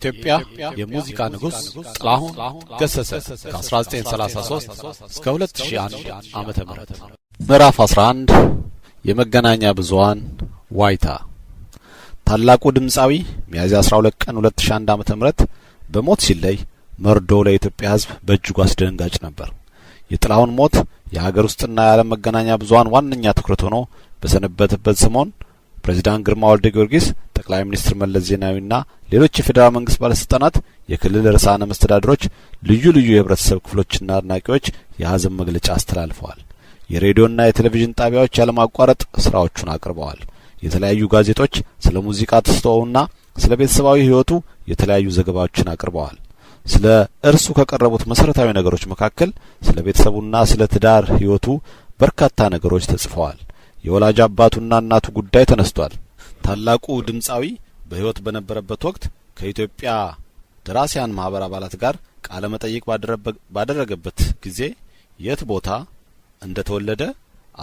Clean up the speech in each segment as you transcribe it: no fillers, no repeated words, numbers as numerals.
የኢትዮጵያ የሙዚቃ ንጉሥ ጥላሁን ገሰሰ ከ1933 እስከ 2001 ዓመተ ምህረት። ምዕራፍ 11፣ የመገናኛ ብዙሃን ዋይታ። ታላቁ ድምፃዊ ሚያዝያ 12 ቀን 2001 ዓመተ ምህረት በሞት ሲለይ መርዶ ለኢትዮጵያ ሕዝብ በእጅጉ አስደንጋጭ ነበር። የጥላሁን ሞት የሀገር ውስጥና የዓለም መገናኛ ብዙሃን ዋነኛ ትኩረት ሆኖ በሰነበተበት ሰሞን ፕሬዚዳንት ግርማ ወልደ ጊዮርጊስ፣ ጠቅላይ ሚኒስትር መለስ ዜናዊና ሌሎች የፌዴራል መንግስት ባለስልጣናት፣ የክልል ርዕሳነ መስተዳድሮች፣ ልዩ ልዩ የህብረተሰብ ክፍሎችና አድናቂዎች የሀዘን መግለጫ አስተላልፈዋል። የሬዲዮና የቴሌቪዥን ጣቢያዎች ያለማቋረጥ ስራዎቹን አቅርበዋል። የተለያዩ ጋዜጦች ስለ ሙዚቃ ተሰጥኦውና ስለ ቤተሰባዊ ህይወቱ የተለያዩ ዘገባዎችን አቅርበዋል። ስለ እርሱ ከቀረቡት መሰረታዊ ነገሮች መካከል ስለ ቤተሰቡና ስለ ትዳር ህይወቱ በርካታ ነገሮች ተጽፈዋል። የወላጅ አባቱና እናቱ ጉዳይ ተነስቷል። ታላቁ ድምፃዊ በህይወት በነበረበት ወቅት ከኢትዮጵያ ደራሲያን ማህበር አባላት ጋር ቃለ መጠይቅ ባደረገበት ጊዜ የት ቦታ እንደተወለደ፣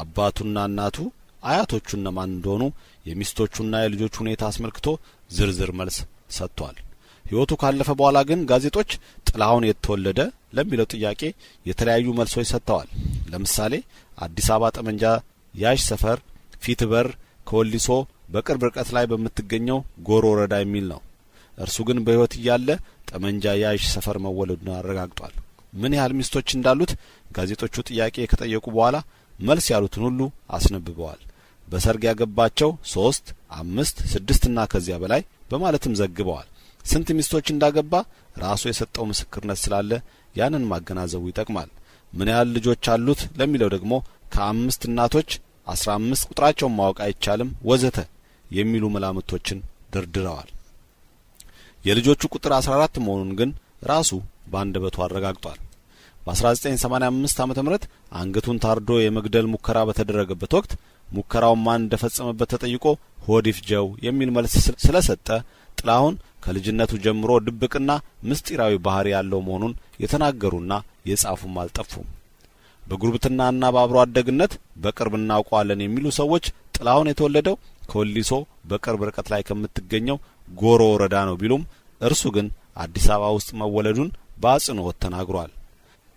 አባቱና እናቱ፣ አያቶቹ እነማን እንደሆኑ፣ የሚስቶቹና የልጆቹ ሁኔታ አስመልክቶ ዝርዝር መልስ ሰጥቷል። ህይወቱ ካለፈ በኋላ ግን ጋዜጦች ጥላሁን የት ተወለደ ለሚለው ጥያቄ የተለያዩ መልሶች ሰጥተዋል። ለምሳሌ አዲስ አበባ ጠመንጃ ያዥ ሰፈር ፊት በር ከወሊሶ በቅርብ ርቀት ላይ በምትገኘው ጎሮ ወረዳ የሚል ነው። እርሱ ግን በህይወት እያለ ጠመንጃ ያዥ ሰፈር መወለዱን አረጋግጧል። ምን ያህል ሚስቶች እንዳሉት ጋዜጦቹ ጥያቄ ከጠየቁ በኋላ መልስ ያሉትን ሁሉ አስነብበዋል። በሰርግ ያገባቸው 3፣ 5፣ 6 እና ከዚያ በላይ በማለትም ዘግበዋል። ስንት ሚስቶች እንዳገባ ራሱ የሰጠው ምስክርነት ስላለ ያንን ማገናዘቡ ይጠቅማል። ምን ያህል ልጆች አሉት ለሚለው ደግሞ ከ5 እናቶች 15፣ ቁጥራቸውን ማወቅ አይቻልም፣ ወዘተ የሚሉ መላምቶችን ደርድረዋል። የልጆቹ ቁጥር 14 መሆኑን ግን ራሱ በአንደበቱ አረጋግጧል። በ1985 ዓመተ ምህረት አንገቱን ታርዶ የመግደል ሙከራ በተደረገበት ወቅት ሙከራውን ማን እንደፈጸመበት ተጠይቆ ሆድ ይፍጀው የሚል መልስ ስለሰጠ ጥላሁን ከልጅነቱ ጀምሮ ድብቅና ምስጢራዊ ባህሪ ያለው መሆኑን የተናገሩና የጻፉም አልጠፉም። በጉርብትናና በአብሮ አደግነት በቅርብ እናውቀዋለን የሚሉ ሰዎች ጥላሁን የተወለደው ከወሊሶ በቅርብ ርቀት ላይ ከምትገኘው ጎሮ ወረዳ ነው ቢሉም እርሱ ግን አዲስ አበባ ውስጥ መወለዱን በአጽንኦት ተናግሯል።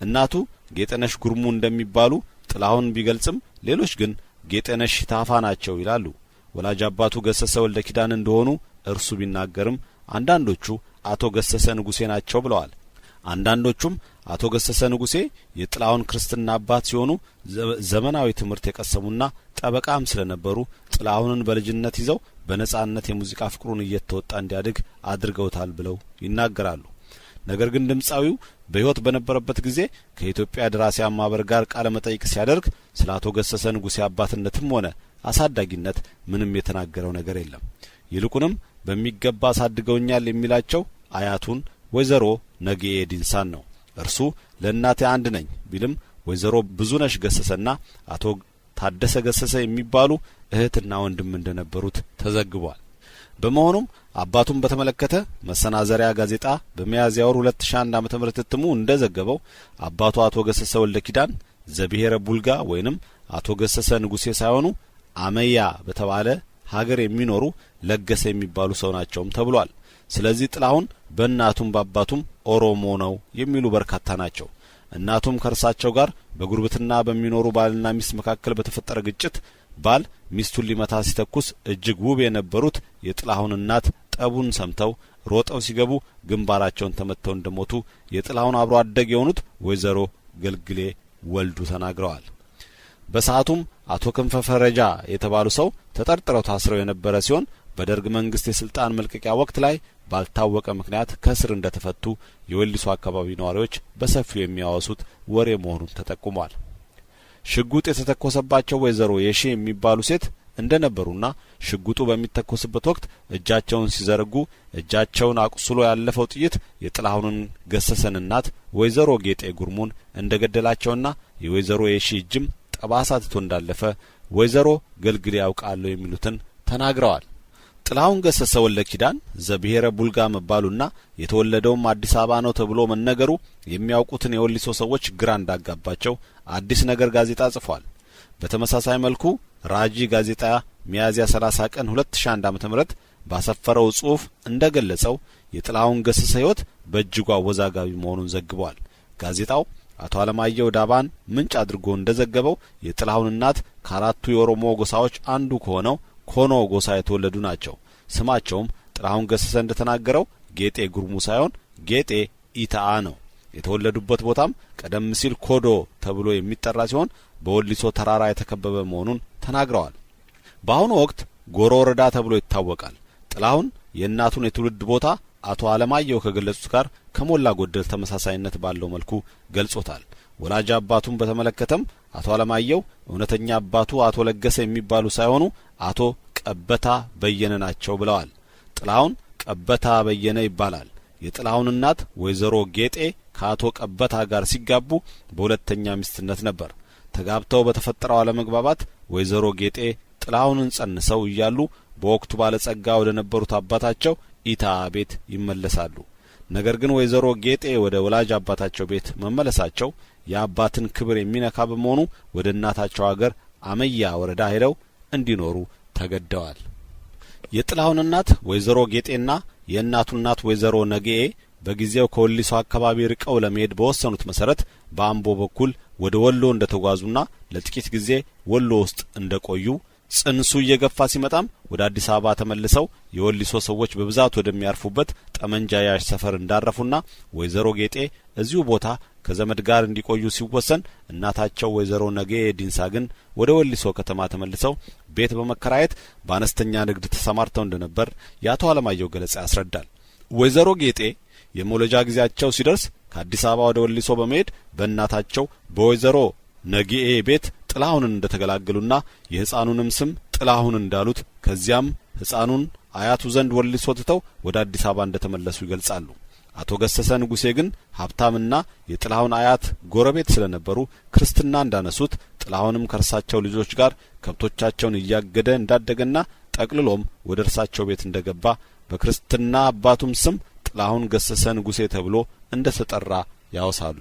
እናቱ ጌጠነሽ ጉርሙ እንደሚባሉ ጥላሁን ቢገልጽም ሌሎች ግን ጌጠነሽ ታፋ ናቸው ይላሉ። ወላጅ አባቱ ገሰሰ ወልደ ኪዳን እንደሆኑ እርሱ ቢናገርም አንዳንዶቹ አቶ ገሰሰ ንጉሴ ናቸው ብለዋል። አንዳንዶቹም አቶ ገሰሰ ንጉሴ የጥላሁን ክርስትና አባት ሲሆኑ ዘመናዊ ትምህርት የቀሰሙና ጠበቃም ስለነበሩ ጥላሁንን በልጅነት ይዘው በነጻነት የሙዚቃ ፍቅሩን እየተወጣ እንዲያድግ አድርገውታል ብለው ይናገራሉ። ነገር ግን ድምፃዊው በሕይወት በነበረበት ጊዜ ከኢትዮጵያ ደራሲያን ማህበር ጋር ቃለ መጠይቅ ሲያደርግ ስለ አቶ ገሰሰ ንጉሴ አባትነትም ሆነ አሳዳጊነት ምንም የተናገረው ነገር የለም። ይልቁንም በሚገባ አሳድገውኛል የሚላቸው አያቱን ወይዘሮ ነጌ ዲንሳን ነው። እርሱ ለእናቴ አንድ ነኝ ቢልም ወይዘሮ ብዙነሽ ገሰሰና አቶ ታደሰ ገሰሰ የሚባሉ እህትና ወንድም እንደነበሩት ተዘግቧል። በመሆኑም አባቱን በተመለከተ መሰናዘሪያ ጋዜጣ በሚያዝያ ወር 2001 ዓመተ ምህረት እትሙ እንደዘገበው አባቱ አቶ ገሰሰ ወልደ ኪዳን ዘብሔረ ቡልጋ ወይንም አቶ ገሰሰ ንጉሴ ሳይሆኑ አመያ በተባለ ሀገር የሚኖሩ ለገሰ የሚባሉ ሰው ናቸውም ተብሏል። ስለዚህ ጥላሁን በእናቱም በአባቱም ኦሮሞ ነው የሚሉ በርካታ ናቸው። እናቱም ከእርሳቸው ጋር በጉርብትና በሚኖሩ ባልና ሚስት መካከል በተፈጠረ ግጭት ባል ሚስቱን ሊመታ ሲተኩስ እጅግ ውብ የነበሩት የጥላሁን እናት ጠቡን ሰምተው ሮጠው ሲገቡ ግንባራቸውን ተመተው እንደሞቱ የጥላሁን አብሮ አደግ የሆኑት ወይዘሮ ገልግሌ ወልዱ ተናግረዋል። በሰዓቱም አቶ ክንፈ ፈረጃ የተባሉ ሰው ተጠርጥረው ታስረው የነበረ ሲሆን በደርግ መንግስት የስልጣን መልቀቂያ ወቅት ላይ ባልታወቀ ምክንያት ከእስር እንደተፈቱ የወሊሶ አካባቢ ነዋሪዎች በሰፊው የሚያወሱት ወሬ መሆኑን ተጠቁሟል። ሽጉጥ የተተኮሰባቸው ወይዘሮ የሺ የሚባሉ ሴት እንደነበሩና ሽጉጡ በሚተኮስበት ወቅት እጃቸውን ሲዘረጉ እጃቸውን አቁስሎ ያለፈው ጥይት የጥላሁንን ገሰሰን እናት ወይዘሮ ጌጤ ጉርሙን እንደገደላቸውና የወይዘሮ የሺ እጅም ጠባሳ ትቶ እንዳለፈ ወይዘሮ ገልግሌ ያውቃሉ የሚሉትን ተናግረዋል። ጥላሁን ገሰሰ ወልደ ኪዳን ዘብሔረ ቡልጋ መባሉና የተወለደውም አዲስ አበባ ነው ተብሎ መነገሩ የሚያውቁትን የወሊሶ ሰዎች ግራ እንዳጋባቸው አዲስ ነገር ጋዜጣ ጽፏል። በተመሳሳይ መልኩ ራጂ ጋዜጣ ሚያዝያ 30 ቀን 2001 ዓመተ ምህረት ባሰፈረው ጽሑፍ እንደገለጸው የጥላሁን ገሰሰ ሕይወት በእጅጉ አወዛጋቢ መሆኑን ዘግቧል። ጋዜጣው አቶ አለማየሁ ዳባን ምንጭ አድርጎ እንደዘገበው የጥላሁን እናት ከአራቱ የኦሮሞ ጎሳዎች አንዱ ከሆነው ኮኖ ጎሳ የተወለዱ ናቸው። ስማቸውም ጥላሁን ገሰሰ እንደተናገረው ጌጤ ጉርሙ ሳይሆን ጌጤ ኢታአ ነው። የተወለዱበት ቦታም ቀደም ሲል ኮዶ ተብሎ የሚጠራ ሲሆን በወሊሶ ተራራ የተከበበ መሆኑን ተናግረዋል። በአሁኑ ወቅት ጎሮ ወረዳ ተብሎ ይታወቃል። ጥላሁን የእናቱን የትውልድ ቦታ አቶ አለማየሁ ከገለጹት ጋር ከሞላ ጎደል ተመሳሳይነት ባለው መልኩ ገልጾታል። ወላጅ አባቱን በተመለከተም አቶ አለማየሁ እውነተኛ አባቱ አቶ ለገሰ የሚባሉ ሳይሆኑ አቶ ቀበታ በየነ ናቸው ብለዋል። ጥላሁን ቀበታ በየነ ይባላል። የጥላሁን እናት ወይዘሮ ጌጤ ከአቶ ቀበታ ጋር ሲጋቡ በሁለተኛ ሚስትነት ነበር። ተጋብተው በተፈጠረው አለመግባባት ወይዘሮ ጌጤ ጥላሁንን ጸንሰው እያሉ በወቅቱ ባለጸጋ ወደ ነበሩት አባታቸው ኢታ ቤት ይመለሳሉ። ነገር ግን ወይዘሮ ጌጤ ወደ ወላጅ አባታቸው ቤት መመለሳቸው የአባትን ክብር የሚነካ በመሆኑ ወደ እናታቸው አገር አመያ ወረዳ ሄደው እንዲኖሩ ተገደዋል። የጥላሁን እናት ወይዘሮ ጌጤና የእናቱ እናት ወይዘሮ ነጌኤ በጊዜው ከወሊሶ አካባቢ ርቀው ለመሄድ በወሰኑት መሰረት በአምቦ በኩል ወደ ወሎ እንደተጓዙና ለጥቂት ጊዜ ወሎ ውስጥ እንደቆዩ፣ ጽንሱ እየገፋ ሲመጣም ወደ አዲስ አበባ ተመልሰው የወሊሶ ሰዎች በብዛት ወደሚያርፉበት ጠመንጃ ያዥ ሰፈር እንዳረፉና ወይዘሮ ጌጤ እዚሁ ቦታ ከዘመድ ጋር እንዲቆዩ ሲወሰን፣ እናታቸው ወይዘሮ ነጌ ዲንሳ ግን ወደ ወሊሶ ከተማ ተመልሰው ቤት በመከራየት በአነስተኛ ንግድ ተሰማርተው እንደነበር የአቶ አለማየሁ ገለጻ ያስረዳል። ወይዘሮ ጌጤ የመውለጃ ጊዜያቸው ሲደርስ ከአዲስ አበባ ወደ ወሊሶ በመሄድ በእናታቸው በወይዘሮ ነጌኤ ቤት ጥላሁንን እንደተገላገሉና የሕፃኑንም ስም ጥላሁን እንዳሉት፣ ከዚያም ሕፃኑን አያቱ ዘንድ ወሊሶ ትተው ወደ አዲስ አበባ እንደተመለሱ ይገልጻሉ። አቶ ገሰሰ ንጉሴ ግን ሀብታምና የጥላሁን አያት ጎረቤት ስለነበሩ ክርስትና እንዳነሱት፣ ጥላሁንም ከእርሳቸው ልጆች ጋር ከብቶቻቸውን እያገደ እንዳደገና ጠቅልሎም ወደ እርሳቸው ቤት እንደገባ፣ በክርስትና አባቱም ስም ጥላሁን ገሰሰ ንጉሴ ተብሎ እንደ ተጠራ ያወሳሉ።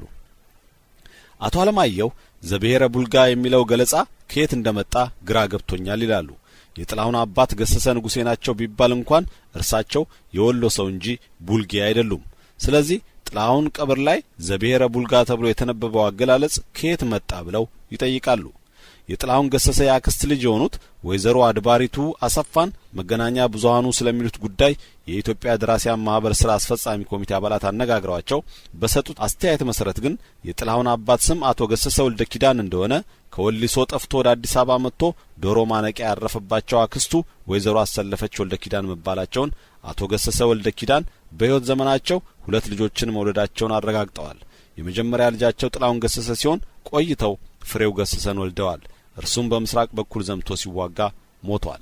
አቶ አለማየሁ ዘብሔረ ቡልጋ የሚለው ገለጻ ከየት እንደመጣ ግራ ገብቶኛል ይላሉ። የጥላሁን አባት ገሰሰ ንጉሴ ናቸው ቢባል እንኳን እርሳቸው የወሎ ሰው እንጂ ቡልጌ አይደሉም። ስለዚህ ጥላሁን ቀብር ላይ ዘብሔረ ቡልጋ ተብሎ የተነበበው አገላለጽ ከየት መጣ ብለው ይጠይቃሉ። የጥላሁን ገሰሰ የአክስት ልጅ የሆኑት ወይዘሮ አድባሪቱ አሰፋን መገናኛ ብዙሃኑ ስለሚሉት ጉዳይ የኢትዮጵያ ደራሲያን ማህበር ስራ አስፈጻሚ ኮሚቴ አባላት አነጋግረዋቸው በሰጡት አስተያየት መሰረት ግን የጥላሁን አባት ስም አቶ ገሰሰ ወልደ ኪዳን እንደሆነ፣ ከወሊሶ ጠፍቶ ወደ አዲስ አበባ መጥቶ ዶሮ ማነቂያ ያረፈባቸው አክስቱ ወይዘሮ አሰለፈች ወልደ ኪዳን መባላቸውን፣ አቶ ገሰሰ ወልደ ኪዳን በሕይወት ዘመናቸው ሁለት ልጆችን መውለዳቸውን አረጋግጠዋል። የመጀመሪያ ልጃቸው ጥላሁን ገሰሰ ሲሆን ቆይተው ፍሬው ገሰሰን ወልደዋል። እርሱም በምስራቅ በኩል ዘምቶ ሲዋጋ ሞቷል።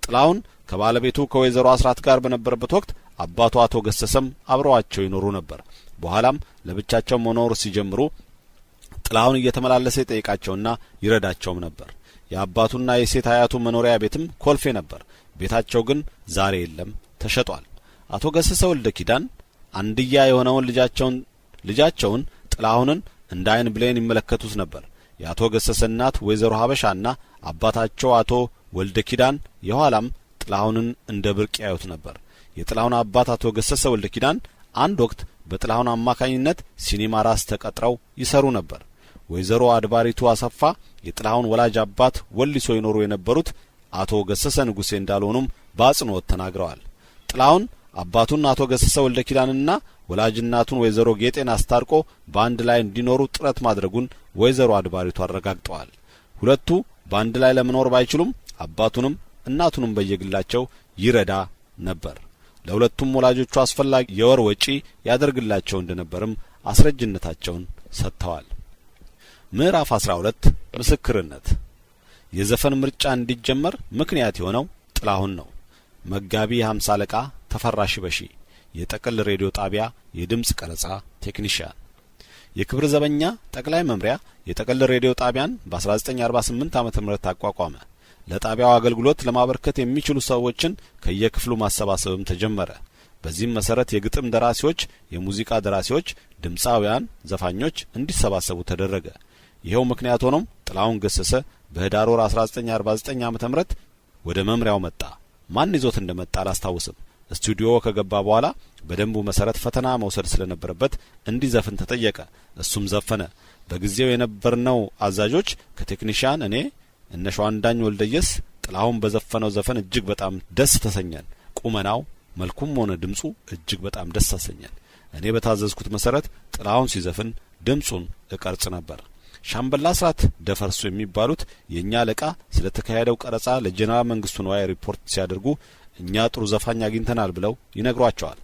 ጥላሁን ከባለቤቱ ከወይዘሮ አስራት ጋር በነበረበት ወቅት አባቱ አቶ ገሰሰም አብረዋቸው ይኖሩ ነበር። በኋላም ለብቻቸው መኖር ሲጀምሩ ጥላሁን እየተመላለሰ ይጠይቃቸውና ይረዳቸውም ነበር። የአባቱና የሴት አያቱ መኖሪያ ቤትም ኮልፌ ነበር። ቤታቸው ግን ዛሬ የለም፣ ተሸጧል። አቶ ገሰሰ ወልደ ኪዳን አንድያ የሆነውን ልጃቸውን ጥላሁንን እንደ አይን ብሌን ይመለከቱት ነበር። የአቶ ገሰሰ እናት ወይዘሮ ሀበሻና አባታቸው አቶ ወልደ ኪዳን የኋላም ጥላሁንን እንደ ብርቅ ያዩት ነበር። የጥላሁን አባት አቶ ገሰሰ ወልደ ኪዳን አንድ ወቅት በጥላሁን አማካኝነት ሲኒማ ራስ ተቀጥረው ይሰሩ ነበር። ወይዘሮ አድባሪቱ አሰፋ የጥላሁን ወላጅ አባት ወሊሶ ይኖሩ የነበሩት አቶ ገሰሰ ንጉሴ እንዳልሆኑም በአጽንኦት ተናግረዋል። ጥላሁን አባቱን አቶ ገሰሰ ወልደ ኪዳንና ወላጅ እናቱን ወይዘሮ ጌጤን አስታርቆ በአንድ ላይ እንዲኖሩ ጥረት ማድረጉን ወይዘሮ አድባሪቱ አረጋግጠዋል። ሁለቱ በአንድ ላይ ለመኖር ባይችሉም አባቱንም እናቱንም በየግላቸው ይረዳ ነበር። ለሁለቱም ወላጆቹ አስፈላጊ የወር ወጪ ያደርግላቸው እንደነበርም አስረጅነታቸውን ሰጥተዋል። ምዕራፍ 12፣ ምስክርነት። የዘፈን ምርጫ እንዲጀመር ምክንያት የሆነው ጥላሁን ነው። መጋቢ 50 አለቃ ተፈራ ሽበሺ፣ የጠቅል ሬዲዮ ጣቢያ የድምጽ ቀረጻ ቴክኒሽያን። የክብር ዘበኛ ጠቅላይ መምሪያ የጠቅል ሬዲዮ ጣቢያን በ1948 ዓመተ ምህረት አቋቋመ። ለጣቢያው አገልግሎት ለማበርከት የሚችሉ ሰዎችን ከየክፍሉ ማሰባሰብም ተጀመረ። በዚህም መሰረት የግጥም ደራሲዎች፣ የሙዚቃ ደራሲዎች፣ ድምፃውያን፣ ዘፋኞች እንዲሰባሰቡ ተደረገ። ይኸው ምክንያት ሆኖም ጥላሁን ገሰሰ በህዳር ወር 1949 ዓመተ ምህረት ወደ መምሪያው መጣ። ማን ይዞት እንደመጣ አላስታውስም። ስቱዲዮ ከገባ በኋላ በደንቡ መሰረት ፈተና መውሰድ ስለነበረበት እንዲዘፍን ተጠየቀ። እሱም ዘፈነ። በጊዜው የነበርነው አዛዦች ከቴክኒሽያን እኔ፣ እነ ሸዋንዳኝ ወልደየስ ጥላሁን በዘፈነው ዘፈን እጅግ በጣም ደስ ተሰኘን። ቁመናው፣ መልኩም ሆነ ድምጹ እጅግ በጣም ደስ አሰኘን። እኔ በታዘዝኩት መሰረት ጥላሁን ሲዘፍን ድምጹን እቀርጽ ነበር። ሻምበል አስራት ደፈርሱ የሚባሉት የእኛ አለቃ ስለ ተካሄደው ቀረጻ ለጀነራል መንግስቱ ንዋይ ሪፖርት ሲያደርጉ እኛ ጥሩ ዘፋኝ አግኝተናል ብለው ይነግሯቸዋል።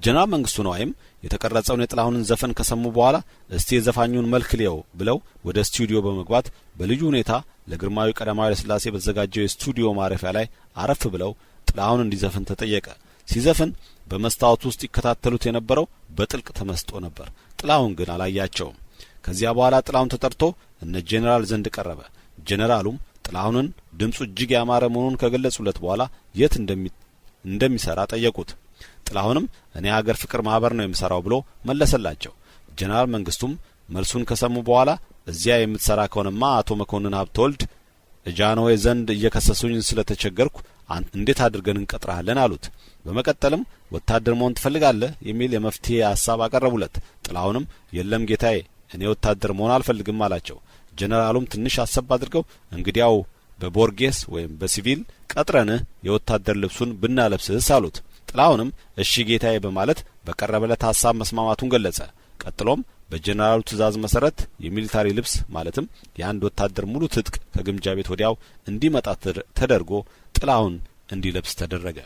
ጀነራል መንግስቱ ንዋይም የተቀረጸውን የጥላሁንን ዘፈን ከሰሙ በኋላ እስቲ የዘፋኙን መልክ ልየው ብለው ወደ ስቱዲዮ በመግባት በልዩ ሁኔታ ለግርማዊ ቀዳማዊ ኃይለ ሥላሴ በተዘጋጀው የስቱዲዮ ማረፊያ ላይ አረፍ ብለው ጥላሁን እንዲዘፍን ተጠየቀ። ሲዘፍን በመስታወት ውስጥ ይከታተሉት የነበረው በጥልቅ ተመስጦ ነበር። ጥላሁን ግን አላያቸውም። ከዚያ በኋላ ጥላሁን ተጠርቶ እነ ጄኔራል ዘንድ ቀረበ። ጄኔራሉም ጥላሁንን ድምጹ እጅግ ያማረ መሆኑን ከገለጹለት በኋላ የት እንደሚሰራ ጠየቁት። ጥላሁንም እኔ ሀገር ፍቅር ማህበር ነው የምሰራው ብሎ መለሰላቸው። ጄኔራል መንግስቱም መልሱን ከሰሙ በኋላ እዚያ የምትሰራ ከሆነማ አቶ መኮንን ሀብተወልድ እጃንሆይ ዘንድ እየከሰሱኝ ስለተቸገርኩ እንዴት አድርገን እንቀጥርሃለን አሉት። በመቀጠልም ወታደር መሆን ትፈልጋለህ የሚል የመፍትሄ ሀሳብ አቀረቡለት። ጥላሁንም የለም ጌታዬ፣ እኔ ወታደር መሆን አልፈልግም አላቸው። ጄኔራሉም ትንሽ አሰብ አድርገው እንግዲያው በቦርጌስ ወይም በሲቪል ቀጥረንህ የወታደር ልብሱን ብናለብስህስ አሉት። ጥላሁንም እሺ ጌታዬ በማለት በቀረበለት ሀሳብ መስማማቱን ገለጸ። ቀጥሎም በጄኔራሉ ትእዛዝ መሰረት የ military ልብስ ማለትም የአንድ ወታደር ሙሉ ትጥቅ ከግምጃ ቤት ወዲያው እንዲመጣ ተደርጎ ጥላሁን እንዲለብስ ተደረገ።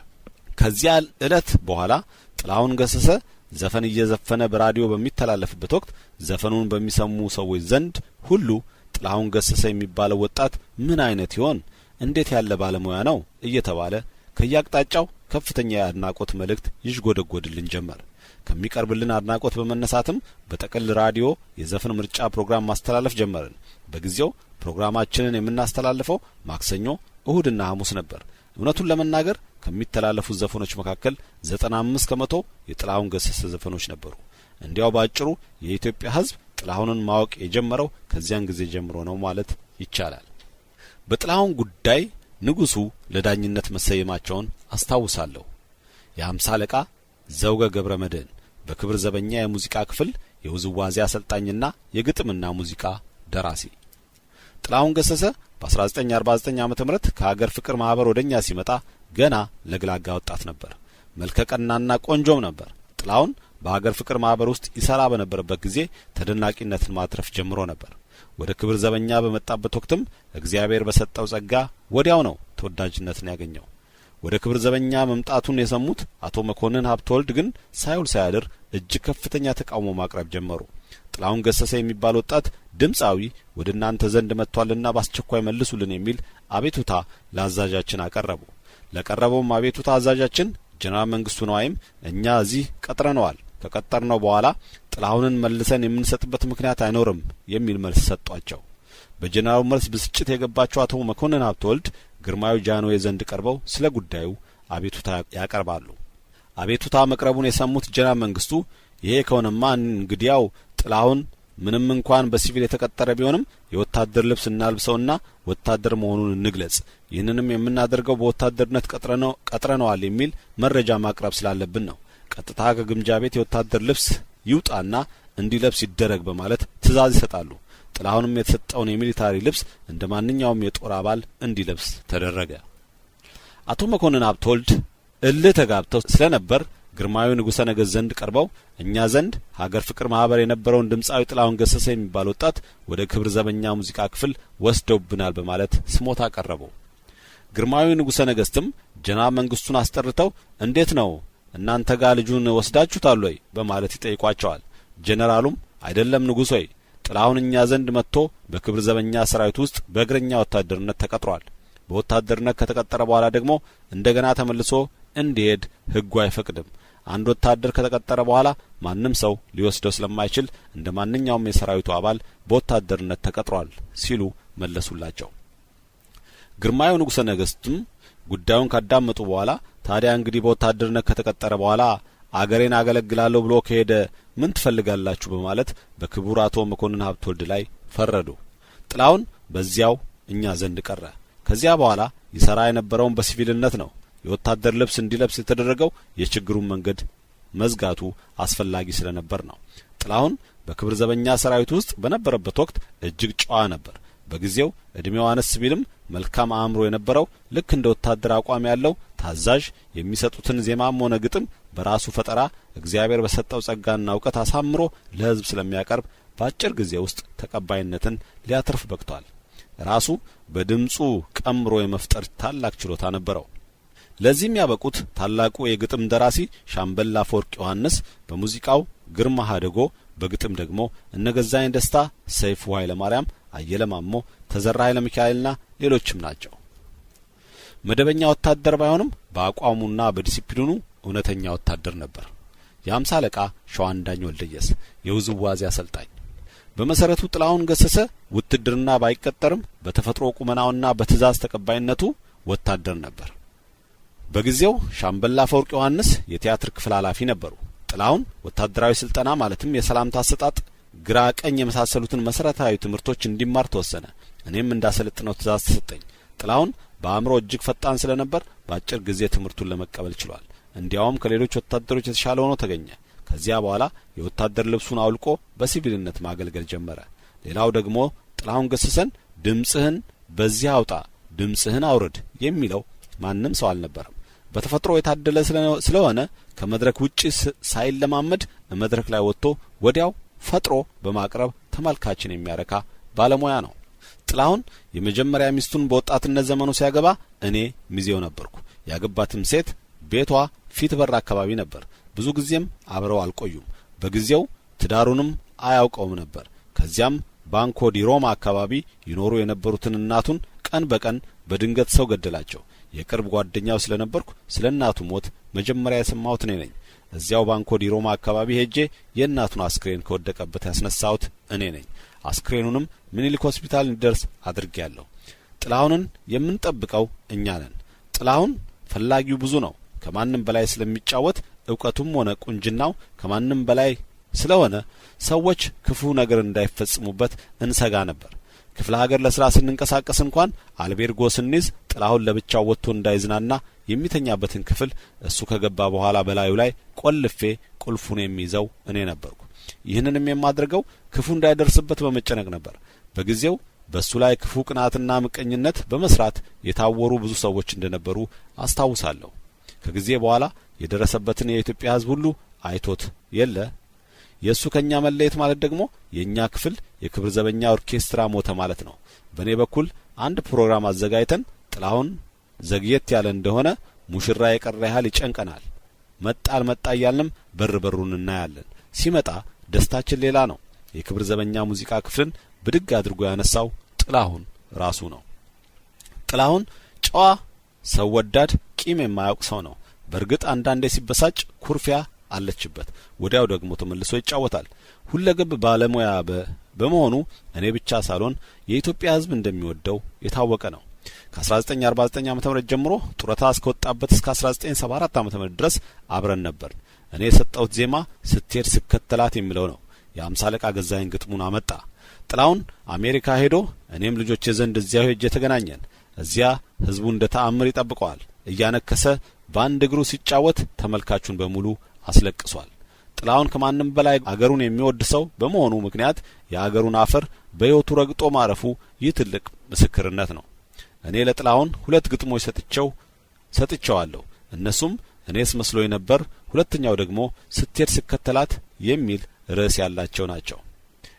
ከዚያ እለት በኋላ ጥላሁን ገሰሰ ዘፈን እየዘፈነ በራዲዮ በሚተላለፍበት ወቅት ዘፈኑን በሚሰሙ ሰዎች ዘንድ ሁሉ ጥላሁን ገሰሰ የሚባለው ወጣት ምን አይነት ይሆን? እንዴት ያለ ባለሙያ ነው? እየተባለ ከየአቅጣጫው ከፍተኛ የአድናቆት መልእክት ይዥጎደጎድልን ጀመር። ከሚቀርብልን አድናቆት በመነሳትም በጠቅል ራዲዮ የዘፈን ምርጫ ፕሮግራም ማስተላለፍ ጀመርን። በጊዜው ፕሮግራማችንን የምናስተላልፈው ማክሰኞ፣ እሁድና ሐሙስ ነበር። እውነቱን ለመናገር ከሚተላለፉት ዘፈኖች መካከል 95% የጥላሁን ገሰሰ ዘፈኖች ነበሩ። እንዲያው ባጭሩ የኢትዮጵያ ሕዝብ ጥላሁንን ማወቅ የጀመረው ከዚያን ጊዜ ጀምሮ ነው ማለት ይቻላል። በጥላሁን ጉዳይ ንጉሱ ለዳኝነት መሰየማቸውን አስታውሳለሁ። የሃምሳ አለቃ ዘውገ ገብረ መድህን በክብር ዘበኛ የሙዚቃ ክፍል የውዝዋዜ አሰልጣኝና የግጥምና ሙዚቃ ደራሲ። ጥላሁን ገሰሰ በ1949 ዓመተ ምህረት ከሀገር ፍቅር ማህበር ወደኛ ሲመጣ ገና ለግላጋ ወጣት ነበር። መልከ ቀናና ቆንጆም ነበር። ጥላሁን በሀገር ፍቅር ማህበር ውስጥ ይሰራ በነበረበት ጊዜ ተደናቂነትን ማትረፍ ጀምሮ ነበር። ወደ ክብር ዘበኛ በመጣበት ወቅትም እግዚአብሔር በሰጠው ጸጋ ወዲያው ነው ተወዳጅነትን ያገኘው። ወደ ክብር ዘበኛ መምጣቱን የሰሙት አቶ መኮንን ሀብተወልድ ግን ሳይውል ሳያድር እጅግ ከፍተኛ ተቃውሞ ማቅረብ ጀመሩ። ጥላሁን ገሰሰ የሚባል ወጣት ድምፃዊ ወደ እናንተ ዘንድ መጥቷልና በአስቸኳይ መልሱልን የሚል አቤቱታ ለአዛዣችን አቀረቡ። ለቀረበውም አቤቱታ አዛዣችን ጀነራል መንግስቱ ነዋይም እኛ እዚህ ቀጥረነዋል፣ ከቀጠርነው በኋላ ጥላሁንን መልሰን የምንሰጥበት ምክንያት አይኖርም የሚል መልስ ሰጧቸው። በጀነራሉ መልስ ብስጭት የገባቸው አቶ መኮንን ሀብተወልድ ግርማዊ ጃንሆይ ዘንድ ቀርበው ስለ ጉዳዩ አቤቱታ ያቀርባሉ። አቤቱታ መቅረቡን የሰሙት ጀነራል መንግስቱ ይሄ ከሆነማ እንግዲያው ጥላሁን ምንም እንኳን በሲቪል የተቀጠረ ቢሆንም የወታደር ልብስ እናልብሰውና ወታደር መሆኑን እንግለጽ፣ ይህንንም የምናደርገው በወታደርነት ቀጥረነዋል የሚል መረጃ ማቅረብ ስላለብን ነው። ቀጥታ ከግምጃ ቤት የወታደር ልብስ ይውጣና እንዲለብስ ይደረግ በማለት ትእዛዝ ይሰጣሉ። ጥላሁንም የተሰጠውን የ military ልብስ እንደ ማንኛውም የጦር አባል እንዲለብስ ተደረገ። አቶ መኮንን ሀብተወልድ እልህ ተጋብተው ስለነበር ግርማዊ ንጉሠ ነገሥት ዘንድ ቀርበው እኛ ዘንድ ሀገር ፍቅር ማህበር የነበረውን ድምፃዊ ጥላሁን ገሰሰ የሚባል ወጣት ወደ ክብር ዘበኛ ሙዚቃ ክፍል ወስደውብናል በማለት ስሞታ አቀረቡ። ግርማዊ ንጉሠ ነገሥትም ጀነራል መንግስቱን አስጠርተው እንዴት ነው እናንተ ጋር ልጁን ወስዳችሁታል ወይ በማለት ይጠይቋቸዋል። ጀነራሉም አይደለም ንጉሥ ሆይ፣ ጥላሁን እኛ ዘንድ መጥቶ በክብር ዘበኛ ሰራዊት ውስጥ በእግረኛ ወታደርነት ተቀጥሯል። በወታደርነት ከተቀጠረ በኋላ ደግሞ እንደገና ተመልሶ እንዲሄድ ሕጉ አይፈቅድም። አንድ ወታደር ከተቀጠረ በኋላ ማንም ሰው ሊወስደው ስለማይችል እንደ ማንኛውም የሰራዊቱ አባል በወታደርነት ተቀጥሯል ሲሉ መለሱላቸው። ግርማዊ ንጉሠ ነገሥትም ጉዳዩን ካዳመጡ በኋላ ታዲያ እንግዲህ በወታደርነት ከተቀጠረ በኋላ አገሬን አገለግላለሁ ብሎ ከሄደ ምን ትፈልጋላችሁ በማለት በክቡር አቶ መኮንን ሀብተወልድ ላይ ፈረዱ። ጥላሁን በዚያው እኛ ዘንድ ቀረ። ከዚያ በኋላ ይሰራ የነበረውን በሲቪልነት ነው። የወታደር ልብስ እንዲለብስ የተደረገው የችግሩን መንገድ መዝጋቱ አስፈላጊ ስለነበር ነው። ጥላሁን በክብር ዘበኛ ሰራዊት ውስጥ በነበረበት ወቅት እጅግ ጨዋ ነበር። በጊዜው እድሜው አነስ ቢልም መልካም አእምሮ የነበረው፣ ልክ እንደ ወታደር አቋም ያለው፣ ታዛዥ፣ የሚሰጡትን ዜማም ሆነ ግጥም በራሱ ፈጠራ እግዚአብሔር በሰጠው ጸጋና እውቀት አሳምሮ ለሕዝብ ስለሚያቀርብ በአጭር ጊዜ ውስጥ ተቀባይነትን ሊያተርፍ በቅቷል። ራሱ በድምፁ ቀምሮ የመፍጠር ታላቅ ችሎታ ነበረው። ለዚህም ያበቁት ታላቁ የግጥም ደራሲ ሻምበል አፈወርቅ ዮሐንስ፣ በሙዚቃው ግርማ ሀደጎ፣ በግጥም ደግሞ እነ ገዛኸኝ ደስታ፣ ሰይፉ ኃይለ ማርያም፣ አየለ ማሞ፣ ተዘራ ኃይለ ሚካኤልና ሌሎችም ናቸው። መደበኛ ወታደር ባይሆንም በአቋሙና በዲሲፕሊኑ እውነተኛ ወታደር ነበር። የ50 አለቃ ሸዋንዳኝ ወልደየስ የውዝዋዜ አሰልጣኝ። በመሰረቱ ጥላሁን ገሰሰ ውትድርና ባይቀጠርም በተፈጥሮ ቁመናውና በትእዛዝ ተቀባይነቱ ወታደር ነበር። በጊዜው ሻምበል አፈወርቅ ዮሐንስ የቲያትር ክፍል ኃላፊ ነበሩ። ጥላሁን ወታደራዊ ስልጠና ማለትም የሰላምታ አሰጣጥ፣ ግራ ቀኝ የመሳሰሉትን መሰረታዊ ትምህርቶች እንዲማር ተወሰነ። እኔም እንዳሰለጥነው ትእዛዝ ተሰጠኝ። ጥላሁን በአእምሮ እጅግ ፈጣን ስለነበር በአጭር ጊዜ ትምህርቱን ለመቀበል ችሏል። እንዲያውም ከሌሎች ወታደሮች የተሻለ ሆኖ ተገኘ። ከዚያ በኋላ የወታደር ልብሱን አውልቆ በሲቪልነት ማገልገል ጀመረ። ሌላው ደግሞ ጥላሁን ገሰሰን ድምጽህን በዚህ አውጣ፣ ድምጽህን አውርድ የሚለው ማንም ሰው አልነበረም። በተፈጥሮ የታደለ ስለሆነ ከመድረክ ውጪ ሳይለማመድ መድረክ ላይ ወጥቶ ወዲያው ፈጥሮ በማቅረብ ተመልካችን የሚያረካ ባለሙያ ነው። ጥላሁን የመጀመሪያ ሚስቱን በወጣትነት ዘመኑ ሲያገባ እኔ ሚዜው ነበርኩ። ያገባትም ሴት ቤቷ ፊት በር አካባቢ ነበር። ብዙ ጊዜም አብረው አልቆዩም። በጊዜው ትዳሩንም አያውቀውም ነበር። ከዚያም ባንኮ ዲ ሮማ አካባቢ ይኖሩ የነበሩትን እናቱን ቀን በቀን በድንገት ሰው ገደላቸው። የቅርብ ጓደኛው ስለነበርኩ ስለ እናቱ ሞት መጀመሪያ የሰማሁት እኔ ነኝ። እዚያው ባንኮ ዲ ሮማ አካባቢ ሄጄ የእናቱን አስክሬን ከወደቀበት ያስነሳሁት እኔ ነኝ። አስክሬኑንም ምኒልክ ሆስፒታል እንዲደርስ አድርጌያለሁ። ጥላሁንን የምንጠብቀው እኛ ነን። ጥላሁን ፈላጊው ብዙ ነው። ከማንም በላይ ስለሚጫወት፣ እውቀቱም ሆነ ቁንጅናው ከማንም በላይ ስለሆነ ሰዎች ክፉ ነገር እንዳይፈጽሙበት እንሰጋ ነበር። ክፍለ ሀገር ለስራ ስንንቀሳቀስ እንኳን አልቤርጎ ስንይዝ ጥላሁን ለብቻው ወጥቶ እንዳይዝናና የሚተኛበትን ክፍል እሱ ከገባ በኋላ በላዩ ላይ ቆልፌ ቁልፉን የሚይዘው እኔ ነበርኩ። ይህንንም የማድረገው ክፉ እንዳይደርስበት በመጨነቅ ነበር። በጊዜው በእሱ ላይ ክፉ ቅናትና ምቀኝነት በመስራት የታወሩ ብዙ ሰዎች እንደነበሩ አስታውሳለሁ። ከጊዜ በኋላ የደረሰበትን የኢትዮጵያ ሕዝብ ሁሉ አይቶት የለ። የእሱ ከኛ መለየት ማለት ደግሞ የእኛ ክፍል የክብር ዘበኛ ኦርኬስትራ ሞተ ማለት ነው። በእኔ በኩል አንድ ፕሮግራም አዘጋጅተን ጥላሁን ዘግየት ያለ እንደሆነ ሙሽራ የቀረ ያህል ይጨንቀናል። መጣ አልመጣ እያልንም በር በሩን እናያለን። ሲመጣ ደስታችን ሌላ ነው። የክብር ዘበኛ ሙዚቃ ክፍልን ብድግ አድርጎ ያነሳው ጥላሁን ራሱ ነው። ጥላሁን ጨዋ፣ ሰው ወዳድ፣ ቂም የማያውቅ ሰው ነው። በእርግጥ አንዳንዴ ሲበሳጭ ኩርፊያ አለችበት። ወዲያው ደግሞ ተመልሶ ይጫወታል። ሁለገብ ባለሙያ በመሆኑ እኔ ብቻ ሳልሆን የኢትዮጵያ ሕዝብ እንደሚወደው የታወቀ ነው። ከ1949 ዓ.ም ጀምሮ ጡረታ እስከወጣበት እስከ 1974 ዓ.ም ድረስ አብረን ነበር። እኔ የሰጠሁት ዜማ ስትሄድ ስከተላት የሚለው ነው። የ50 አለቃ ገዛኸኝ ግጥሙን አመጣ። ጥላሁን አሜሪካ ሄዶ እኔም ልጆቼ ዘንድ እዚያው ሄጄ ተገናኘን። እዚያ ህዝቡ እንደ ተአምር ይጠብቀዋል። እያነከሰ በአንድ እግሩ ሲጫወት ተመልካቹን በሙሉ አስለቅሷል። ጥላሁን ከማንም በላይ አገሩን የሚወድ ሰው በመሆኑ ምክንያት የአገሩን አፈር በሕይወቱ ረግጦ ማረፉ ይህ ትልቅ ምስክርነት ነው። እኔ ለጥላሁን ሁለት ግጥሞች ሰጥቼዋለሁ። እነሱም እኔስ መስሎኝ ነበር፣ ሁለተኛው ደግሞ ስትሄድ ስከተላት የሚል ርዕስ ያላቸው ናቸው።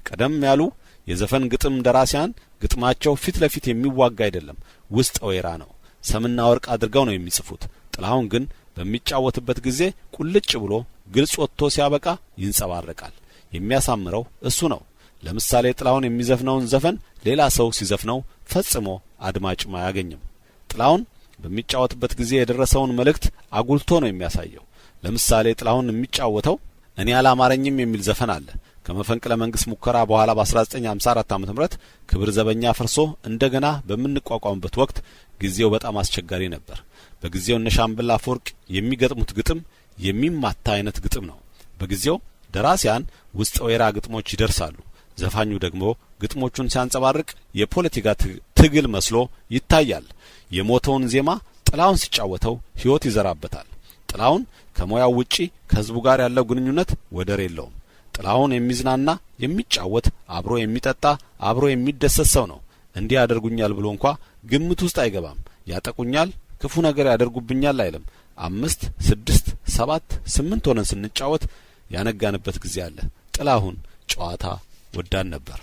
ቀደም ያሉ የዘፈን ግጥም ደራሲያን ግጥማቸው ፊት ለፊት የሚዋጋ አይደለም፣ ውስጥ ወይራ ነው። ሰምና ወርቅ አድርገው ነው የሚጽፉት። ጥላሁን ግን በሚጫወትበት ጊዜ ቁልጭ ብሎ ግልጽ ወጥቶ ሲያበቃ ይንጸባረቃል። የሚያሳምረው እሱ ነው። ለምሳሌ ጥላሁን የሚዘፍነውን ዘፈን ሌላ ሰው ሲዘፍነው ፈጽሞ አድማጭም አያገኝም። ጥላሁን በሚጫወትበት ጊዜ የደረሰውን መልእክት አጉልቶ ነው የሚያሳየው። ለምሳሌ ጥላሁን የሚጫወተው እኔ አላማረኝም የሚል ዘፈን አለ። ከመፈንቅለ መንግስት ሙከራ በኋላ በ1954 ዓ.ም ክብር ዘበኛ ፈርሶ እንደገና በምንቋቋምበት ወቅት ጊዜው በጣም አስቸጋሪ ነበር። በጊዜው እነ ሻምበል አፈወርቅ የሚገጥሙት ግጥም የሚማታ አይነት ግጥም ነው። በጊዜው ደራሲያን ውስጠ ወይራ ግጥሞች ይደርሳሉ። ዘፋኙ ደግሞ ግጥሞቹን ሲያንጸባርቅ የፖለቲካ ትግል መስሎ ይታያል። የሞተውን ዜማ ጥላሁን ሲጫወተው ሕይወት ይዘራበታል። ጥላሁን ከሙያው ውጪ ከህዝቡ ጋር ያለው ግንኙነት ወደር የለውም። ጥላሁን የሚዝናና፣ የሚጫወት፣ አብሮ የሚጠጣ፣ አብሮ የሚደሰት ሰው ነው። እንዲህ ያደርጉኛል ብሎ እንኳ ግምት ውስጥ አይገባም። ያጠቁኛል፣ ክፉ ነገር ያደርጉብኛል አይልም። 5፣ 6፣ 7፣ 8 ሆነን ስንጫወት ያነጋንበት ጊዜ አለ። ጥላሁን ጨዋታ ወዳን ነበር።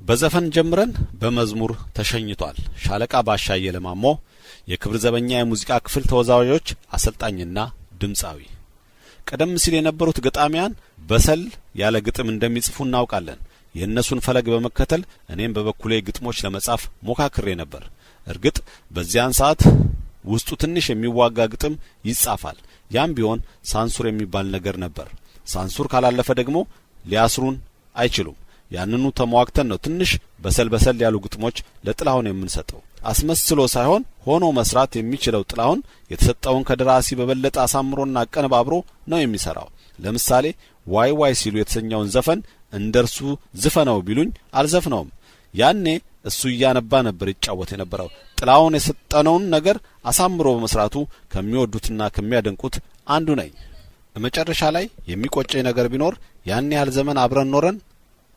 በዘፈን ጀምረን በመዝሙር ተሸኝቷል። ሻለቃ ባሻ አየለ ማሞ የክብር ዘበኛ የሙዚቃ ክፍል ተወዛዋዦች አሰልጣኝና ድምጻዊ። ቀደም ሲል የነበሩት ገጣሚያን በሰል ያለ ግጥም እንደሚጽፉ እናውቃለን። የእነሱን ፈለግ በመከተል እኔም በበኩሌ ግጥሞች ለመጻፍ ሞካክሬ ነበር። እርግጥ በዚያን ሰዓት ውስጡ ትንሽ የሚዋጋ ግጥም ይጻፋል። ያም ቢሆን ሳንሱር የሚባል ነገር ነበር። ሳንሱር ካላለፈ ደግሞ ሊያስሩን አይችሉም። ያንኑ ተሟግተን ነው ትንሽ በሰል በሰል ያሉ ግጥሞች ለጥላሁን የምንሰጠው። አስመስሎ ሳይሆን ሆኖ መስራት የሚችለው ጥላሁን የተሰጠውን ከደራሲ በበለጠ አሳምሮና አቀነባብሮ ነው የሚሰራው። ለምሳሌ ዋይ ዋይ ሲሉ የተሰኘውን ዘፈን እንደርሱ ዝፈነው ቢሉኝ አልዘፍነውም። ያኔ እሱ እያነባ ነበር ይጫወት የነበረው። ጥላሁን የሰጠነውን ነገር አሳምሮ በመስራቱ ከሚወዱትና ከሚያደንቁት አንዱ ነኝ። በመጨረሻ ላይ የሚቆጨኝ ነገር ቢኖር ያን ያህል ዘመን አብረን ኖረን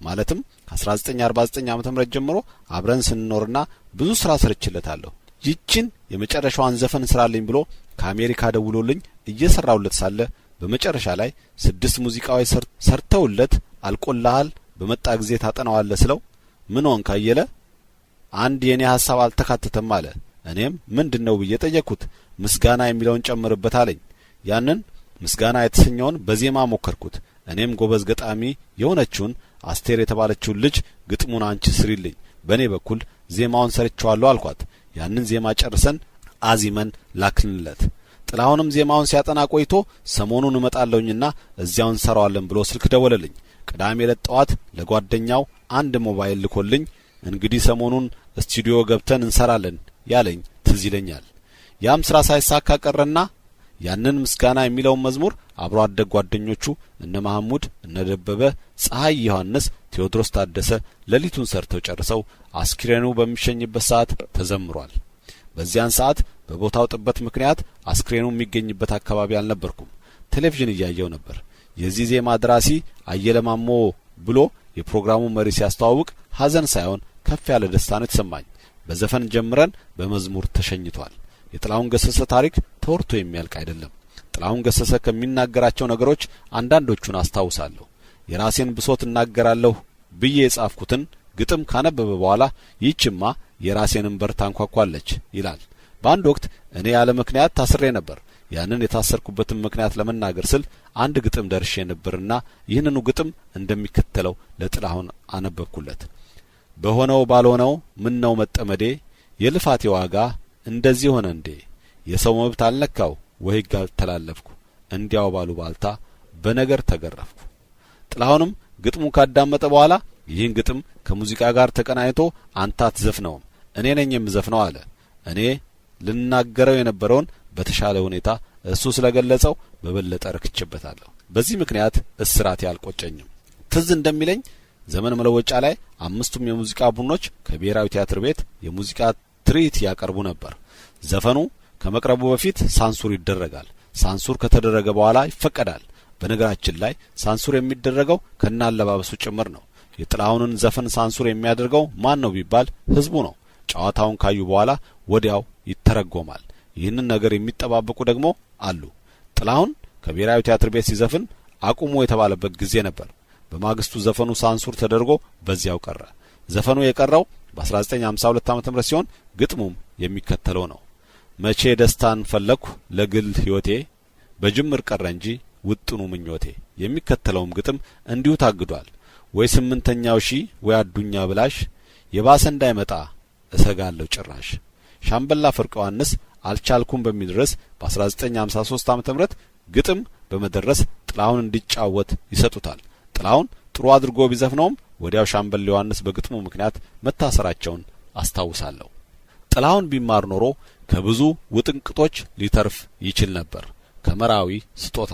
ማለትም ከ1949 ዓመተ ምህረት ጀምሮ አብረን ስንኖርና ብዙ ስራ ሰርቼለታለሁ። ይችን የመጨረሻዋን ዘፈን ስራልኝ ብሎ ከአሜሪካ ደውሎልኝ እየሰራሁለት ሳለ በመጨረሻ ላይ 6 ሙዚቃዎች ሰርተውለት አልቆልሃል፣ በመጣ ጊዜ ታጠናዋለህ ስለው ምን ሆንክ አየለ? አንድ የኔ ሐሳብ አልተካተተም አለ። እኔም ምንድነው ብዬ ጠየቅኩት። ምስጋና የሚለውን ጨምርበት አለኝ። ያንን ምስጋና የተሰኘውን በዜማ ሞከርኩት። እኔም ጎበዝ ገጣሚ የሆነችውን አስቴር የተባለችውን ልጅ ግጥሙን አንቺ ስሪልኝ፣ በእኔ በኩል ዜማውን ሰርቼዋለሁ አልኳት። ያንን ዜማ ጨርሰን አዚመን ላክንለት። ጥላሁንም ዜማውን ሲያጠና ቆይቶ ሰሞኑን እመጣለሁኝና እዚያው እንሰራዋለን ብሎ ስልክ ደወለልኝ። ቅዳሜ ዕለት ጠዋት ለጓደኛው አንድ ሞባይል ልኮልኝ እንግዲህ ሰሞኑን ስቱዲዮ ገብተን እንሰራለን ያለኝ ትዝ ይለኛል። ያም ስራ ሳይሳካ ቀረና ያንን ምስጋና የሚለውን መዝሙር አብሮ አደግ ጓደኞቹ እነ መሐሙድ፣ እነ ደበበ፣ ፀሐይ ዮሐንስ፣ ቴዎድሮስ ታደሰ ሌሊቱን ሰርተው ጨርሰው አስክሬኑ በሚሸኝበት ሰዓት ተዘምሯል። በዚያን ሰዓት በቦታው ጥበት ምክንያት አስክሬኑ የሚገኝበት አካባቢ አልነበርኩም። ቴሌቪዥን እያየው ነበር። የዚህ ዜማ ደራሲ አየለ ማሞ ብሎ የፕሮግራሙ መሪ ሲያስተዋውቅ ሀዘን ሳይሆን ከፍ ያለ ደስታ ነው የተሰማኝ። በዘፈን ጀምረን በመዝሙር ተሸኝቷል። የጥላሁን ገሰሰ ታሪክ ተወርቶ የሚያልቅ አይደለም። ጥላሁን ገሰሰ ከሚናገራቸው ነገሮች አንዳንዶቹን አስታውሳለሁ። የራሴን ብሶት እናገራለሁ ብዬ የጻፍኩትን ግጥም ካነበበ በኋላ ይህችማ የራሴን በር ታንኳኳለች ይላል። በአንድ ወቅት እኔ ያለ ምክንያት ታስሬ ነበር። ያንን የታሰርኩበትን ምክንያት ለመናገር ስል አንድ ግጥም ደርሼ ነበርና ይህንኑ ግጥም እንደሚከተለው ለጥላሁን አነበብኩለት። በሆነው ባልሆነው ምነው መጠመዴ፣ የልፋቴ ዋጋ እንደዚህ ሆነ እንዴ? የሰው መብት አልነካው ወይ ሕግ አልተላለፍኩ፣ እንዲያው ባሉ ባልታ በነገር ተገረፍኩ። ጥላሁንም ግጥሙን ካዳመጠ በኋላ ይህን ግጥም ከሙዚቃ ጋር ተቀናኝቶ አንተ አትዘፍነውም፣ እኔ ነኝ የምዘፍነው አለ። እኔ ልናገረው የነበረውን በተሻለ ሁኔታ እሱ ስለገለጸው በበለጠ ረክቼበታለሁ። በዚህ ምክንያት እስራቴ አልቆጨኝም። ትዝ እንደሚለኝ ዘመን መለወጫ ላይ 5ቱም የሙዚቃ ቡድኖች ከብሔራዊ ቲያትር ቤት የሙዚቃ ትርኢት ያቀርቡ ነበር። ዘፈኑ ከመቅረቡ በፊት ሳንሱር ይደረጋል። ሳንሱር ከተደረገ በኋላ ይፈቀዳል። በነገራችን ላይ ሳንሱር የሚደረገው ከናለባበሱ ጭምር ነው። የጥላሁንን ዘፈን ሳንሱር የሚያደርገው ማን ነው ቢባል ህዝቡ ነው። ጨዋታውን ካዩ በኋላ ወዲያው ይተረጎማል። ይህንን ነገር የሚጠባበቁ ደግሞ አሉ። ጥላሁን ከብሔራዊ ቲያትር ቤት ሲዘፍን አቁሙ የተባለበት ጊዜ ነበር። በማግስቱ ዘፈኑ ሳንሱር ተደርጎ በዚያው ቀረ። ዘፈኑ የቀረው በ1952 ዓመተ ምህረት ሲሆን ግጥሙም የሚከተለው ነው። መቼ ደስታን ፈለኩ ለግል ህይወቴ፣ በጅምር ቀረ እንጂ ውጥኑ ምኞቴ። የሚከተለውም ግጥም እንዲሁ ታግዷል። ወይ 8ኛው ሺህ ወይ አዱኛ ብላሽ፣ የባሰ እንዳይመጣ እሰጋለሁ ጭራሽ። ሻምበል አፈወርቅ ዮሐንስ አልቻልኩም በሚል ርዕስ በ1953 ዓመተ ምህረት ግጥም በመደረስ ጥላሁን እንዲጫወት ይሰጡታል። ጥላሁን ጥሩ አድርጎ ቢዘፍነውም ወዲያው ሻምበል ዮሐንስ በግጥሙ ምክንያት መታሰራቸውን አስታውሳለሁ። ጥላሁን ቢማር ኖሮ ከብዙ ውጥንቅጦች ሊተርፍ ይችል ነበር። ከመራዊ ስጦታ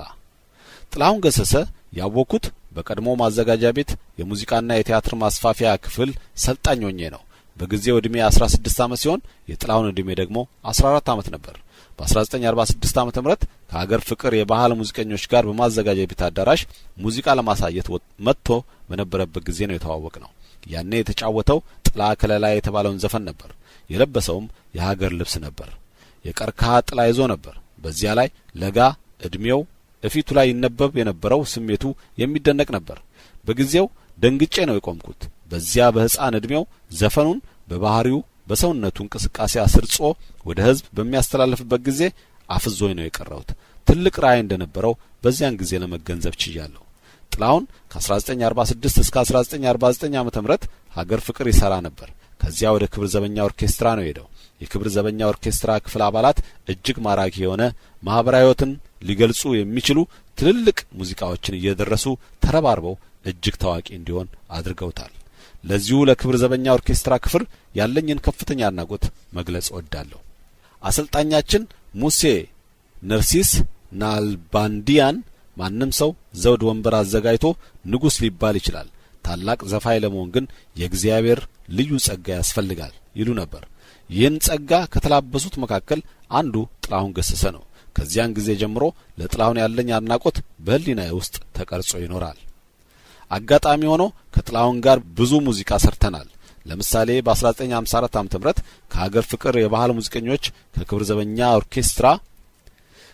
ጥላሁን ገሰሰ ያወቅኩት በቀድሞ ማዘጋጃ ቤት የሙዚቃና የቲያትር ማስፋፊያ ክፍል ሰልጣኝ ሆኜ ነው። በጊዜው ዕድሜ 16 ዓመት ሲሆን የጥላሁን ዕድሜ ደግሞ 14 ዓመት ነበር። በ1946 ዓመተ ምህረት ከሀገር ፍቅር የባህል ሙዚቀኞች ጋር በማዘጋጃ ቤት አዳራሽ ሙዚቃ ለማሳየት መጥቶ በነበረበት ጊዜ ነው የተዋወቅነው። ያኔ የተጫወተው ጥላ ከለላ የተባለውን ዘፈን ነበር። የለበሰውም የሀገር ልብስ ነበር። የቀርከሃ ጥላ ይዞ ነበር። በዚያ ላይ ለጋ እድሜው እፊቱ ላይ ይነበብ የነበረው ስሜቱ የሚደነቅ ነበር። በጊዜው ደንግጬ ነው የቆምኩት። በዚያ በህፃን እድሜው ዘፈኑን በባህሪው በሰውነቱ እንቅስቃሴ አስርጾ ወደ ህዝብ በሚያስተላልፍበት ጊዜ አፍዞኝ ነው የቀረሁት። ትልቅ ራዕይ እንደነበረው በዚያን ጊዜ ለመገንዘብ ችያለሁ። ጥላሁን ከ1946 እስከ 1949 ዓመተ ምህረት ሀገር ፍቅር ይሰራ ነበር። ከዚያ ወደ ክብር ዘበኛ ኦርኬስትራ ነው የሄደው። የክብር ዘበኛ ኦርኬስትራ ክፍል አባላት እጅግ ማራኪ የሆነ ማህበራዊ ህይወትን ሊገልጹ የሚችሉ ትልልቅ ሙዚቃዎችን እየደረሱ ተረባርበው እጅግ ታዋቂ እንዲሆን አድርገውታል። ለዚሁ ለክብር ዘበኛ ኦርኬስትራ ክፍል ያለኝን ከፍተኛ አድናቆት መግለጽ እወዳለሁ። አሰልጣኛችን ሙሴ ነርሲስ ናልባንዲያን ማንም ሰው ዘውድ ወንበር አዘጋጅቶ ንጉስ ሊባል ይችላል፣ ታላቅ ዘፋኝ ለመሆን ግን የእግዚአብሔር ልዩ ጸጋ ያስፈልጋል ይሉ ነበር። ይህን ጸጋ ከተላበሱት መካከል አንዱ ጥላሁን ገሰሰ ነው። ከዚያን ጊዜ ጀምሮ ለጥላሁን ያለኝ አድናቆት በህሊናዬ ውስጥ ተቀርጾ ይኖራል። አጋጣሚ ሆኖ ከጥላሁን ጋር ብዙ ሙዚቃ ሰርተናል። ለምሳሌ በ1954 ዓመተ ምህረት ከሀገር ፍቅር የባህል ሙዚቀኞች፣ ከክብር ዘበኛ ኦርኬስትራ፣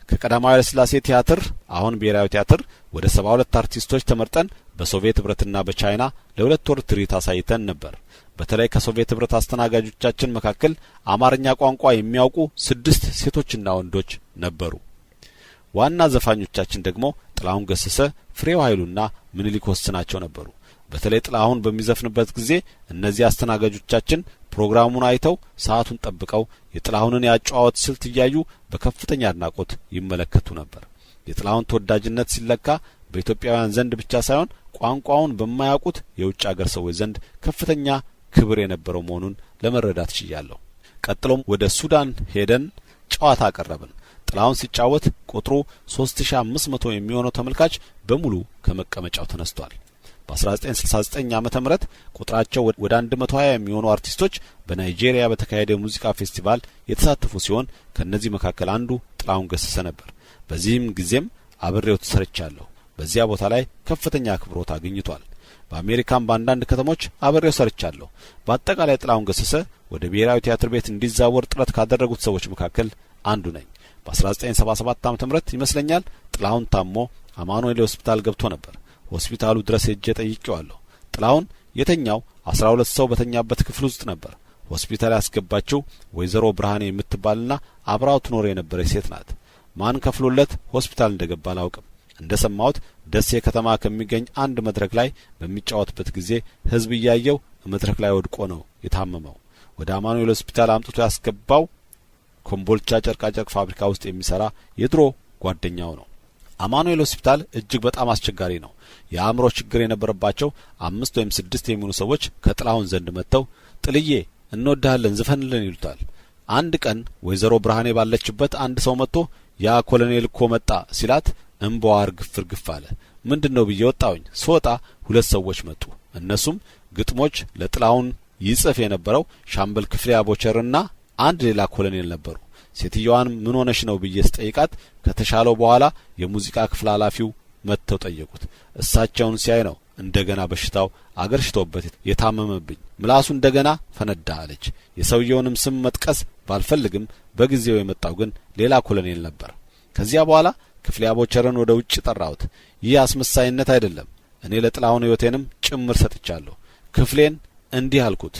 ከቀዳማዊ ኃይለ ሥላሴ ቲያትር አሁን ብሔራዊ ቲያትር ወደ 72 አርቲስቶች ተመርጠን በሶቪየት ህብረትና በቻይና ለሁለት ወር ትርኢት አሳይተን ነበር። በተለይ ከሶቪየት ህብረት አስተናጋጆቻችን መካከል አማርኛ ቋንቋ የሚያውቁ 6 ሴቶችና ወንዶች ነበሩ። ዋና ዘፋኞቻችን ደግሞ ጥላሁን ገሰሰ፣ ፍሬው ኃይሉና ምኒልክ ወስናቸው ነበሩ። በተለይ ጥላሁን በሚዘፍንበት ጊዜ እነዚህ አስተናጋጆቻችን ፕሮግራሙን አይተው ሰዓቱን ጠብቀው የጥላሁንን ያጨዋወት ስልት እያዩ በከፍተኛ አድናቆት ይመለከቱ ነበር። የጥላሁን ተወዳጅነት ሲለካ በኢትዮጵያውያን ዘንድ ብቻ ሳይሆን ቋንቋውን በማያውቁት የውጭ አገር ሰዎች ዘንድ ከፍተኛ ክብር የነበረው መሆኑን ለመረዳት ችያለሁ። ቀጥሎም ወደ ሱዳን ሄደን ጨዋታ አቀረብን። ጥላሁን ሲጫወት ቁጥሩ 3500 የሚሆነው ተመልካች በሙሉ ከመቀመጫው ተነስቷል። በ1969 ዓመተ ምህረት ቁጥራቸው ወደ 120 የሚሆኑ አርቲስቶች በናይጄሪያ በተካሄደ የሙዚቃ ፌስቲቫል የተሳተፉ ሲሆን ከነዚህ መካከል አንዱ ጥላሁን ገሰሰ ነበር። በዚህም ጊዜም አብሬው ተሰርቻለሁ። በዚያ ቦታ ላይ ከፍተኛ አክብሮት አግኝቷል። በአሜሪካም በአንዳንድ ከተሞች አብሬው ሰርቻለሁ። በአጠቃላይ ጥላሁን ገሰሰ ወደ ብሔራዊ ቲያትር ቤት እንዲዛወር ጥረት ካደረጉት ሰዎች መካከል አንዱ ነኝ። በ1977 ዓመተ ምህረት ይመስለኛል ጥላሁን ታሞ አማኑኤል ሆስፒታል ገብቶ ነበር። ሆስፒታሉ ድረስ ሄጄ ጠይቄዋለሁ። ጥላሁን የተኛው 12 ሰው በተኛበት ክፍል ውስጥ ነበር። ሆስፒታል ያስገባችው ወይዘሮ ብርሃኔ የምትባልና አብራው ትኖር የነበረች ሴት ናት። ማን ከፍሎለት ሆስፒታል እንደገባ አላውቅም። እንደሰማሁት ደሴ ከተማ ከሚገኝ አንድ መድረክ ላይ በሚጫወትበት ጊዜ ህዝብ እያየው መድረክ ላይ ወድቆ ነው የታመመው። ወደ አማኑኤል ሆስፒታል አምጥቶ ያስገባው ኮምቦልቻ ጨርቃጨርቅ ፋብሪካ ውስጥ የሚሰራ የድሮ ጓደኛው ነው። አማኑኤል ሆስፒታል እጅግ በጣም አስቸጋሪ ነው። የአእምሮ ችግር የነበረባቸው 5 ወይም 6 የሚሆኑ ሰዎች ከጥላሁን ዘንድ መጥተው ጥልዬ እንወድሃለን ዝፈንልን ይሉታል። አንድ ቀን ወይዘሮ ብርሃኔ ባለችበት አንድ ሰው መጥቶ ያ ኮሎኔል እኮ መጣ ሲላት እምባዋ እርግፍ እርግፍ አለ። ምንድነው ብዬ ወጣሁኝ። ስወጣ 2 ሰዎች መጡ። እነሱም ግጥሞች ለጥላሁን ይጽፍ የነበረው ሻምበል ክፍሌ አቦቸርና አንድ ሌላ ኮሎኔል ነበሩ። ሴትየዋን ምን ሆነሽ ነው ብዬ ስጠይቃት ከተሻለው በኋላ የሙዚቃ ክፍል ኃላፊው መጥተው ጠየቁት። እሳቸውን ሲያይ ነው እንደገና በሽታው አገርሽቶበት የታመመብኝ፣ ምላሱ እንደገና ፈነዳ አለች። የሰውየውንም ስም መጥቀስ ባልፈልግም በጊዜው የመጣው ግን ሌላ ኮሎኔል ነበር። ከዚያ በኋላ ክፍሌ አቦቸርን ወደ ውጭ ጠራሁት። ይህ አስመሳይነት አይደለም፣ እኔ ለጥላሁን ሕይወቴንም ጭምር ሰጥቻለሁ። ክፍሌን እንዲህ አልኩት፣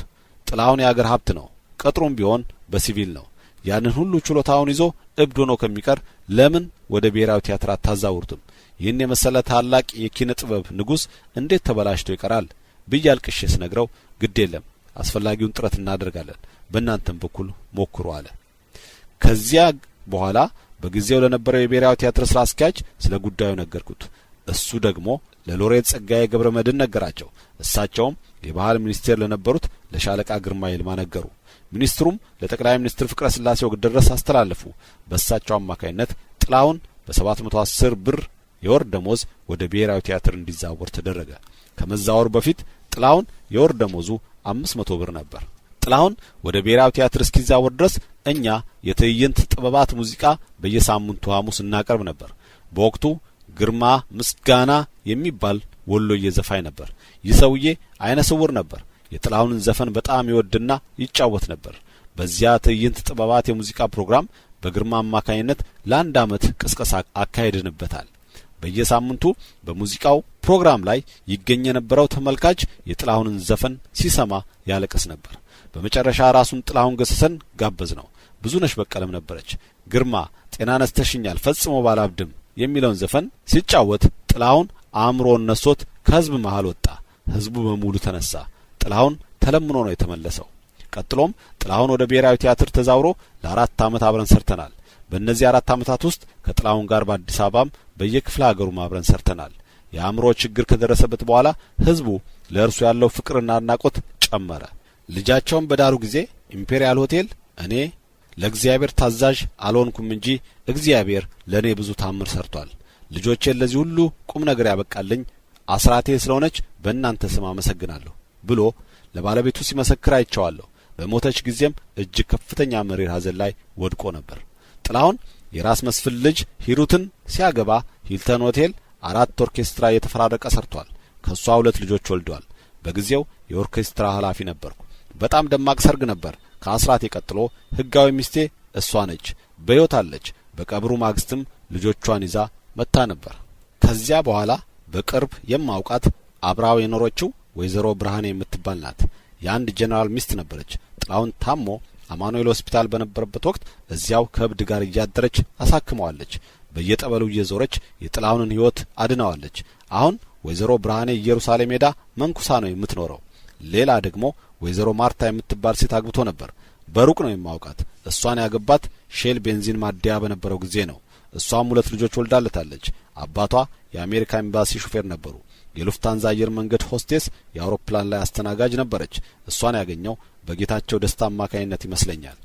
ጥላሁን የአገር ሀብት ነው፣ ቅጥሩም ቢሆን በሲቪል ነው። ያንን ሁሉ ችሎታውን ይዞ እብድ ሆኖ ከሚቀር ለምን ወደ ብሔራዊ ቲያትር አታዛውሩትም? ይህን የመሰለ ታላቅ የኪነ ጥበብ ንጉስ እንዴት ተበላሽቶ ይቀራል? ብዬ አልቅሼ ስነግረው ግድ የለም አስፈላጊውን ጥረት እናደርጋለን፣ በእናንተም በኩል ሞክሩ አለ። ከዚያ በኋላ በጊዜው ለነበረው የብሔራዊ ቲያትር ስራ አስኪያጅ ስለ ጉዳዩ ነገርኩት። እሱ ደግሞ ለሎሬት ጸጋዬ ገብረ መድኅን ነገራቸው። እሳቸውም የባህል ሚኒስቴር ለነበሩት ለሻለቃ ግርማ ይልማ ነገሩ። ሚኒስትሩም ለጠቅላይ ሚኒስትር ፍቅረ ስላሴ ወግደረስ አስተላለፉ። በእሳቸው አማካይነት ጥላሁን በ710 ብር የወር ደሞዝ ወደ ብሔራዊ ቲያትር እንዲዛወር ተደረገ። ከመዛወሩ በፊት ጥላሁን የወር ደሞዙ 500 ብር ነበር። ጥላሁን ወደ ብሔራዊ ቲያትር እስኪዛወር ድረስ እኛ የትዕይንት ጥበባት ሙዚቃ በየሳምንቱ ሐሙስ እናቀርብ ነበር። በወቅቱ ግርማ ምስጋና የሚባል ወሎዬ ዘፋኝ ነበር። ይህ ሰውዬ አይነ ስውር ነበር። የጥላሁንን ዘፈን በጣም ይወድና ይጫወት ነበር። በዚያ ትዕይንት ጥበባት የሙዚቃ ፕሮግራም በግርማ አማካኝነት ለአንድ ዓመት ቅስቀሳ አካሄድንበታል። በየሳምንቱ በሙዚቃው ፕሮግራም ላይ ይገኝ የነበረው ተመልካች የጥላሁንን ዘፈን ሲሰማ ያለቅስ ነበር። በመጨረሻ ራሱን ጥላሁን ገሰሰን ጋበዝነው። ብዙነሽ በቀለም ነበረች። ግርማ ጤና ነስተሽኛል ፈጽሞ ባላብድም የሚለውን ዘፈን ሲጫወት ጥላሁን አእምሮውን ነስቶት ከህዝብ መሃል ወጣ። ህዝቡ በሙሉ ተነሳ። ጥላሁን ተለምኖ ነው የተመለሰው። ቀጥሎም ጥላሁን ወደ ብሔራዊ ቲያትር ተዛውሮ ለ4 ዓመት አብረን ሰርተናል። በእነዚህ 4 ዓመታት ውስጥ ከጥላሁን ጋር በአዲስ አበባም በየክፍለ ሀገሩም አብረን ሰርተናል። የአእምሮ ችግር ከደረሰበት በኋላ ህዝቡ ለእርሱ ያለው ፍቅርና አድናቆት ጨመረ። ልጃቸውን በዳሩ ጊዜ ኢምፔሪያል ሆቴል እኔ ለእግዚአብሔር ታዛዥ አልሆንኩም እንጂ እግዚአብሔር ለእኔ ብዙ ታምር ሰርቷል። ልጆቼን ለዚህ ሁሉ ቁም ነገር ያበቃልኝ አስራቴ ስለሆነች በእናንተ ስም አመሰግናለሁ ብሎ ለባለቤቱ ሲመሰክር አይቼዋለሁ። በሞተች ጊዜም እጅግ ከፍተኛ መሪር ሐዘን ላይ ወድቆ ነበር። ጥላሁን የራስ መስፍን ልጅ ሂሩትን ሲያገባ ሂልተን ሆቴል 4 ኦርኬስትራ እየተፈራረቀ ሰርቷል። ከሷ 2 ልጆች ወልደዋል። በጊዜው የኦርኬስትራ ኃላፊ ነበርኩ። በጣም ደማቅ ሰርግ ነበር። ከአስራቴ ቀጥሎ ህጋዊ ሚስቴ እሷ ነች። በሕይወት አለች። በቀብሩ ማግስትም ልጆቿን ይዛ መጥታ ነበር። ከዚያ በኋላ በቅርብ የማውቃት አብራው የኖረችው ወይዘሮ ብርሃኔ የምትባል ናት። የአንድ ጀነራል ሚስት ነበረች። ጥላሁን ታሞ አማኑኤል ሆስፒታል በነበረበት ወቅት እዚያው ከእብድ ጋር እያደረች አሳክመዋለች። በየጠበሉ እየዞረች የጥላሁንን ሕይወት አድነዋለች። አሁን ወይዘሮ ብርሃኔ ኢየሩሳሌም ሄዳ መንኩሳ ነው የምትኖረው። ሌላ ደግሞ ወይዘሮ ማርታ የምትባል ሴት አግብቶ ነበር። በሩቅ ነው የማውቃት። እሷን ያገባት ሼል ቤንዚን ማደያ በነበረው ጊዜ ነው። እሷም 2 ልጆች ወልዳለታለች። አባቷ የአሜሪካ ኤምባሲ ሹፌር ነበሩ። የሉፍታንዛ አየር መንገድ ሆስቴስ፣ የአውሮፕላን ላይ አስተናጋጅ ነበረች። እሷን ያገኘው በጌታቸው ደስታ አማካኝነት ይመስለኛል።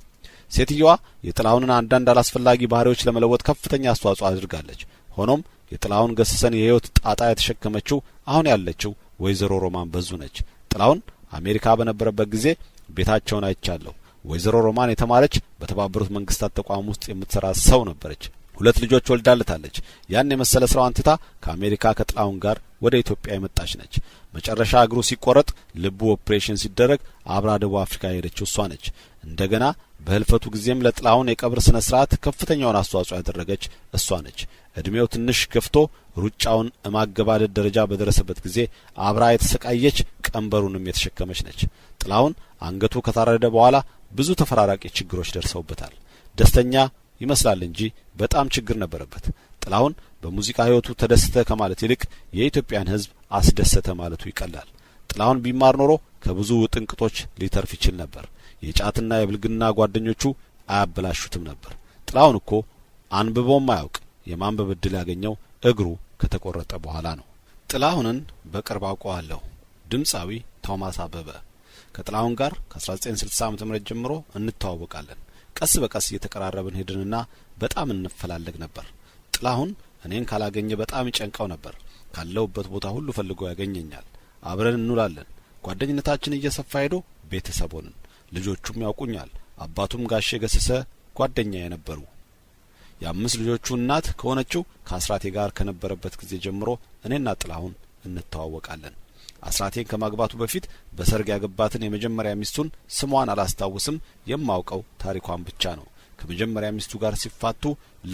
ሴትየዋ የጥላሁንን አንዳንድ አላስፈላጊ ባህሪዎች ለመለወጥ ከፍተኛ አስተዋጽኦ አድርጋለች። ሆኖም የጥላሁን ገሰሰን የህይወት ጣጣ የተሸከመችው አሁን ያለችው ወይዘሮ ሮማን በዙ ነች። ጥላሁን አሜሪካ በነበረበት ጊዜ ቤታቸውን አይቻለሁ። ወይዘሮ ሮማን የተማረች በተባበሩት መንግስታት ተቋም ውስጥ የምትሰራ ሰው ነበረች። 2 ልጆች ወልዳለታለች። ያን የመሰለ ስራዋን ትታ ከአሜሪካ ከጥላሁን ጋር ወደ ኢትዮጵያ የመጣች ነች። መጨረሻ እግሩ ሲቆረጥ ልቡ ኦፕሬሽን ሲደረግ አብራ ደቡብ አፍሪካ የሄደችው እሷ ነች። እንደገና በህልፈቱ ጊዜም ለጥላሁን የቀብር ስነ ስርዓት ከፍተኛውን አስተዋጽኦ ያደረገች እሷ ነች። እድሜው ትንሽ ገፍቶ ሩጫውን ማገባደድ ደረጃ በደረሰበት ጊዜ አብራ የተሰቃየች ቀንበሩንም የተሸከመች ነች። ጥላሁን አንገቱ ከታረደ በኋላ ብዙ ተፈራራቂ ችግሮች ደርሰውበታል። ደስተኛ ይመስላል እንጂ በጣም ችግር ነበረበት። ጥላሁን በሙዚቃ ህይወቱ ተደሰተ ከማለት ይልቅ የኢትዮጵያን ህዝብ አስደሰተ ማለቱ ይቀላል። ጥላሁን ቢማር ኖሮ ከብዙ ውጥንቅጦች ሊተርፍ ይችል ነበር። የጫትና የብልግና ጓደኞቹ አያበላሹትም ነበር። ጥላሁን እኮ አንብቦም አያውቅ። የማንበብ እድል ያገኘው እግሩ ከተቆረጠ በኋላ ነው። ጥላሁንን በቅርብ አውቀዋለሁ። ድምፃዊ ቶማስ አበበ ከጥላሁን ጋር ከ1960 ዓመተ ምህረት ጀምሮ እንተዋወቃለን። ቀስ በቀስ እየተቀራረብን ሄድንና በጣም እንፈላለግ ነበር። ጥላሁን እኔን ካላገኘ በጣም ይጨንቀው ነበር። ካለሁበት ቦታ ሁሉ ፈልጎ ያገኘኛል። አብረን እንውላለን። ጓደኝነታችን እየሰፋ ሄዶ ቤተሰብ ሆንን። ልጆቹም ያውቁኛል። አባቱም ጋሼ ገሰሰ ጓደኛዬ ነበሩ። የ5 ልጆቹ እናት ከሆነችው ከአስራቴ ጋር ከነበረበት ጊዜ ጀምሮ እኔና ጥላሁን እንተዋወቃለን። አስራቴን ከማግባቱ በፊት በሰርግ ያገባትን የመጀመሪያ ሚስቱን ስሟን አላስታውስም፣ የማውቀው ታሪኳን ብቻ ነው። ከመጀመሪያ ሚስቱ ጋር ሲፋቱ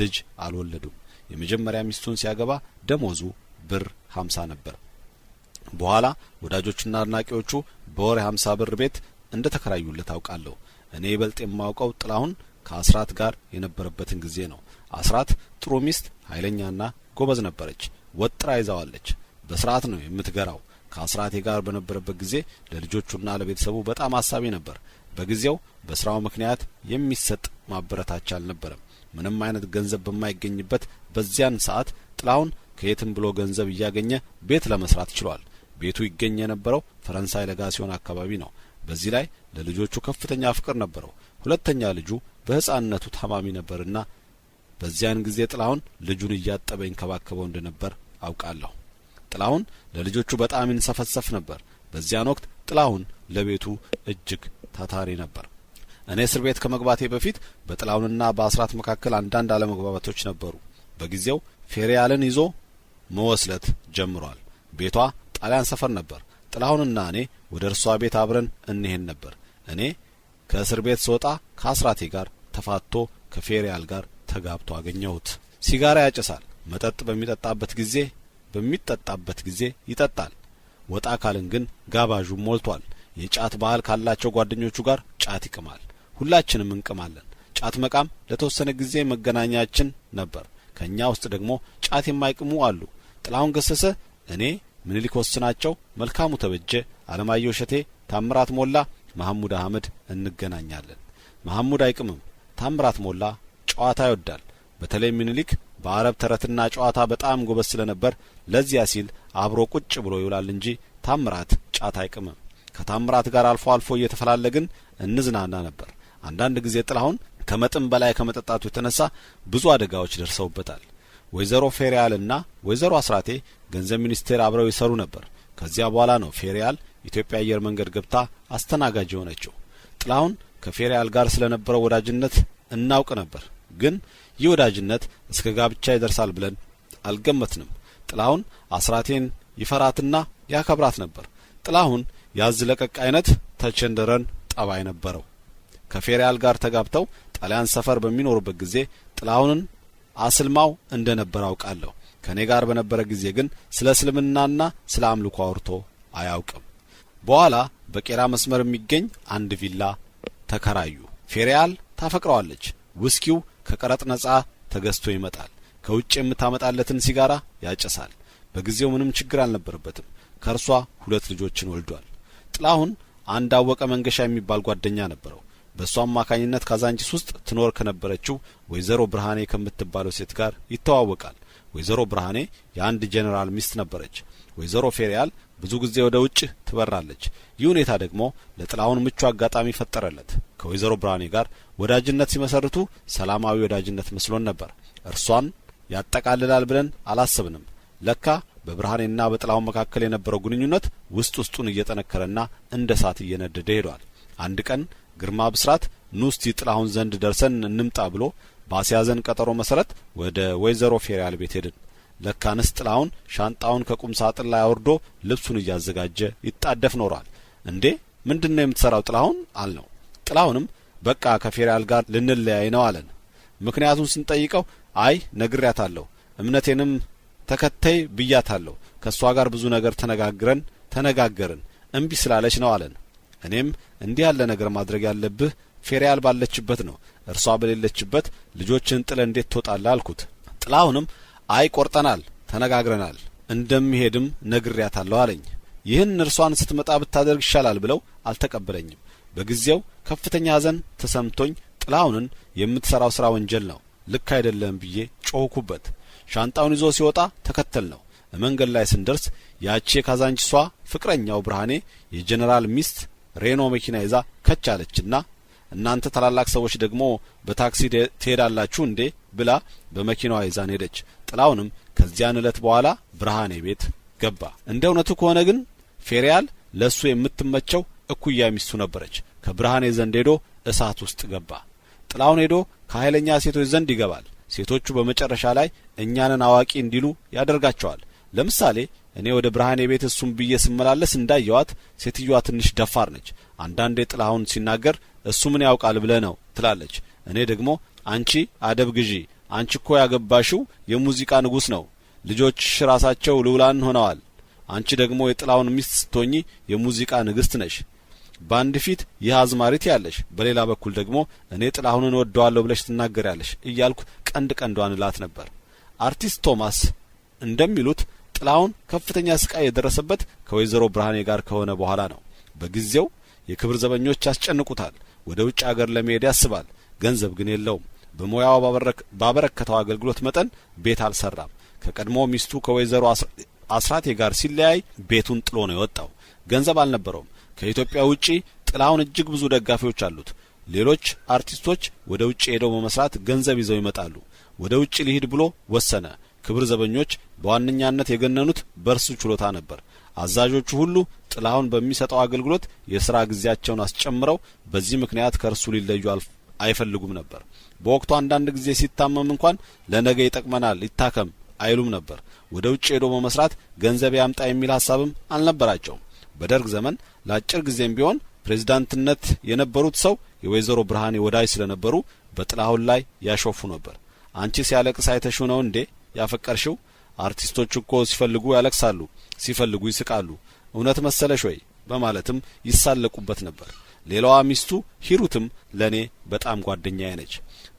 ልጅ አልወለዱም። የመጀመሪያ ሚስቱን ሲያገባ ደሞዙ ብር 50 ነበር። በኋላ ወዳጆቹና አድናቂዎቹ በወር 50 ብር ቤት እንደተከራዩለት አውቃለሁ። እኔ ይበልጥ የማውቀው ጥላሁን ከአስራት ጋር የነበረበትን ጊዜ ነው። አስራት ጥሩ ሚስት፣ ኃይለኛና ጎበዝ ነበረች። ወጥራ ይዛዋለች። በስርዓት ነው የምትገራው። ከአስራቴ ጋር በነበረበት ጊዜ ለልጆቹና ለቤተሰቡ በጣም አሳቢ ነበር። በጊዜው በስራው ምክንያት የሚሰጥ ማበረታቻ አልነበረም። ምንም አይነት ገንዘብ በማይገኝበት በዚያን ሰዓት ጥላሁን ከየትም ብሎ ገንዘብ እያገኘ ቤት ለመስራት ችሏል። ቤቱ ይገኝ የነበረው ፈረንሳይ ለጋሲዮን አካባቢ ነው። በዚህ ላይ ለልጆቹ ከፍተኛ ፍቅር ነበረው። ሁለተኛ ልጁ በህፃንነቱ ታማሚ ነበርና በዚያን ጊዜ ጥላሁን ልጁን እያጠበ ይንከባከበው እንደነበር አውቃለሁ። ጥላሁን ለልጆቹ በጣም ይንሰፈሰፍ ነበር። በዚያን ወቅት ጥላሁን ለቤቱ እጅግ ታታሪ ነበር። እኔ እስር ቤት ከመግባቴ በፊት በጥላሁንና በአስራት መካከል አንዳንድ አለመግባባቶች ነበሩ። በጊዜው ፌሪያልን ይዞ መወስለት ጀምሯል። ቤቷ ጣሊያን ሰፈር ነበር። ጥላሁንና እኔ ወደ እርሷ ቤት አብረን እንሄድ ነበር። እኔ ከእስር ቤት ስወጣ ከአስራቴ ጋር ተፋቶ ከፌሪያል ጋር ተጋብቶ አገኘሁት። ሲጋራ ያጨሳል። መጠጥ በሚጠጣበት ጊዜ ይጠጣል። ወጣ ካልን ግን ጋባዡ ሞልቷል። የጫት ባህል ካላቸው ጓደኞቹ ጋር ጫት ይቅማል። ሁላችንም እንቅማለን። ጫት መቃም ለተወሰነ ጊዜ መገናኛችን ነበር። ከኛ ውስጥ ደግሞ ጫት የማይቅሙ አሉ። ጥላሁን ገሰሰ፣ እኔ፣ ምኒልክ ወስናቸው፣ መልካሙ ተበጀ፣ አለማየሁ እሸቴ፣ ታምራት ሞላ፣ መሐሙድ አህመድ እንገናኛለን። መሐሙድ አይቅምም። ታምራት ሞላ ጨዋታ ይወዳል። በተለይ ምኒልክ በአረብ ተረትና ጨዋታ በጣም ጎበዝ ስለነበር ለዚያ ሲል አብሮ ቁጭ ብሎ ይውላል እንጂ ታምራት ጫት አይቅምም። ከታምራት ጋር አልፎ አልፎ እየተፈላለግን እንዝናና ነበር። አንዳንድ ጊዜ ጥላሁን ከመጠን በላይ ከመጠጣቱ የተነሳ ብዙ አደጋዎች ደርሰውበታል። ወይዘሮ ፌሪያልና ወይዘሮ አስራቴ ገንዘብ ሚኒስቴር አብረው ይሰሩ ነበር። ከዚያ በኋላ ነው ፌሪያል ኢትዮጵያ አየር መንገድ ገብታ አስተናጋጅ የሆነችው። ጥላሁን ከፌሪያል ጋር ስለነበረው ወዳጅነት እናውቅ ነበር። ግን ይህ ወዳጅነት እስከ ጋብቻ ይደርሳል ብለን አልገመትንም። ጥላሁን አስራቴን ይፈራትና ያከብራት ነበር። ጥላሁን ያዝ ለቀቅ አይነት ተቸንደረን ጠባይ ነበረው። ከፌሪያል ጋር ተጋብተው ጣሊያን ሰፈር በሚኖሩበት ጊዜ ጥላሁንን አስልማው እንደነበር አውቃለሁ። ከኔ ጋር በነበረ ጊዜ ግን ስለ እስልምናና ስለ አምልኮ አውርቶ አያውቅም። በኋላ በቄራ መስመር የሚገኝ አንድ ቪላ ተከራዩ። ፌሪያል ታፈቅረዋለች። ውስኪው ከቀረጥ ነጻ ተገዝቶ ይመጣል። ከውጭ የምታመጣለትን ሲጋራ ያጨሳል። በጊዜው ምንም ችግር አልነበረበትም። ከእርሷ ሁለት ልጆችን ወልዷል። ጥላሁን አንድ አወቀ መንገሻ የሚባል ጓደኛ ነበረው። በእሷ አማካኝነት ካዛንቺስ ውስጥ ትኖር ከነበረችው ወይዘሮ ብርሃኔ ከምትባለው ሴት ጋር ይተዋወቃል። ወይዘሮ ብርሃኔ የአንድ ጄኔራል ሚስት ነበረች። ወይዘሮ ፌሪያል ብዙ ጊዜ ወደ ውጭ ትበራለች። ይህ ሁኔታ ደግሞ ለጥላሁን ምቹ አጋጣሚ ፈጠረለት። ከወይዘሮ ብርሃኔ ጋር ወዳጅነት ሲመሰርቱ ሰላማዊ ወዳጅነት መስሎን ነበር። እርሷን ያጠቃልላል ብለን አላሰብንም። ለካ በብርሃኔና በጥላሁን መካከል የነበረው ግንኙነት ውስጥ ውስጡን እየጠነከረና እንደ እሳት እየነደደ ሄዷል። አንድ ቀን ግርማ ብስራት ኑ እስቲ ጥላሁን ዘንድ ደርሰን እንምጣ ብሎ ባስያዘን ቀጠሮ መሰረት ወደ ወይዘሮ ፌሪያል ቤት ሄድን። ለካንስ ጥላሁን ሻንጣውን ከቁም ሳጥን ላይ አውርዶ ልብሱን እያዘጋጀ ይጣደፍ ኖሯል። እንዴ፣ ምንድነው የምትሰራው ጥላሁን አልነው። ጥላሁንም በቃ ከፌሪያል ጋር ልንለያይ ነው አለን። ምክንያቱን ስንጠይቀው አይ ነግሬያታለሁ፣ እምነቴንም ተከተይ ብያታለሁ፣ ከእሷ ጋር ብዙ ነገር ተነጋገርን፣ እምቢ ስላለች ነው አለን። እኔም እንዲህ ያለ ነገር ማድረግ ያለብህ ፌሪያል ባለችበት ነው፣ እርሷ በሌለችበት ልጆችን ጥለህ እንዴት ትወጣለህ አልኩት። ጥላሁንም አይ ቆርጠናል፣ ተነጋግረናል፣ እንደምሄድም ነግሬያታለሁ አለኝ። ይህን እርሷን ስትመጣ ብታደርግ ይሻላል ብለው አልተቀበለኝም። በጊዜው ከፍተኛ ሐዘን ተሰምቶኝ ጥላሁንን የምትሰራው ስራ ወንጀል ነው፣ ልክ አይደለም ብዬ ጮህኩበት። ሻንጣውን ይዞ ሲወጣ ተከተልነው። መንገድ ላይ ስንደርስ ያቺ የካዛንቺሷ ፍቅረኛው ብርሃኔ የጀነራል ሚስት ሬኖ መኪና ይዛ ከች አለችና እናንተ ታላላቅ ሰዎች ደግሞ በታክሲ ትሄዳላችሁ እንዴ ብላ በመኪናዋ ይዛን ሄደች። ጥላሁንም ከዚያን እለት በኋላ ብርሃኔ ቤት ገባ። እንደ እውነቱ ከሆነ ግን ፌሪያል ለሱ የምትመቸው እኩያ ሚስቱ ነበረች። ከብርሃኔ ዘንድ ሄዶ እሳት ውስጥ ገባ። ጥላሁን ሄዶ ከኃይለኛ ሴቶች ዘንድ ይገባል። ሴቶቹ በመጨረሻ ላይ እኛንን አዋቂ እንዲሉ ያደርጋቸዋል። ለምሳሌ እኔ ወደ ብርሃኔ ቤት እሱን ብዬ ስመላለስ እንዳየዋት ሴትዮዋ ትንሽ ደፋር ነች። አንዳንዴ ጥላሁን ሲናገር እሱ ምን ያውቃል ብለህ ነው ትላለች። እኔ ደግሞ አንቺ አደብ ግዢ፣ አንቺ እኮ ያገባሽው የሙዚቃ ንጉሥ ነው፣ ልጆችሽ ራሳቸው ልዑላን ሆነዋል። አንቺ ደግሞ የጥላሁን ሚስት ስትሆኚ የሙዚቃ ንግስት ነሽ። በአንድ ፊት ይህ አዝማሪ ትያለሽ፣ በሌላ በኩል ደግሞ እኔ ጥላሁንን እወደዋለሁ ብለሽ ትናገሪያለሽ እያልኩ ቀንድ ቀንዷን እላት ነበር። አርቲስት ቶማስ እንደሚሉት ጥላሁን ከፍተኛ ስቃይ የደረሰበት ከወይዘሮ ብርሃኔ ጋር ከሆነ በኋላ ነው። በጊዜው የክብር ዘበኞች ያስጨንቁታል። ወደ ውጭ አገር ለመሄድ ያስባል። ገንዘብ ግን የለውም። በሙያው ባበረከተው አገልግሎት መጠን ቤት አልሰራም። ከቀድሞ ሚስቱ ከወይዘሮ አስራቴ ጋር ሲለያይ ቤቱን ጥሎ ነው የወጣው። ገንዘብ አልነበረውም። ከኢትዮጵያ ውጪ ጥላሁን እጅግ ብዙ ደጋፊዎች አሉት። ሌሎች አርቲስቶች ወደ ውጭ ሄደው በመስራት ገንዘብ ይዘው ይመጣሉ። ወደ ውጭ ሊሄድ ብሎ ወሰነ። ክብር ዘበኞች በዋነኛነት የገነኑት በእርሱ ችሎታ ነበር። አዛዦቹ ሁሉ ጥላሁን በሚሰጠው አገልግሎት የሥራ ጊዜያቸውን አስጨምረው በዚህ ምክንያት ከእርሱ ሊለዩ አይፈልጉም ነበር። በወቅቱ አንዳንድ ጊዜ ሲታመም እንኳን ለነገ ይጠቅመናል ይታከም አይሉም ነበር። ወደ ውጭ ሄዶ በመስራት ገንዘብ ያምጣ የሚል ሀሳብም አልነበራቸውም። በደርግ ዘመን ለአጭር ጊዜም ቢሆን ፕሬዝዳንትነት የነበሩት ሰው የወይዘሮ ብርሃኔ ወዳጅ ስለነበሩ በጥላሁን ላይ ያሾፉ ነበር። አንቺ ሲያለቅስ አይተሽው ነው እንዴ ያፈቀርሽው? አርቲስቶች እኮ ሲፈልጉ ያለቅሳሉ፣ ሲፈልጉ ይስቃሉ። እውነት መሰለሽ ወይ? በማለትም ይሳለቁበት ነበር። ሌላዋ ሚስቱ ሂሩትም ለኔ በጣም ጓደኛዬ ነች።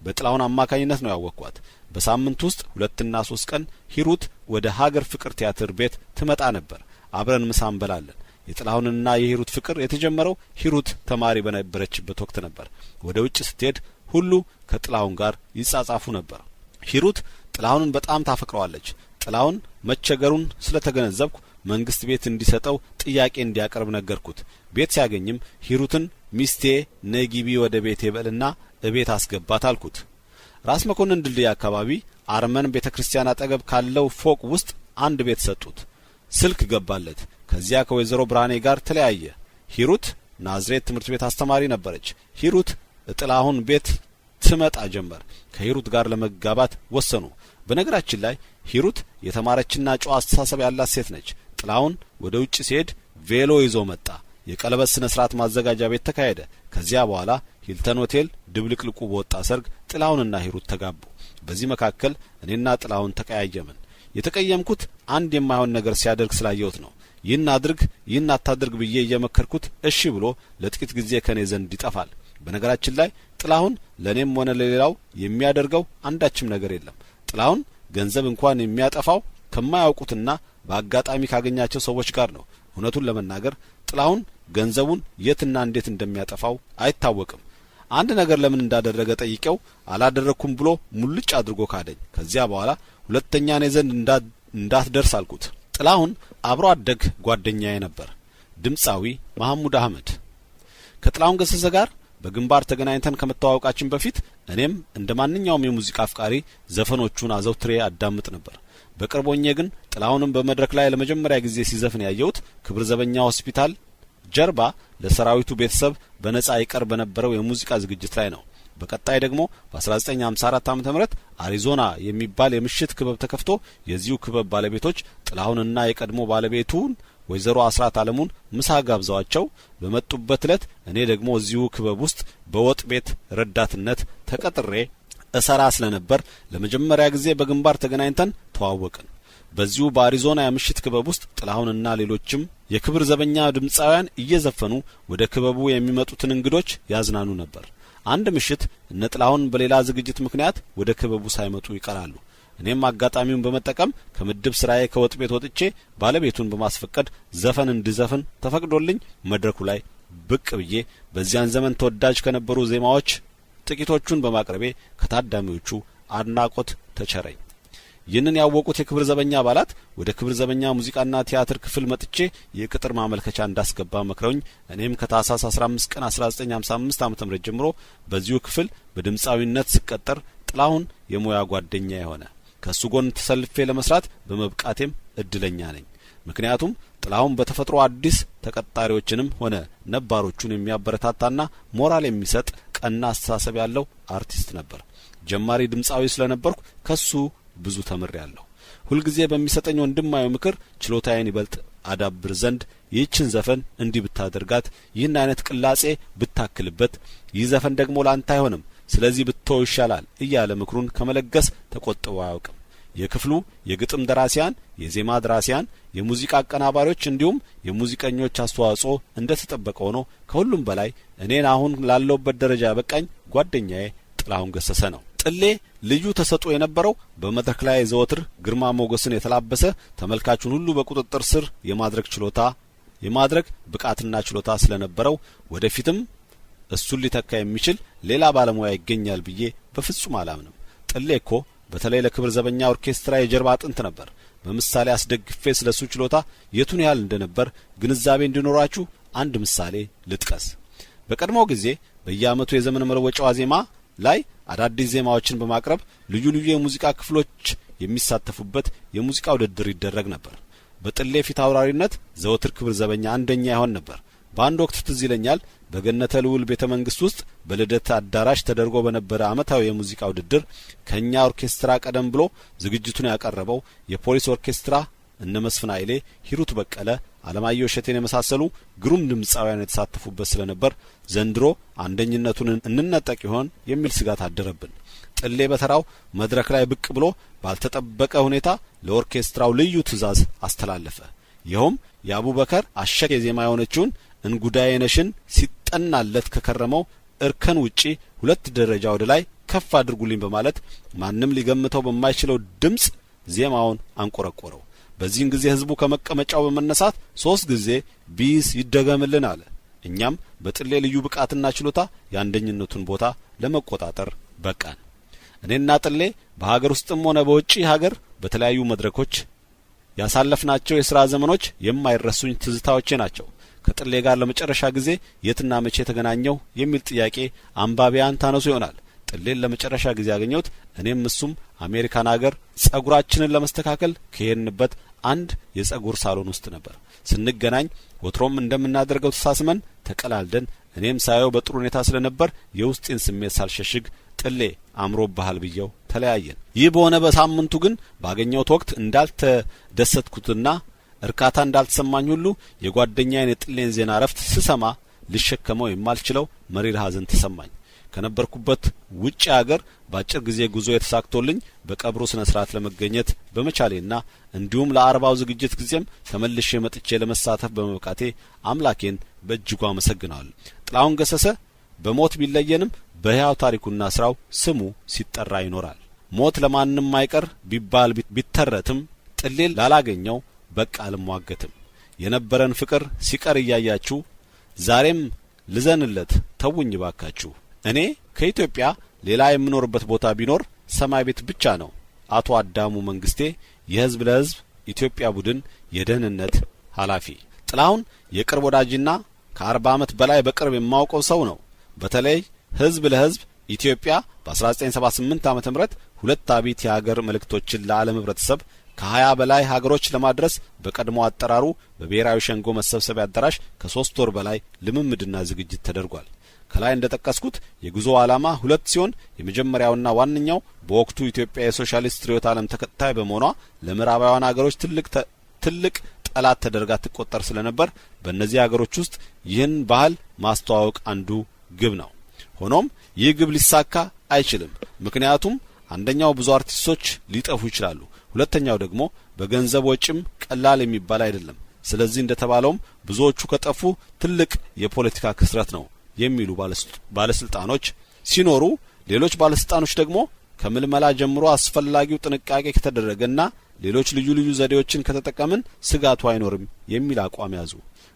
በጥላሁን አማካኝነት ነው ያወቅኳት። በሳምንት ውስጥ 2ና 3 ቀን ሂሩት ወደ ሀገር ፍቅር ቲያትር ቤት ትመጣ ነበር። አብረን ምሳ እንበላለን። የጥላሁንና የሂሩት ፍቅር የተጀመረው ሂሩት ተማሪ በነበረችበት ወቅት ነበር። ወደ ውጭ ስትሄድ ሁሉ ከጥላሁን ጋር ይጻጻፉ ነበር። ሂሩት ጥላሁንን በጣም ታፈቅረዋለች። ጥላሁን መቸገሩን ስለተገነዘብኩ መንግስት ቤት እንዲሰጠው ጥያቄ እንዲያቀርብ ነገርኩት። ቤት ሲያገኝም ሂሩትን ሚስቴ ነይ ግቢ ወደ ቤቴ በልና እቤት አስገባት አልኩት። ራስ መኮንን ድልድይ አካባቢ አርመን ቤተክርስቲያን አጠገብ ካለው ፎቅ ውስጥ አንድ ቤት ሰጡት። ስልክ ገባለት። ከዚያ ከወይዘሮ ብርሃኔ ጋር ተለያየ። ሂሩት ናዝሬት ትምህርት ቤት አስተማሪ ነበረች። ሂሩት ጥላሁን ቤት ትመጣ ጀመር። ከሂሩት ጋር ለመጋባት ወሰኑ። በነገራችን ላይ ሂሩት የተማረችና ጨዋ አስተሳሰብ ያላት ሴት ነች። ጥላሁን ወደ ውጭ ሲሄድ ቬሎ ይዞ መጣ። የቀለበት ስነ ስርዓት ማዘጋጃ ቤት ተካሄደ። ከዚያ በኋላ ሂልተን ሆቴል ድብልቅልቁ በወጣ ሰርግ ጥላሁንና ሂሩት ተጋቡ። በዚህ መካከል እኔና ጥላሁን ተቀያየምን። የተቀየምኩት አንድ የማይሆን ነገር ሲያደርግ ስላየሁት ነው። ይህን አድርግ ይህን አታድርግ ብዬ እየመከርኩት እሺ ብሎ ለጥቂት ጊዜ ከኔ ዘንድ ይጠፋል። በነገራችን ላይ ጥላሁን ለኔም ሆነ ለሌላው የሚያደርገው አንዳችም ነገር የለም። ጥላሁን ገንዘብ እንኳን የሚያጠፋው ከማያውቁትና በአጋጣሚ ካገኛቸው ሰዎች ጋር ነው። እውነቱን ለመናገር ጥላሁን ገንዘቡን የትና እንዴት እንደሚያጠፋው አይታወቅም። አንድ ነገር ለምን እንዳደረገ ጠይቄው አላደረኩም ብሎ ሙልጭ አድርጎ ካደኝ። ከዚያ በኋላ ሁለተኛ እኔ ዘንድ እንዳትደርስ አልኩት። ጥላሁን አብሮ አደግ ጓደኛዬ ነበር። ድምፃዊ መሐሙድ አህመድ ከጥላሁን ገሰሰ ጋር በግንባር ተገናኝተን ከመተዋወቃችን በፊት እኔም እንደ ማንኛውም የሙዚቃ አፍቃሪ ዘፈኖቹን አዘውትሬ አዳምጥ ነበር። በቅርብ ሆኜ ግን ጥላሁንን በመድረክ ላይ ለመጀመሪያ ጊዜ ሲዘፍን ያየሁት ክብር ዘበኛ ሆስፒታል ጀርባ ለሰራዊቱ ቤተሰብ በነጻ ይቀርብ በነበረው የሙዚቃ ዝግጅት ላይ ነው። በቀጣይ ደግሞ በ1954 ዓመተ ምህረት አሪዞና የሚባል የምሽት ክበብ ተከፍቶ የዚሁ ክበብ ባለቤቶች ጥላሁንና የቀድሞ ባለቤቱን ወይዘሮ አስራት አለሙን ምሳ ጋብዘዋቸው በመጡበት ዕለት እኔ ደግሞ እዚሁ ክበብ ውስጥ በወጥ ቤት ረዳትነት ተቀጥሬ እሰራ ስለነበር ለመጀመሪያ ጊዜ በግንባር ተገናኝተን ተዋወቅን። በዚሁ በአሪዞና የምሽት ክበብ ውስጥ ጥላሁንና ሌሎችም የክብር ዘበኛ ድምፃውያን እየዘፈኑ ወደ ክበቡ የሚመጡትን እንግዶች ያዝናኑ ነበር። አንድ ምሽት እነ ጥላሁን በሌላ ዝግጅት ምክንያት ወደ ክበቡ ሳይመጡ ይቀራሉ። እኔም አጋጣሚውን በመጠቀም ከምድብ ስራዬ ከወጥ ቤት ወጥቼ ባለቤቱን በማስፈቀድ ዘፈን እንድዘፍን ተፈቅዶልኝ መድረኩ ላይ ብቅ ብዬ በዚያን ዘመን ተወዳጅ ከነበሩ ዜማዎች ጥቂቶቹን በማቅረቤ ከታዳሚዎቹ አድናቆት ተቸረኝ። ይህንን ያወቁት የክብር ዘበኛ አባላት ወደ ክብር ዘበኛ ሙዚቃና ቲያትር ክፍል መጥቼ የቅጥር ማመልከቻ እንዳስገባ መክረውኝ እኔም ከታህሳስ 15 ቀን 1955 ዓመተ ምህረት ጀምሮ በዚሁ ክፍል በድምፃዊነት ስቀጠር ጥላሁን የሙያ ጓደኛ የሆነ ከሱ ጎን ተሰልፌ ለመስራት በመብቃቴም እድለኛ ነኝ። ምክንያቱም ጥላሁን በተፈጥሮ አዲስ ተቀጣሪዎችንም ሆነ ነባሮቹን የሚያበረታታና ሞራል የሚሰጥ ቀና አስተሳሰብ ያለው አርቲስት ነበር። ጀማሪ ድምፃዊ ስለነበርኩ ከሱ ብዙ ተምሬያለሁ። ሁልጊዜ በሚሰጠኝ ወንድማዊ ምክር ችሎታዬን ይበልጥ አዳብር ዘንድ ይህችን ዘፈን እንዲህ ብታደርጋት፣ ይህን አይነት ቅላጼ ብታክልበት፣ ይህ ዘፈን ደግሞ ላንተ አይሆንም፣ ስለዚህ ብትተው ይሻላል እያለ ምክሩን ከመለገስ ተቆጥቦ አያውቅም። የክፍሉ የግጥም ደራሲያን፣ የዜማ ደራሲያን፣ የሙዚቃ አቀናባሪዎች እንዲሁም የሙዚቀኞች አስተዋጽኦ እንደተጠበቀ ሆኖ ከሁሉም በላይ እኔን አሁን ላለሁበት ደረጃ ያበቃኝ ጓደኛዬ ጥላሁን ገሰሰ ነው። ጥሌ ልዩ ተሰጥኦ የነበረው በመድረክ ላይ ዘወትር ግርማ ሞገስን የተላበሰ ተመልካቹን ሁሉ በቁጥጥር ስር የማድረግ ብቃትና ችሎታ ስለነበረው ወደፊትም እሱን ሊተካ የሚችል ሌላ ባለሙያ ይገኛል ብዬ በፍጹም አላምንም። ጥሌ እኮ በተለይ ለክብር ዘበኛ ኦርኬስትራ የጀርባ አጥንት ነበር። በምሳሌ አስደግፌ ስለሱ ችሎታ የቱን ያህል እንደነበር ግንዛቤ እንዲኖራችሁ አንድ ምሳሌ ልጥቀስ። በቀድሞው ጊዜ በየዓመቱ የዘመን መለወጫ ዋዜማ ላይ አዳዲስ ዜማዎችን በማቅረብ ልዩ ልዩ የሙዚቃ ክፍሎች የሚሳተፉበት የሙዚቃ ውድድር ይደረግ ነበር። በጥሌ ፊት አውራሪነት ዘወትር ክብር ዘበኛ አንደኛ ይሆን ነበር። በአንድ ወቅት ትዝ ይለኛል፣ በገነተ ልዑል ቤተ መንግስት ውስጥ በልደት አዳራሽ ተደርጎ በነበረ አመታዊ የሙዚቃ ውድድር ከኛ ኦርኬስትራ ቀደም ብሎ ዝግጅቱን ያቀረበው የፖሊስ ኦርኬስትራ እነ መስፍን ኃይሌ፣ ሂሩት በቀለ፣ አለማየሁ እሸቴን የመሳሰሉ ግሩም ድምፃውያን የተሳተፉበት ስለነበር ዘንድሮ አንደኝነቱን እንነጠቅ ይሆን የሚል ስጋት አደረብን። ጥሌ በተራው መድረክ ላይ ብቅ ብሎ ባልተጠበቀ ሁኔታ ለኦርኬስትራው ልዩ ትዕዛዝ አስተላለፈ። ይኸውም የአቡበከር አሸኬ ዜማ የሆነችውን እንጉዳዬ ነሽን ሲጠናለት ከከረመው እርከን ውጪ 2 ደረጃ ወደ ላይ ከፍ አድርጉልኝ በማለት ማንም ሊገምተው በማይችለው ድምጽ ዜማውን አንቆረቆረው። በዚህን ጊዜ ህዝቡ ከመቀመጫው በመነሳት 3 ጊዜ ቢስ ይደገምልን አለ። እኛም በጥሌ ልዩ ብቃትና ችሎታ የአንደኝነቱን ቦታ ለመቆጣጠር በቃን። እኔና ጥሌ በሀገር ውስጥም ሆነ በውጪ ሀገር በተለያዩ መድረኮች ያሳለፍናቸው የሥራ ዘመኖች የማይረሱኝ ትዝታዎቼ ናቸው። ከጥሌ ጋር ለመጨረሻ ጊዜ የትና መቼ ተገናኘው የሚል ጥያቄ አንባቢያን ታነሱ ይሆናል። ጥሌን ለመጨረሻ ጊዜ ያገኘሁት እኔም እሱም አሜሪካን ሀገር ጸጉራችንን ለመስተካከል ከሄድንበት አንድ የጸጉር ሳሎን ውስጥ ነበር። ስንገናኝ ወትሮም እንደምናደርገው ተሳስመን ተቀላልደን እኔም ሳየው በጥሩ ሁኔታ ስለነበር የውስጤን ስሜት ሳልሸሽግ ጥሌ አምሮብሃል ብየው ተለያየን። ይህ በሆነ በሳምንቱ ግን ባገኘሁት ወቅት እንዳልተደሰትኩትና እርካታ እንዳልተሰማኝ ሁሉ የጓደኛዬን የጥሌን ዜና እረፍት ስሰማ ልሸከመው የማልችለው መሪር ሐዘን ተሰማኝ። ከነበርኩበት ውጭ ሀገር በአጭር ጊዜ ጉዞ የተሳክቶልኝ በቀብሩ ስነ ስርዓት ለመገኘት በመቻሌና እንዲሁም ለአርባው ዝግጅት ጊዜም ተመልሼ መጥቼ ለመሳተፍ በመብቃቴ አምላኬን በእጅጉ አመሰግናለሁ። ጥላሁን ገሰሰ በሞት ቢለየንም በሕያው ታሪኩና ስራው ስሙ ሲጠራ ይኖራል። ሞት ለማንም አይቀር ቢባል ቢተረትም ጥሌን ላላገኘው በቃ አልሟገትም። የነበረን ፍቅር ሲቀር እያያችሁ ዛሬም ልዘንለት ተውኝ ባካችሁ። እኔ ከኢትዮጵያ ሌላ የምኖርበት ቦታ ቢኖር ሰማይ ቤት ብቻ ነው። አቶ አዳሙ መንግስቴ፣ የህዝብ ለህዝብ ኢትዮጵያ ቡድን የደህንነት ኃላፊ። ጥላሁን የቅርብ ወዳጅና ከ40 ዓመት በላይ በቅርብ የማውቀው ሰው ነው። በተለይ ህዝብ ለህዝብ ኢትዮጵያ በ1978 ዓመተ ምህረት 2 አብይት የሀገር መልእክቶችን ለዓለም ህብረተሰብ ከ20 በላይ ሀገሮች ለማድረስ በቀድሞ አጠራሩ በብሔራዊ ሸንጎ መሰብሰቢያ አዳራሽ ከ3 ወር በላይ ልምምድና ዝግጅት ተደርጓል። ከላይ እንደጠቀስኩት የጉዞው ዓላማ 2 ሲሆን የመጀመሪያውና ዋነኛው በወቅቱ ኢትዮጵያ የሶሻሊስት ርዕዮተ ዓለም ተከታይ በመሆኗ ለምዕራባውያን ሀገሮች ትልቅ ጠላት ተደርጋ ትቆጠር ስለነበር በእነዚህ ሀገሮች ውስጥ ይህን ባህል ማስተዋወቅ አንዱ ግብ ነው። ሆኖም ይህ ግብ ሊሳካ አይችልም። ምክንያቱም አንደኛው ብዙ አርቲስቶች ሊጠፉ ይችላሉ፣ ሁለተኛው ደግሞ በገንዘብ ወጪም ቀላል የሚባል አይደለም። ስለዚህ እንደተባለውም ብዙዎቹ ከጠፉ ትልቅ የፖለቲካ ክስረት ነው የሚሉ ባለስልጣኖች ሲኖሩ፣ ሌሎች ባለስልጣኖች ደግሞ ከምልመላ ጀምሮ አስፈላጊው ጥንቃቄ ከተደረገና ሌሎች ልዩ ልዩ ዘዴዎችን ከተጠቀምን ስጋቱ አይኖርም የሚል አቋም ያዙ።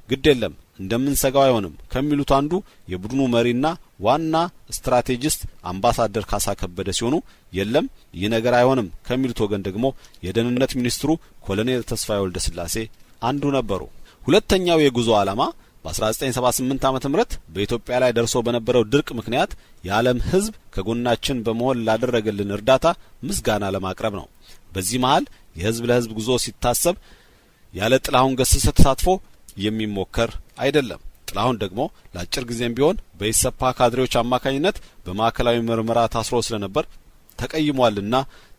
ግድ የለም እንደምንሰጋው አይሆንም ከሚሉት አንዱ የቡድኑ መሪና ዋና ስትራቴጂስት አምባሳደር ካሳ ከበደ ሲሆኑ፣ የለም ይህ ነገር አይሆንም ከሚሉት ወገን ደግሞ የደህንነት ሚኒስትሩ ኮሎኔል ተስፋዬ ወልደስላሴ አንዱ ነበሩ። ሁለተኛው የጉዞ ዓላማ በ1978 ዓመተ ምህረት በኢትዮጵያ ላይ ደርሶ በነበረው ድርቅ ምክንያት የዓለም ሕዝብ ከጎናችን በመሆን ላደረገልን እርዳታ ምስጋና ለማቅረብ ነው። በዚህ መሃል የህዝብ ለህዝብ ጉዞ ሲታሰብ ያለ ጥላሁን ገሰሰ ተሳትፎ የሚሞከር አይደለም። ጥላሁን ደግሞ ለአጭር ጊዜም ቢሆን በኢሰፓ ካድሬዎች አማካኝነት በማዕከላዊ ምርመራ ታስሮ ስለነበር ተቀይሟልና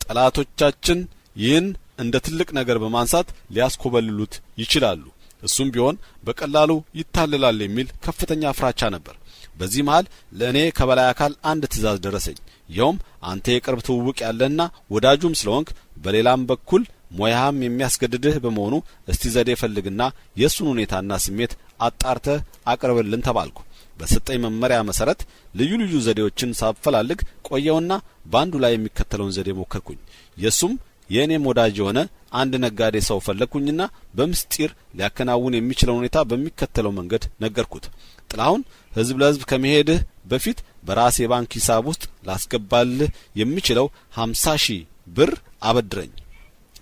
ጠላቶቻችን ይህን እንደ ትልቅ ነገር በማንሳት ሊያስኮበልሉት ይችላሉ፣ እሱም ቢሆን በቀላሉ ይታለላል የሚል ከፍተኛ ፍራቻ ነበር። በዚህ መሃል ለእኔ ከበላይ አካል አንድ ትዕዛዝ ደረሰኝ። ይኸውም አንተ የቅርብ ትውውቅ ያለህና ወዳጁም ስለሆንክ በሌላም በኩል ሙያህም የሚያስገድድህ በመሆኑ እስቲ ዘዴ ፈልግና የእሱን ሁኔታና ስሜት አጣርተህ አቅርብልን ተባልኩ። በሰጠኝ መመሪያ መሰረት ልዩ ልዩ ዘዴዎችን ሳፈላልግ ቆየውና በአንዱ ላይ የሚከተለውን ዘዴ ሞከርኩኝ። የእሱም የእኔም ወዳጅ የሆነ አንድ ነጋዴ ሰው ፈለግኩኝና በምስጢር ሊያከናውን የሚችለውን ሁኔታ በሚከተለው መንገድ ነገርኩት። ጥላሁን ህዝብ ለህዝብ ከመሄድህ በፊት በራሴ ባንክ ሂሳብ ውስጥ ላስገባልህ የሚችለው 50 ሺህ ብር አበድረኝ፣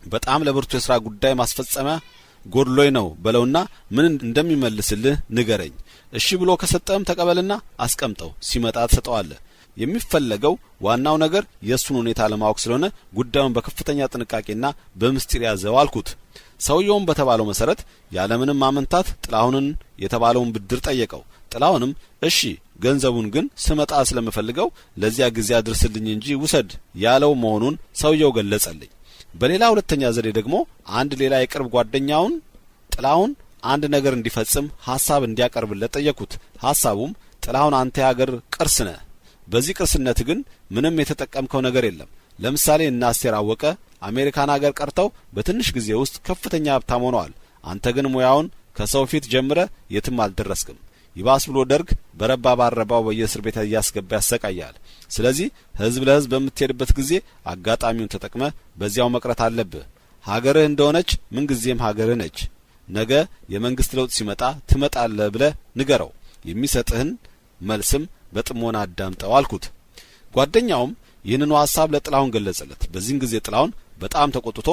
በጣም ለብርቱ የሥራ ጉዳይ ማስፈጸሚያ ጎድሎኝ ነው በለውና ምን እንደሚመልስልህ ንገረኝ። እሺ ብሎ ከሰጠህም ተቀበልና አስቀምጠው፣ ሲመጣ ትሰጠዋለህ። የሚፈለገው ዋናው ነገር የእሱን ሁኔታ ለማወቅ ስለሆነ ጉዳዩን በከፍተኛ ጥንቃቄና በምስጢር ያዘው አልኩት። ሰውየውም በተባለው መሰረት ያለምንም ማመንታት ጥላሁንን የተባለውን ብድር ጠየቀው። ጥላሁንም እሺ ገንዘቡን ግን ስመጣ ስለምፈልገው ለዚያ ጊዜ አድርስልኝ እንጂ ውሰድ ያለው መሆኑን ሰውየው ገለጸልኝ። በሌላ ሁለተኛ ዘዴ ደግሞ አንድ ሌላ የቅርብ ጓደኛውን ጥላሁን አንድ ነገር እንዲፈጽም ሐሳብ እንዲያቀርብለት ጠየኩት። ሐሳቡም ጥላሁን አንተ የሀገር ቅርስ ነህ፣ በዚህ ቅርስነት ግን ምንም የተጠቀምከው ነገር የለም። ለምሳሌ እነ አስቴር አወቀ አሜሪካን ሀገር ቀርተው በትንሽ ጊዜ ውስጥ ከፍተኛ ሀብታም ሆነዋል። አንተ ግን ሙያውን ከሰው ፊት ጀምረ የትም አልደረስክም። ይባስ ብሎ ደርግ በረባ ባረባው በየእስር ቤት እያስገባ ያሰቃያል። ስለዚህ ህዝብ ለህዝብ በምትሄድበት ጊዜ አጋጣሚውን ተጠቅመ በዚያው መቅረት አለብህ። ሀገርህ እንደሆነች ምንጊዜም ሀገርህ ነች። ነገ የመንግስት ለውጥ ሲመጣ ትመጣለህ ብለህ ንገረው። የሚሰጥህን መልስም በጥሞና አዳምጠው አልኩት። ጓደኛውም ይህንኑ ሐሳብ ለጥላሁን ገለጸለት። በዚህን ጊዜ ጥላሁን በጣም ተቆጥቶ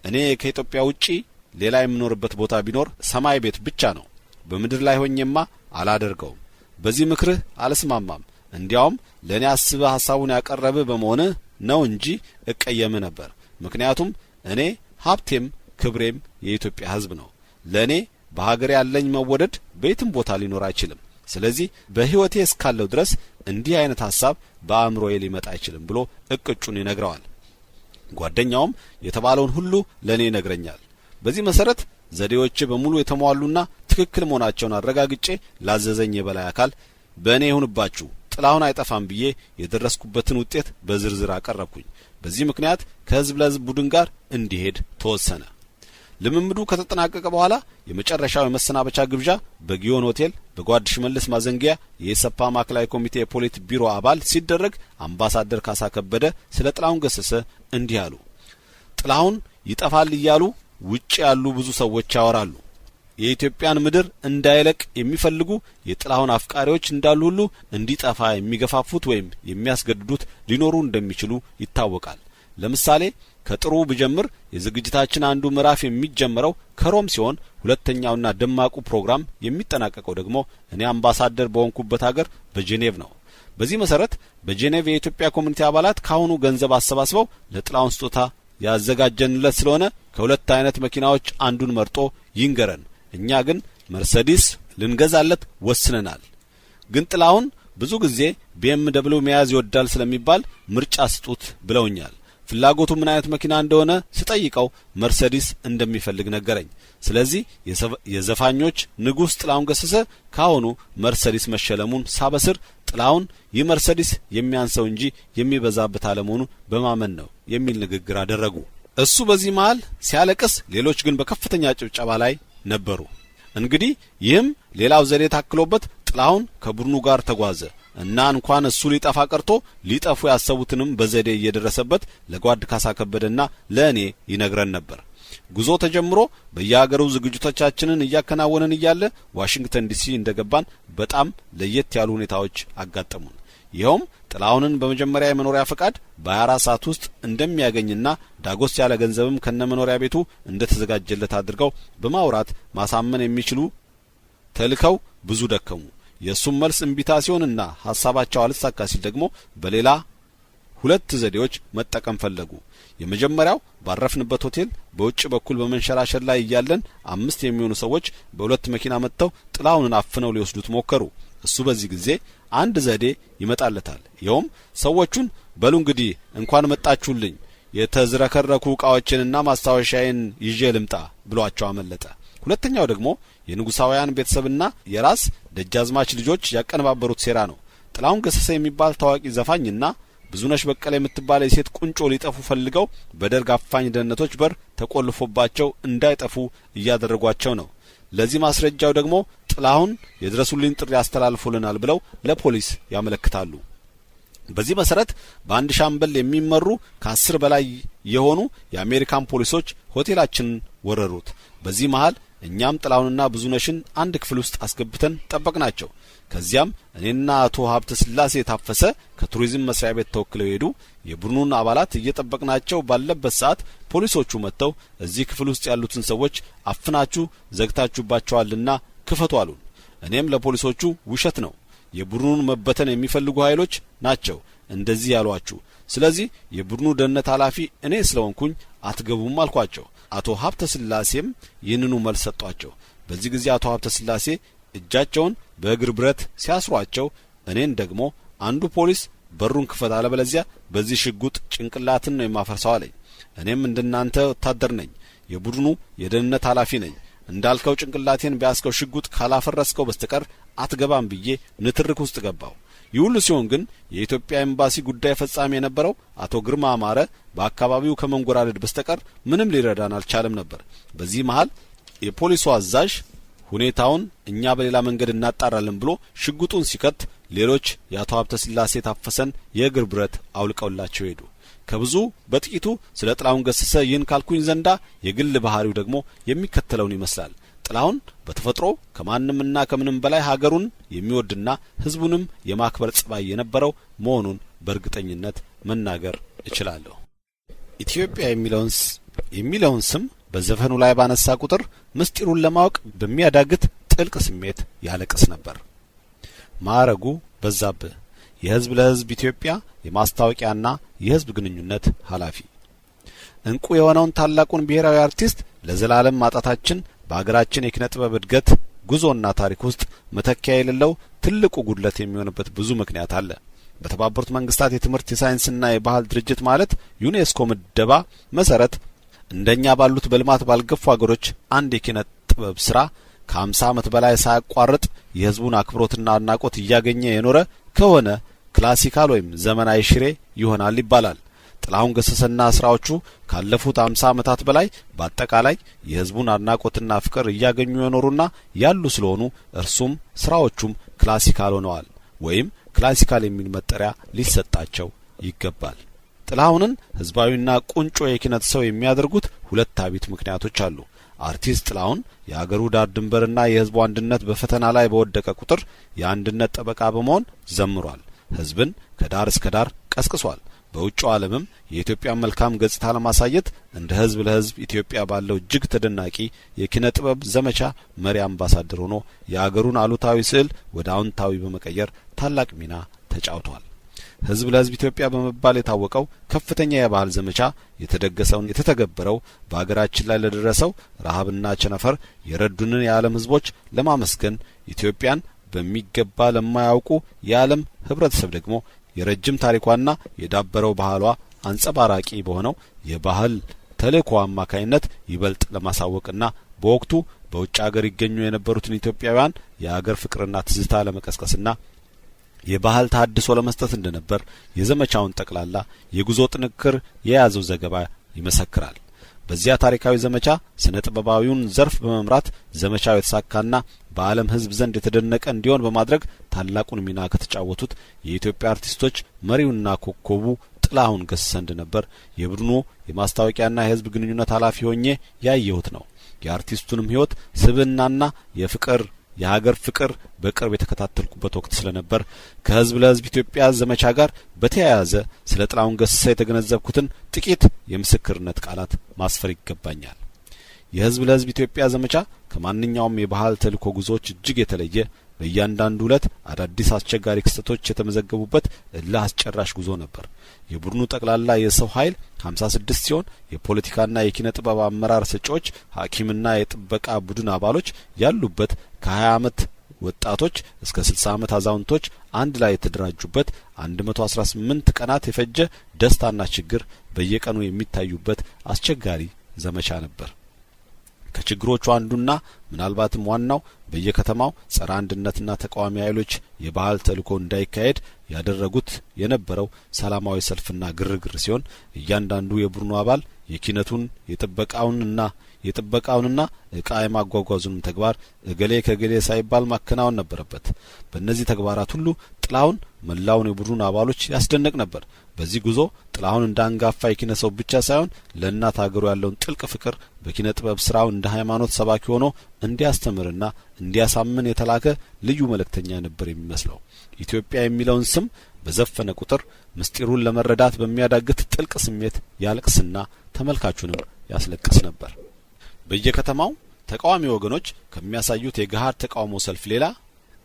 እኔ ከኢትዮጵያ ውጪ ሌላ የምኖርበት ቦታ ቢኖር ሰማይ ቤት ብቻ ነው። በምድር ላይ ሆኜማ አላደርገውም። በዚህ ምክርህ አልስማማም። እንዲያውም ለእኔ አስበህ ሐሳቡን ያቀረብህ በመሆንህ ነው እንጂ እቀየምህ ነበር። ምክንያቱም እኔ ሀብቴም ክብሬም የኢትዮጵያ ሕዝብ ነው። ለእኔ በሀገር ያለኝ መወደድ በየትም ቦታ ሊኖር አይችልም። ስለዚህ በሕይወቴ እስካለው ድረስ እንዲህ አይነት ሐሳብ በአእምሮዬ ሊመጣ አይችልም ብሎ እቅጩን ይነግረዋል። ጓደኛውም የተባለውን ሁሉ ለእኔ ይነግረኛል። በዚህ መሰረት ዘዴዎቼ በሙሉ የተሟሉና ትክክል መሆናቸውን አረጋግጬ ላዘዘኝ የበላይ አካል በእኔ ይሁንባችሁ ጥላሁን አይጠፋም ብዬ የደረስኩበትን ውጤት በዝርዝር አቀረብኩኝ። በዚህ ምክንያት ከህዝብ ለህዝብ ቡድን ጋር እንዲሄድ ተወሰነ። ልምምዱ ከተጠናቀቀ በኋላ የመጨረሻው የመሰናበቻ ግብዣ በጊዮን ሆቴል በጓድ ሽመልስ ማዘንጊያ የኢሰፓ ማዕከላዊ ኮሚቴ የፖሊት ቢሮ አባል ሲደረግ አምባሳደር ካሳ ከበደ ስለ ጥላሁን ገሰሰ እንዲህ አሉ። ጥላሁን ይጠፋል እያሉ ውጭ ያሉ ብዙ ሰዎች ያወራሉ። የኢትዮጵያን ምድር እንዳይለቅ የሚፈልጉ የጥላሁን አፍቃሪዎች እንዳሉ ሁሉ እንዲጠፋ የሚገፋፉት ወይም የሚያስገድዱት ሊኖሩ እንደሚችሉ ይታወቃል። ለምሳሌ ከጥሩ ብጀምር የዝግጅታችን አንዱ ምዕራፍ የሚጀምረው ከሮም ሲሆን ሁለተኛውና ደማቁ ፕሮግራም የሚጠናቀቀው ደግሞ እኔ አምባሳደር በሆንኩበት ሀገር በጄኔቭ ነው። በዚህ መሰረት በጄኔቭ የኢትዮጵያ community አባላት ካሁኑ ገንዘብ አሰባስበው ለጥላሁን ስጦታ ያዘጋጀንለት ስለሆነ ከሁለት አይነት መኪናዎች አንዱን መርጦ ይንገረን። እኛ ግን መርሰዲስ ልንገዛለት ወስነናል። ግን ጥላሁን ብዙ ጊዜ BMW መያዝ ይወዳል ስለሚባል ምርጫ ስጡት ብለውኛል። ፍላጎቱ ምን አይነት መኪና እንደሆነ ስጠይቀው መርሰዲስ እንደሚፈልግ ነገረኝ። ስለዚህ የዘፋኞች ንጉሥ ጥላሁን ገሰሰ ካሁኑ መርሰዲስ መሸለሙን ሳበስር ጥላሁን ይህ መርሰዲስ የሚያንሰው እንጂ የሚበዛበት አለመሆኑ በማመን ነው የሚል ንግግር አደረጉ። እሱ በዚህ መሃል ሲያለቅስ፣ ሌሎች ግን በከፍተኛ ጭብጨባ ላይ ነበሩ። እንግዲህ ይህም ሌላው ዘዴ ታክሎበት ጥላሁን ከቡድኑ ጋር ተጓዘ እና እንኳን እሱ ሊጠፋ ቀርቶ ሊጠፉ ያሰቡትንም በዘዴ እየደረሰበት ለጓድ ካሳ ከበደና ለእኔ ይነግረን ነበር። ጉዞ ተጀምሮ በየሀገሩ ዝግጅቶቻችንን እያከናወንን እያለ ዋሽንግተን ዲሲ እንደገባን በጣም ለየት ያሉ ሁኔታዎች አጋጠሙን። ይኸውም ጥላሁንን በመጀመሪያ የመኖሪያ ፈቃድ በ24 ሰዓት ውስጥ እንደሚያገኝና ዳጎስ ያለ ገንዘብም ከነመኖሪያ ቤቱ እንደተዘጋጀለት አድርገው በማውራት ማሳመን የሚችሉ ተልከው ብዙ ደከሙ። የእሱም መልስ እምቢታ ሲሆንና ሀሳባቸው አልሳካ ሲል ደግሞ በሌላ ሁለት ዘዴዎች መጠቀም ፈለጉ። የመጀመሪያው ባረፍንበት ሆቴል በውጭ በኩል በመንሸራሸር ላይ እያለን 5 የሚሆኑ ሰዎች በሁለት መኪና መጥተው ጥላሁንን አፍነው ሊወስዱት ሞከሩ። እሱ በዚህ ጊዜ አንድ ዘዴ ይመጣለታል። ይኸውም ሰዎቹን በሉ እንግዲህ እንኳን መጣችሁልኝ፣ የተዝረከረኩ ዕቃዎችንና ማስታወሻዬን ይዤ ልምጣ ብሏቸው አመለጠ። ሁለተኛው ደግሞ የንጉሳውያን ቤተሰብና የራስ ደጃዝማች ልጆች ያቀነባበሩት ሴራ ነው። ጥላሁን ገሰሰ የሚባል ታዋቂ ዘፋኝና ብዙነሽ በቀለ የምትባል የሴት ቁንጮ ሊጠፉ ፈልገው በደርግ አፋኝ ደህንነቶች በር ተቆልፎባቸው እንዳይጠፉ እያደረጓቸው ነው። ለዚህ ማስረጃው ደግሞ ጥላሁን የድረሱልኝ ጥሪ አስተላልፎልናል ብለው ለፖሊስ ያመለክታሉ። በዚህ መሰረት በአንድ ሻምበል የሚመሩ ከ10 በላይ የሆኑ የአሜሪካን ፖሊሶች ሆቴላችንን ወረሩት። በዚህ መሃል እኛም ጥላሁንና ብዙነሽን አንድ ክፍል ውስጥ አስገብተን ጠበቅናቸው። ከዚያም እኔና አቶ ሀብተ ስላሴ ታፈሰ ከቱሪዝም መስሪያ ቤት ተወክለው ሄዱ። የቡድኑን አባላት እየጠበቅናቸው ባለበት ሰዓት ፖሊሶቹ መጥተው እዚህ ክፍል ውስጥ ያሉትን ሰዎች አፍናችሁ ዘግታችሁባቸዋልና ክፈቱ አሉን። እኔም ለፖሊሶቹ ውሸት ነው፣ የቡድኑን መበተን የሚፈልጉ ኃይሎች ናቸው እንደዚህ ያሏችሁ። ስለዚህ የቡድኑ ደህንነት ኃላፊ እኔ ስለሆንኩኝ አትገቡም አልኳቸው። አቶ ሀብተ ስላሴም ይህንኑ መልስ ሰጧቸው። በዚህ ጊዜ አቶ ሀብተ ስላሴ እጃቸውን በእግር ብረት ሲያስሯቸው፣ እኔን ደግሞ አንዱ ፖሊስ በሩን ክፈት፣ አለበለዚያ በዚህ ሽጉጥ ጭንቅላትን ነው የማፈርሰው አለኝ። እኔም እንደናንተ ወታደር ነኝ፣ የቡድኑ የደህንነት ኃላፊ ነኝ። እንዳልከው ጭንቅላቴን በያዝከው ሽጉጥ ካላፈረስከው በስተቀር አትገባም ብዬ ንትርክ ውስጥ ገባሁ። ይህ ሁሉ ሲሆን ግን የኢትዮጵያ ኤምባሲ ጉዳይ ፈጻሚ የነበረው አቶ ግርማ አማረ በአካባቢው ከመንጎራደድ በስተቀር ምንም ሊረዳን አልቻለም ነበር። በዚህ መሃል የፖሊሱ አዛዥ ሁኔታውን እኛ በሌላ መንገድ እናጣራለን ብሎ ሽጉጡን ሲከት፣ ሌሎች የአቶ ሀብተ ስላሴ ታፈሰን የእግር ብረት አውልቀውላቸው ሄዱ። ከብዙ በጥቂቱ ስለ ጥላሁን ገሰሰ ይህን ካልኩኝ ዘንዳ የግል ባህሪው ደግሞ የሚከተለውን ይመስላል። ጥላሁን በተፈጥሮ ከማንምና ከምንም በላይ ሀገሩን የሚወድና ሕዝቡንም የማክበር ጸባይ የነበረው መሆኑን በእርግጠኝነት መናገር እችላለሁ። ኢትዮጵያ የሚለውን ስም በዘፈኑ ላይ ባነሳ ቁጥር ምስጢሩን ለማወቅ በሚያዳግት ጥልቅ ስሜት ያለቅስ ነበር። ማዕረጉ በዛብህ፣ የህዝብ ለህዝብ ኢትዮጵያ የማስታወቂያና የህዝብ ግንኙነት ኃላፊ። እንቁ የሆነውን ታላቁን ብሔራዊ አርቲስት ለዘላለም ማጣታችን በሀገራችን የኪነ ጥበብ እድገት ጉዞና ታሪክ ውስጥ መተኪያ የሌለው ትልቁ ጉድለት የሚሆንበት ብዙ ምክንያት አለ። በተባበሩት መንግስታት የትምህርት፣ የሳይንስና የባህል ድርጅት ማለት ዩኔስኮ ምደባ መሰረት እንደኛ ባሉት በልማት ባልገፉ ሀገሮች አንድ የኪነ ጥበብ ስራ ከ50 ዓመት በላይ ሳያቋርጥ የህዝቡን አክብሮትና አድናቆት እያገኘ የኖረ ከሆነ ክላሲካል ወይም ዘመናዊ ሽሬ ይሆናል ይባላል። ጥላሁን ገሰሰና ስራዎቹ ካለፉት 50 ዓመታት በላይ በአጠቃላይ የህዝቡን አድናቆትና ፍቅር እያገኙ የኖሩና ያሉ ስለሆኑ እርሱም ስራዎቹም ክላሲካል ሆነዋል ወይም ክላሲካል የሚል መጠሪያ ሊሰጣቸው ይገባል። ጥላሁንን ህዝባዊና ቁንጮ የኪነት ሰው የሚያደርጉት ሁለት አቢይ ምክንያቶች አሉ። አርቲስት ጥላሁን የአገሩ ዳር ድንበርና የህዝቡ አንድነት በፈተና ላይ በወደቀ ቁጥር የአንድነት ጠበቃ በመሆን ዘምሯል። ህዝብን ከዳር እስከ ዳር ቀስቅሷል። በውጭው ዓለምም የኢትዮጵያን መልካም ገጽታ ለማሳየት እንደ ህዝብ ለህዝብ ኢትዮጵያ ባለው እጅግ ተደናቂ የኪነ ጥበብ ዘመቻ መሪ አምባሳደር ሆኖ የአገሩን አሉታዊ ስዕል ወደ አዎንታዊ በመቀየር ታላቅ ሚና ተጫውቷል። ህዝብ ለህዝብ ኢትዮጵያ በመባል የታወቀው ከፍተኛ የባህል ዘመቻ የተደገሰውን የተተገበረው በአገራችን ላይ ለደረሰው ረሀብና ቸነፈር የረዱንን የዓለም ህዝቦች ለማመስገን፣ ኢትዮጵያን በሚገባ ለማያውቁ የዓለም ህብረተሰብ ደግሞ የረጅም ታሪኳና የዳበረው ባህሏ አንጸባራቂ በሆነው የባህል ተልእኮ አማካኝነት ይበልጥ ለማሳወቅና በወቅቱ በውጭ አገር ይገኙ የነበሩትን ኢትዮጵያውያን የአገር ፍቅርና ትዝታ ለመቀስቀስና የባህል ተሀድሶ ለመስጠት እንደነበር የዘመቻውን ጠቅላላ የጉዞ ጥንቅር የያዘው ዘገባ ይመሰክራል። በዚያ ታሪካዊ ዘመቻ ስነ ጥበባዊውን ዘርፍ በመምራት ዘመቻው የተሳካና በዓለም ሕዝብ ዘንድ የተደነቀ እንዲሆን በማድረግ ታላቁን ሚና ከተጫወቱት የኢትዮጵያ አርቲስቶች መሪውና ኮከቡ ጥላሁን ገሰሰ እንደነበር የቡድኑ የማስታወቂያና የሕዝብ ግንኙነት ኃላፊ ሆኜ ያየሁት ነው። የአርቲስቱንም ሕይወት፣ ስብዕናና የሀገር ፍቅር በቅርብ የተከታተልኩበት ወቅት ስለነበር ከህዝብ ለህዝብ ኢትዮጵያ ዘመቻ ጋር በተያያዘ ስለ ጥላሁን ገሰሰ የተገነዘብኩትን ጥቂት የምስክርነት ቃላት ማስፈር ይገባኛል። የህዝብ ለህዝብ ኢትዮጵያ ዘመቻ ከማንኛውም የባህል ተልእኮ ጉዞዎች እጅግ የተለየ፣ በእያንዳንዱ ዕለት አዳዲስ አስቸጋሪ ክስተቶች የተመዘገቡበት እልህ አስጨራሽ ጉዞ ነበር። የቡድኑ ጠቅላላ የሰው ኃይል 56 ሲሆን የፖለቲካና የኪነ ጥበብ አመራር ሰጪዎች፣ ሐኪምና የጥበቃ ቡድን አባሎች ያሉበት፣ ከ20 ዓመት ወጣቶች እስከ 60 ዓመት አዛውንቶች አንድ ላይ የተደራጁበት፣ 118 ቀናት የፈጀ፣ ደስታና ችግር በየቀኑ የሚታዩበት አስቸጋሪ ዘመቻ ነበር። ከችግሮቹ አንዱና ምናልባትም ዋናው በየከተማው ጸረ አንድነትና ተቃዋሚ ኃይሎች የባህል ተልእኮ እንዳይካሄድ ያደረጉት የነበረው ሰላማዊ ሰልፍና ግርግር ሲሆን እያንዳንዱ የቡድኑ አባል የኪነቱን የጥበቃውንና እቃ የማጓጓዙንም ተግባር እገሌ ከእገሌ ሳይባል ማከናወን ነበረበት። በእነዚህ ተግባራት ሁሉ ጥላሁን መላውን የቡድኑን አባሎች ያስደንቅ ነበር። በዚህ ጉዞ ጥላሁን እንደ አንጋፋ የኪነ ሰው ብቻ ሳይሆን ለእናት ሀገሩ ያለውን ጥልቅ ፍቅር በኪነ ጥበብ ስራው እንደ ሃይማኖት ሰባኪ ሆኖ እንዲያስተምርና እንዲያሳምን የተላከ ልዩ መልእክተኛ ነበር የሚመስለው። ኢትዮጵያ የሚለውን ስም በዘፈነ ቁጥር ምስጢሩን ለመረዳት በሚያዳግት ጥልቅ ስሜት ያለቅስና ተመልካቹንም ያስለቅስ ነበር። በየከተማው ተቃዋሚ ወገኖች ከሚያሳዩት የገሀድ ተቃውሞ ሰልፍ ሌላ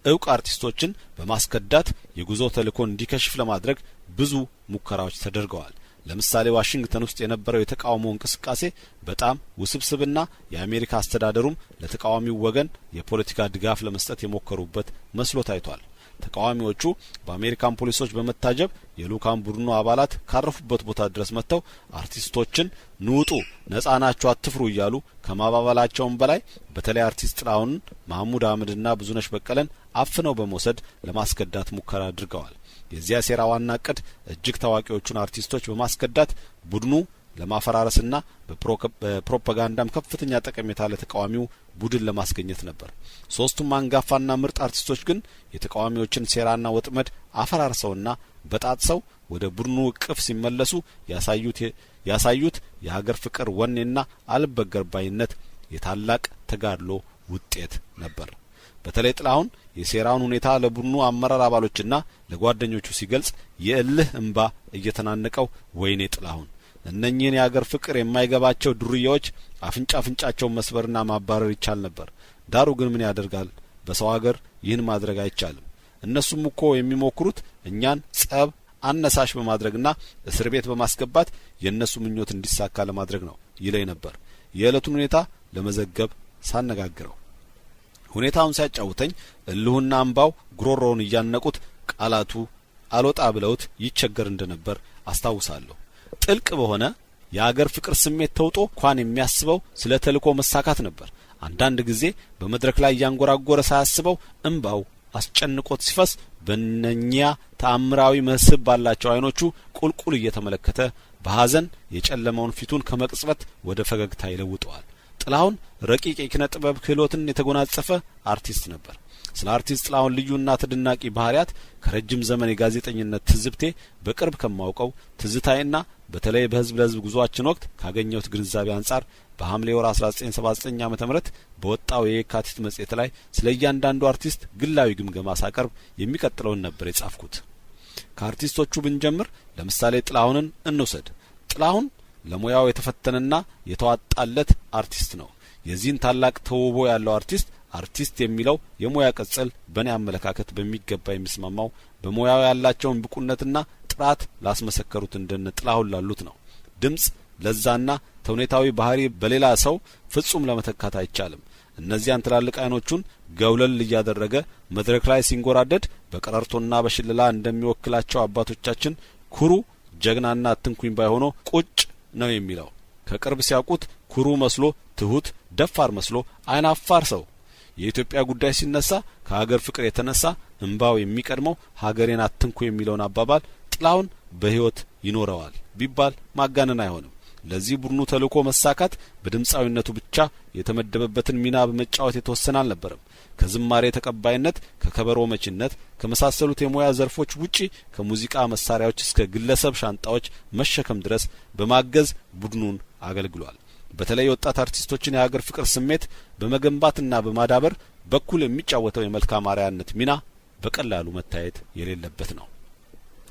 እውቅ አርቲስቶችን በማስከዳት የጉዞ ተልእኮ እንዲከሽፍ ለማድረግ ብዙ ሙከራዎች ተደርገዋል። ለምሳሌ ዋሽንግተን ውስጥ የነበረው የተቃውሞ እንቅስቃሴ በጣም ውስብስብና የአሜሪካ አስተዳደሩም ለተቃዋሚው ወገን የፖለቲካ ድጋፍ ለመስጠት የሞከሩበት መስሎ ታይቷል። ተቃዋሚዎቹ በአሜሪካን ፖሊሶች በመታጀብ የልኡካን ቡድኑ አባላት ካረፉበት ቦታ ድረስ መጥተው አርቲስቶችን ኑ ውጡ፣ ነጻ ናችሁ፣ አትፍሩ እያሉ ከማባበላቸውም በላይ በተለይ አርቲስት ጥላሁንን፣ ማህሙድ አህመድና ብዙነሽ በቀለን አፍነው በመውሰድ ለማስከዳት ሙከራ አድርገዋል። የዚያ ሴራ ዋና እቅድ እጅግ ታዋቂዎቹን አርቲስቶች በማስከዳት ቡድኑ ለማፈራረስና በፕሮፓጋንዳም ከፍተኛ ጠቀሜታ ለተቃዋሚው ቡድን ለማስገኘት ነበር። ሶስቱም አንጋፋና ምርጥ አርቲስቶች ግን የተቃዋሚዎችን ሴራና ወጥመድ አፈራርሰውና በጣጥሰው ወደ ቡድኑ እቅፍ ሲመለሱ ያሳዩት የሀገር ፍቅር ወኔና አልበገር ባይነት የታላቅ ተጋድሎ ውጤት ነበር። በተለይ ጥላሁን የሴራውን ሁኔታ ለቡድኑ አመራር አባሎችና ለጓደኞቹ ሲገልጽ የእልህ እንባ እየተናነቀው ወይኔ ጥላሁን፣ እነኚህን የአገር ፍቅር የማይገባቸው ዱርዬዎች አፍንጫ አፍንጫቸውን መስበርና ማባረር ይቻል ነበር። ዳሩ ግን ምን ያደርጋል፣ በሰው አገር ይህን ማድረግ አይቻልም። እነሱም እኮ የሚሞክሩት እኛን ጸብ አነሳሽ በማድረግና እስር ቤት በማስገባት የእነሱ ምኞት እንዲሳካ ለማድረግ ነው ይለኝ ነበር። የዕለቱን ሁኔታ ለመዘገብ ሳነጋግረው ሁኔታውን ሲያጫውተኝ እልሁና እምባው ጉሮሮውን እያነቁት ቃላቱ አልወጣ ብለውት ይቸገር እንደነበር አስታውሳለሁ። ጥልቅ በሆነ የአገር ፍቅር ስሜት ተውጦ እንኳን የሚያስበው ስለ ተልእኮ መሳካት ነበር። አንዳንድ ጊዜ በመድረክ ላይ እያንጎራጎረ ሳያስበው እምባው አስጨንቆት ሲፈስ በእነኛ ተአምራዊ መስህብ ባላቸው አይኖቹ ቁልቁል እየተመለከተ በሀዘን የጨለመውን ፊቱን ከመቅጽበት ወደ ፈገግታ ይለውጠዋል። ጥላሁን ረቂቅ የኪነ ጥበብ ክህሎትን የተጎናጸፈ አርቲስት ነበር። ስለ አርቲስት ጥላሁን ልዩና ተደናቂ ባህሪያት ከረጅም ዘመን የጋዜጠኝነት ትዝብቴ በቅርብ ከማውቀው ትዝታዬና በተለይ በህዝብ ለህዝብ ጉዟችን ወቅት ካገኘሁት ግንዛቤ አንጻር በሐምሌ ወር 1979 ዓመተ ምህረት በወጣው የየካቲት መጽሔት ላይ ስለ እያንዳንዱ አርቲስት ግላዊ ግምገማ ሳቀርብ የሚቀጥለውን ነበር የጻፍኩት። ከአርቲስቶቹ ብንጀምር ለምሳሌ ጥላሁንን እንውሰድ። ጥላሁን ለሙያው የተፈተነና የተዋጣለት አርቲስት ነው። የዚህን ታላቅ ተውቦ ያለው አርቲስት አርቲስት የሚለው የሙያ ቅጽል በእኔ አመለካከት በሚገባ የሚስማማው በሙያው ያላቸውን ብቁነትና ጥራት ላስመሰከሩት እንደነ ጥላሁን ላሉት ነው። ድምጽ፣ ለዛና ተውኔታዊ ባህሪ በሌላ ሰው ፍጹም ለመተካት አይቻልም። እነዚያን ትላልቅ አይኖቹን ገውለል እያደረገ መድረክ ላይ ሲንጎራደድ በቀረርቶና በሽለላ እንደሚወክላቸው አባቶቻችን ኩሩ፣ ጀግናና አትንኩኝ ባይ ሆኖ ቁጭ ነው የሚለው። ከቅርብ ሲያውቁት ኩሩ መስሎ ትሁት፣ ደፋር መስሎ አይናፋር ሰው። የኢትዮጵያ ጉዳይ ሲነሳ ከሀገር ፍቅር የተነሳ እንባው የሚቀድመው ሀገሬን አትንኩ የሚለውን አባባል ጥላሁን በህይወት ይኖረዋል ቢባል ማጋነን አይሆንም። ለዚህ ቡድኑ ተልእኮ መሳካት በድምፃዊነቱ ብቻ የተመደበበትን ሚና በመጫወት የተወሰነ አልነበረም። ከዝማሬ ተቀባይነት፣ ከከበሮ መቺነት ከመሳሰሉት የሙያ ዘርፎች ውጪ ከሙዚቃ መሳሪያዎች እስከ ግለሰብ ሻንጣዎች መሸከም ድረስ በማገዝ ቡድኑን አገልግሏል። በተለይ ወጣት አርቲስቶችን የሀገር ፍቅር ስሜት በመገንባትና በማዳበር በኩል የሚጫወተው የመልካም አርአያነት ሚና በቀላሉ መታየት የሌለበት ነው።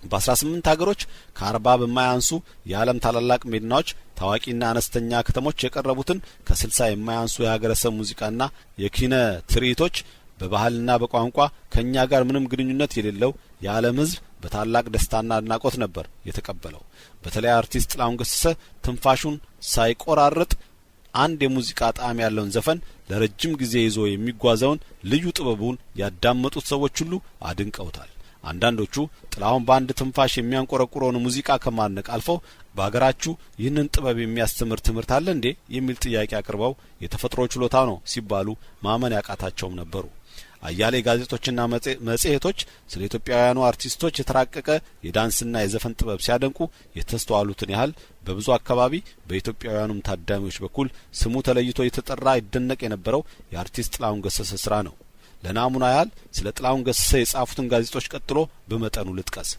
በ18 ሀገሮች ከ40 በማያንሱ የዓለም ታላላቅ መዲናዎች ታዋቂና አነስተኛ ከተሞች የቀረቡትን ከ60 የማያንሱ የሀገረሰብ ሙዚቃና የኪነ ትርኢቶች በባህልና በቋንቋ ከኛ ጋር ምንም ግንኙነት የሌለው የዓለም ሕዝብ በታላቅ ደስታና አድናቆት ነበር የተቀበለው። በተለይ አርቲስት ጥላሁን ገሰሰ ትንፋሹን ሳይቆራርጥ አንድ የሙዚቃ ጣዕም ያለውን ዘፈን ለረጅም ጊዜ ይዞ የሚጓዘውን ልዩ ጥበቡን ያዳመጡት ሰዎች ሁሉ አድንቀውታል። አንዳንዶቹ ጥላሁን በአንድ ትንፋሽ የሚያንቆረቁረውን ሙዚቃ ከማድነቅ አልፈው በሀገራችሁ ይህንን ጥበብ የሚያስተምር ትምህርት አለ እንዴ የሚል ጥያቄ አቅርበው የተፈጥሮ ችሎታ ነው ሲባሉ ማመን ያቃታቸውም ነበሩ። አያሌ ጋዜጦችና መጽሔቶች ስለ ኢትዮጵያውያኑ አርቲስቶች የተራቀቀ የዳንስና የዘፈን ጥበብ ሲያደንቁ የተስተዋሉትን ያህል በብዙ አካባቢ በኢትዮጵያውያኑም ታዳሚዎች በኩል ስሙ ተለይቶ የተጠራ ይደነቅ የነበረው የአርቲስት ጥላሁን ገሰሰ ስራ ነው። ለናሙና ያህል ስለ ጥላሁን ገሰሰ የጻፉትን ጋዜጦች ቀጥሎ በመጠኑ ልጥቀስ።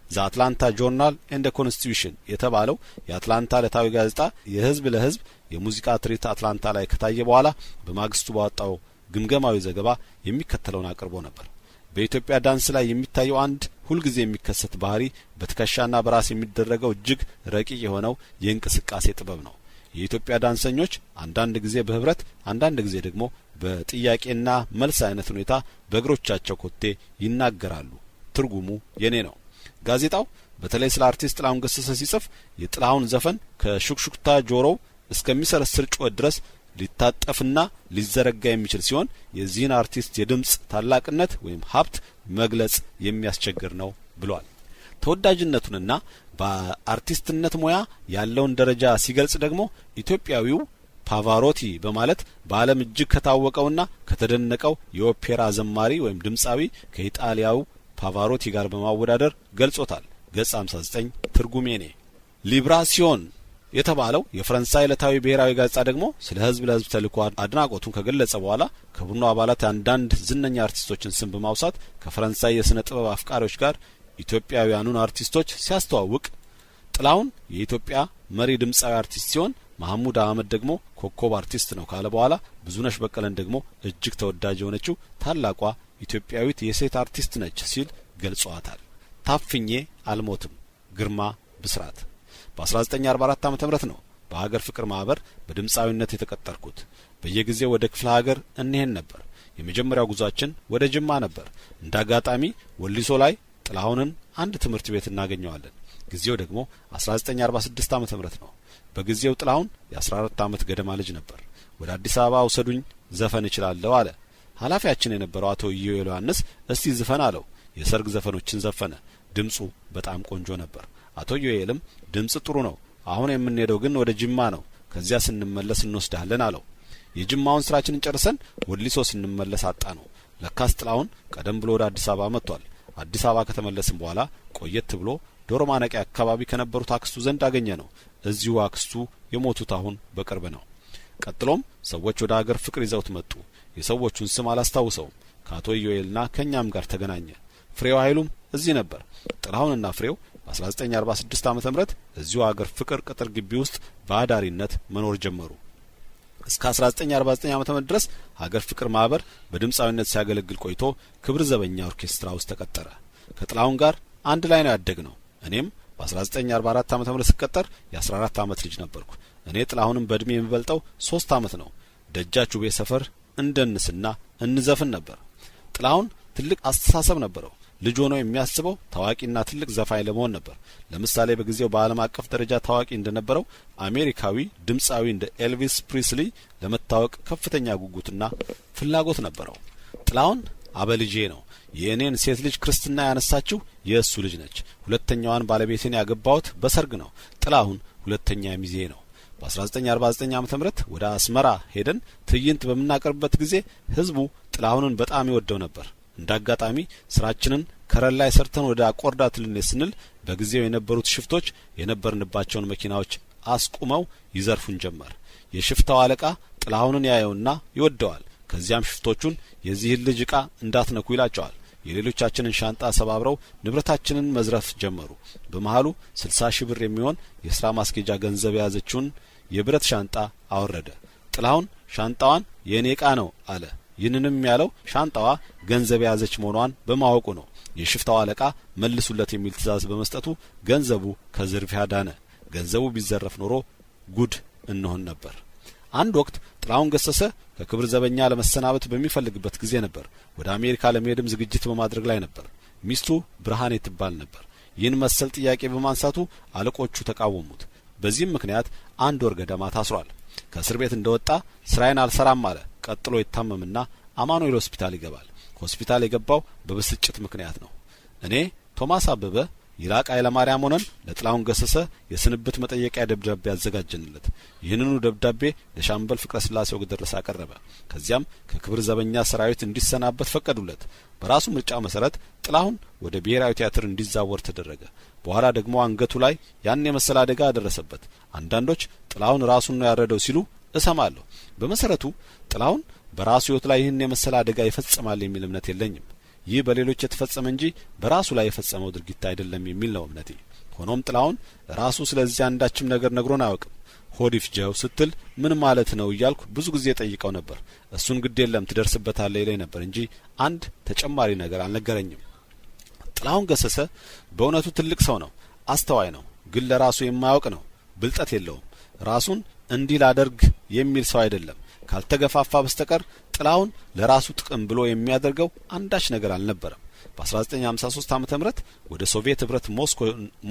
The Atlanta Journal and Constitution የተባለው የአትላንታ ዕለታዊ ጋዜጣ የህዝብ ለህዝብ የሙዚቃ ትርኢት አትላንታ ላይ ከታየ በኋላ በማግስቱ ባወጣው ግምገማዊ ዘገባ የሚከተለውን አቅርቦ ነበር። በኢትዮጵያ ዳንስ ላይ የሚታየው አንድ ሁልጊዜ የሚከሰት ባህሪ በትከሻና በራስ የሚደረገው እጅግ ረቂቅ የሆነው የእንቅስቃሴ ጥበብ ነው። የኢትዮጵያ ዳንሰኞች አንዳንድ ጊዜ በህብረት አንዳንድ ጊዜ ደግሞ በጥያቄና መልስ አይነት ሁኔታ በእግሮቻቸው ኮቴ ይናገራሉ። ትርጉሙ የኔ ነው። ጋዜጣው በተለይ ስለ አርቲስት ጥላሁን ገሰሰ ሲጽፍ የጥላሁን ዘፈን ከሹክሹክታ ጆሮው እስከሚሰረስር ጩኸት ድረስ ሊታጠፍና ሊዘረጋ የሚችል ሲሆን የዚህን አርቲስት የድምጽ ታላቅነት ወይም ሀብት መግለጽ የሚያስቸግር ነው ብሏል። ተወዳጅነቱንና በአርቲስትነት ሙያ ያለውን ደረጃ ሲገልጽ ደግሞ ኢትዮጵያዊው ፓቫሮቲ በማለት በዓለም እጅግ ከታወቀውና ከተደነቀው የኦፔራ ዘማሪ ወይም ድምጻዊ ከኢጣሊያው ፓቫሮቲ ጋር በማወዳደር ገልጾታል። ገጽ 59 ትርጉሜ ኔ። ሊብራሲዮን የተባለው የፈረንሳይ ዕለታዊ ብሔራዊ ጋዜጣ ደግሞ ስለ ህዝብ ለህዝብ ተልእኮ አድናቆቱን ከገለጸ በኋላ ከቡድኑ አባላት አንዳንድ ዝነኛ አርቲስቶችን ስም በማውሳት ከፈረንሳይ የስነ ጥበብ አፍቃሪዎች ጋር ኢትዮጵያውያኑን አርቲስቶች ሲያስተዋውቅ ጥላሁን የኢትዮጵያ መሪ ድምጻዊ አርቲስት ሲሆን መሐሙድ አህመድ ደግሞ ኮከብ አርቲስት ነው ካለ በኋላ ብዙነሽ በቀለን ደግሞ እጅግ ተወዳጅ የሆነችው ታላቋ ኢትዮጵያዊት የሴት አርቲስት ነች ሲል ገልጿታል። ታፍኜ አልሞትም ግርማ ብስራት። በ1944 ዓመተ ምህረት ነው በሀገር ፍቅር ማህበር በድምጻዊነት የተቀጠርኩት። በየጊዜው ወደ ክፍለ ሀገር እንሄድ ነበር። የመጀመሪያው ጉዟችን ወደ ጅማ ነበር። እንደ አጋጣሚ ወሊሶ ላይ ጥላሁንን አንድ ትምህርት ቤት እናገኘዋለን። ጊዜው ደግሞ 1946 ዓመተ ምህረት ነው። በጊዜው ጥላሁን የ14 ዓመት ገደማ ልጅ ነበር። ወደ አዲስ አበባ ውሰዱኝ ዘፈን እችላለሁ አለ። ኃላፊያችን የነበረው አቶ ኢዮኤል ዮሐንስ እስቲ ዝፈን አለው። የሰርግ ዘፈኖችን ዘፈነ። ድምጹ በጣም ቆንጆ ነበር። አቶ ኢዮኤልም ድምጽ ጥሩ ነው፣ አሁን የምንሄደው ግን ወደ ጅማ ነው፣ ከዚያ ስንመለስ እንወስዳለን አለው። የጅማውን ስራችንን ጨርሰን ወሊሶ ስንመለስ አጣ ነው። ለካስ ጥላሁን ቀደም ብሎ ወደ አዲስ አበባ መጥቷል። አዲስ አበባ ከተመለስን በኋላ ቆየት ብሎ ዶሮ ማነቂያ አካባቢ ከነበሩት አክስቱ ዘንድ አገኘ ነው። እዚሁ አክስቱ የሞቱት አሁን በቅርብ ነው። ቀጥሎም ሰዎች ወደ ሀገር ፍቅር ይዘውት መጡ። የሰዎቹን ስም አላስታውሰውም። ከአቶ ኢዮኤልና ከኛም ጋር ተገናኘ። ፍሬው ኃይሉም እዚህ ነበር። ጥላሁንና ፍሬው በ1946 ዓመተ ምህረት እዚሁ ሀገር ፍቅር ቅጥር ግቢ ውስጥ በአዳሪነት መኖር ጀመሩ። እስከ 1949 ዓመተ ምህረት ድረስ ሀገር ፍቅር ማህበር በድምጻዊነት ሲያገለግል ቆይቶ ክብር ዘበኛ ኦርኬስትራ ውስጥ ተቀጠረ። ከጥላሁን ጋር አንድ ላይ ነው ያደግነው። እኔም በ1944 ዓመተ ምህረት ስቀጠር የ14 ዓመት ልጅ ነበርኩ። እኔ ጥላሁንም በእድሜ የምበልጠው 3 ዓመት ነው። ደጃች ውቤ ሰፈር እንደንስና እንዘፍን ነበር። ጥላሁን ትልቅ አስተሳሰብ ነበረው። ልጅ ሆኖ የሚያስበው ታዋቂና ትልቅ ዘፋኝ ለመሆን ነበር። ለምሳሌ በጊዜው በዓለም አቀፍ ደረጃ ታዋቂ እንደነበረው አሜሪካዊ ድምጻዊ እንደ ኤልቪስ ፕሪስሊ ለመታወቅ ከፍተኛ ጉጉትና ፍላጎት ነበረው። ጥላሁን አበልጄ ነው። የእኔን ሴት ልጅ ክርስትና ያነሳችው የእሱ ልጅ ነች። ሁለተኛዋን ባለቤቴን ያገባሁት በሰርግ ነው። ጥላሁን ሁለተኛ ሚዜ ነው። በ1949 ዓመተ ምህረት ወደ አስመራ ሄደን ትዕይንት በምናቀርብበት ጊዜ ህዝቡ ጥላሁንን በጣም ይወደው ነበር። እንዳጋጣሚ ስራችንን ከረን ላይ ሰርተን ወደ አቆርዳት ልንሄድ ስንል በጊዜው የነበሩት ሽፍቶች የነበርንባቸውን መኪናዎች አስቁመው ይዘርፉን ጀመር። የሽፍታው አለቃ ጥላሁንን ያየውና ይወደዋል። ከዚያም ሽፍቶቹን የዚህን ልጅ እቃ እንዳትነኩ ይላቸዋል። የሌሎቻችንን ሻንጣ ሰባብረው ንብረታችንን መዝረፍ ጀመሩ። በመሃሉ 60 ሺህ ብር የሚሆን የስራ ማስኬጃ ገንዘብ የያዘችውን የብረት ሻንጣ አወረደ። ጥላሁን ሻንጣዋን የእኔ እቃ ነው አለ። ይህንንም ያለው ሻንጣዋ ገንዘብ የያዘች መሆኗን በማወቁ ነው። የሽፍታው አለቃ መልሱለት የሚል ትዕዛዝ በመስጠቱ ገንዘቡ ከዝርፊያ ዳነ። ገንዘቡ ቢዘረፍ ኖሮ ጉድ እንሆን ነበር። አንድ ወቅት ጥላሁን ገሰሰ ከክብር ዘበኛ ለመሰናበት በሚፈልግበት ጊዜ ነበር። ወደ አሜሪካ ለመሄድም ዝግጅት በማድረግ ላይ ነበር። ሚስቱ ብርሃኔ ትባል ነበር። ይህን መሰል ጥያቄ በማንሳቱ አለቆቹ ተቃወሙት። በዚህም ምክንያት አንድ ወር ገደማ ታስሯል። ከእስር ቤት እንደወጣ ስራዬን አልሰራም አለ። ቀጥሎ ይታመምና አማኑኤል ሆስፒታል ይገባል። ሆስፒታል የገባው በብስጭት ምክንያት ነው። እኔ ቶማስ አበበ፣ ይላቅ ኃይለማርያም ሆነን ለጥላሁን ገሰሰ የስንብት መጠየቂያ ደብዳቤ አዘጋጀንለት። ይህንኑ ደብዳቤ ለሻምበል ፍቅረ ስላሴ ወግደረስ አቀረበ። ከዚያም ከክብር ዘበኛ ሰራዊት እንዲሰናበት ፈቀዱለት። በራሱ ምርጫ መሰረት ጥላሁን ወደ ብሔራዊ ቲያትር እንዲዛወር ተደረገ። በኋላ ደግሞ አንገቱ ላይ ያን የመሰለ አደጋ አደረሰበት። አንዳንዶች ጥላሁን ራሱን ነው ያረደው ሲሉ እሰማለሁ። በመሰረቱ ጥላሁን በራሱ ሕይወት ላይ ይህን የመሰለ አደጋ ይፈጽማል የሚል እምነት የለኝም። ይህ በሌሎች የተፈጸመ እንጂ በራሱ ላይ የፈጸመው ድርጊት አይደለም የሚል ነው እምነቴ። ሆኖም ጥላሁን ራሱ ስለዚህ አንዳችም ነገር ነግሮን አያውቅም። ሆድ ይፍጀው ስትል ምን ማለት ነው እያልኩ ብዙ ጊዜ ጠይቀው ነበር። እሱን ግድ የለም ትደርስበታለህ ይለኝ ነበር እንጂ አንድ ተጨማሪ ነገር አልነገረኝም። ጥላሁን ገሰሰ በእውነቱ ትልቅ ሰው ነው። አስተዋይ ነው፣ ግን ለራሱ የማያውቅ ነው። ብልጠት የለውም። ራሱን እንዲህ ላደርግ የሚል ሰው አይደለም። ካልተገፋፋ በስተቀር ጥላሁን ለራሱ ጥቅም ብሎ የሚያደርገው አንዳች ነገር አልነበረም። በ1953 ዓመተ ምህረት ወደ ሶቪየት ህብረት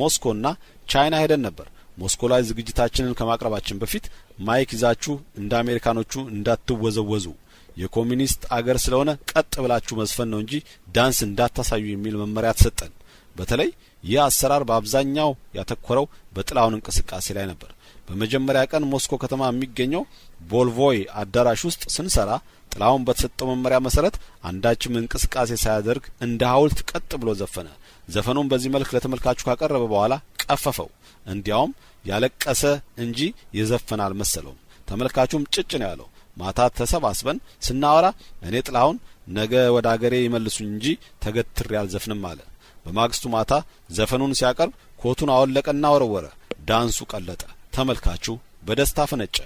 ሞስኮና ቻይና ሄደን ነበር። ሞስኮ ላይ ዝግጅታችንን ከማቅረባችን በፊት ማይክ ይዛችሁ እንደ አሜሪካኖቹ እንዳትወዘወዙ፣ የኮሚኒስት አገር ስለሆነ ቀጥ ብላችሁ መዝፈን ነው እንጂ ዳንስ እንዳታሳዩ የሚል መመሪያ ተሰጠን። በተለይ ይህ አሰራር በአብዛኛው ያተኮረው በጥላሁን እንቅስቃሴ ላይ ነበር። በመጀመሪያ ቀን ሞስኮ ከተማ የሚገኘው ቦልቮይ አዳራሽ ውስጥ ስንሰራ ጥላሁን በተሰጠው መመሪያ መሰረት አንዳችም እንቅስቃሴ ሳያደርግ እንደ ሐውልት ቀጥ ብሎ ዘፈነ። ዘፈኑን በዚህ መልክ ለተመልካቹ ካቀረበ በኋላ ቀፈፈው። እንዲያውም ያለቀሰ እንጂ የዘፈነ አልመሰለውም። ተመልካቹም ጭጭ ነው ያለው። ማታ ተሰባስበን ስናወራ እኔ ጥላሁን ነገ ወደ አገሬ ይመልሱኝ እንጂ ተገትሬ አልዘፍንም አለ። በማግስቱ ማታ ዘፈኑን ሲያቀርብ ኮቱን አወለቀና ወረወረ። ዳንሱ ቀለጠ። ተመልካቹ በደስታ ፈነጨ።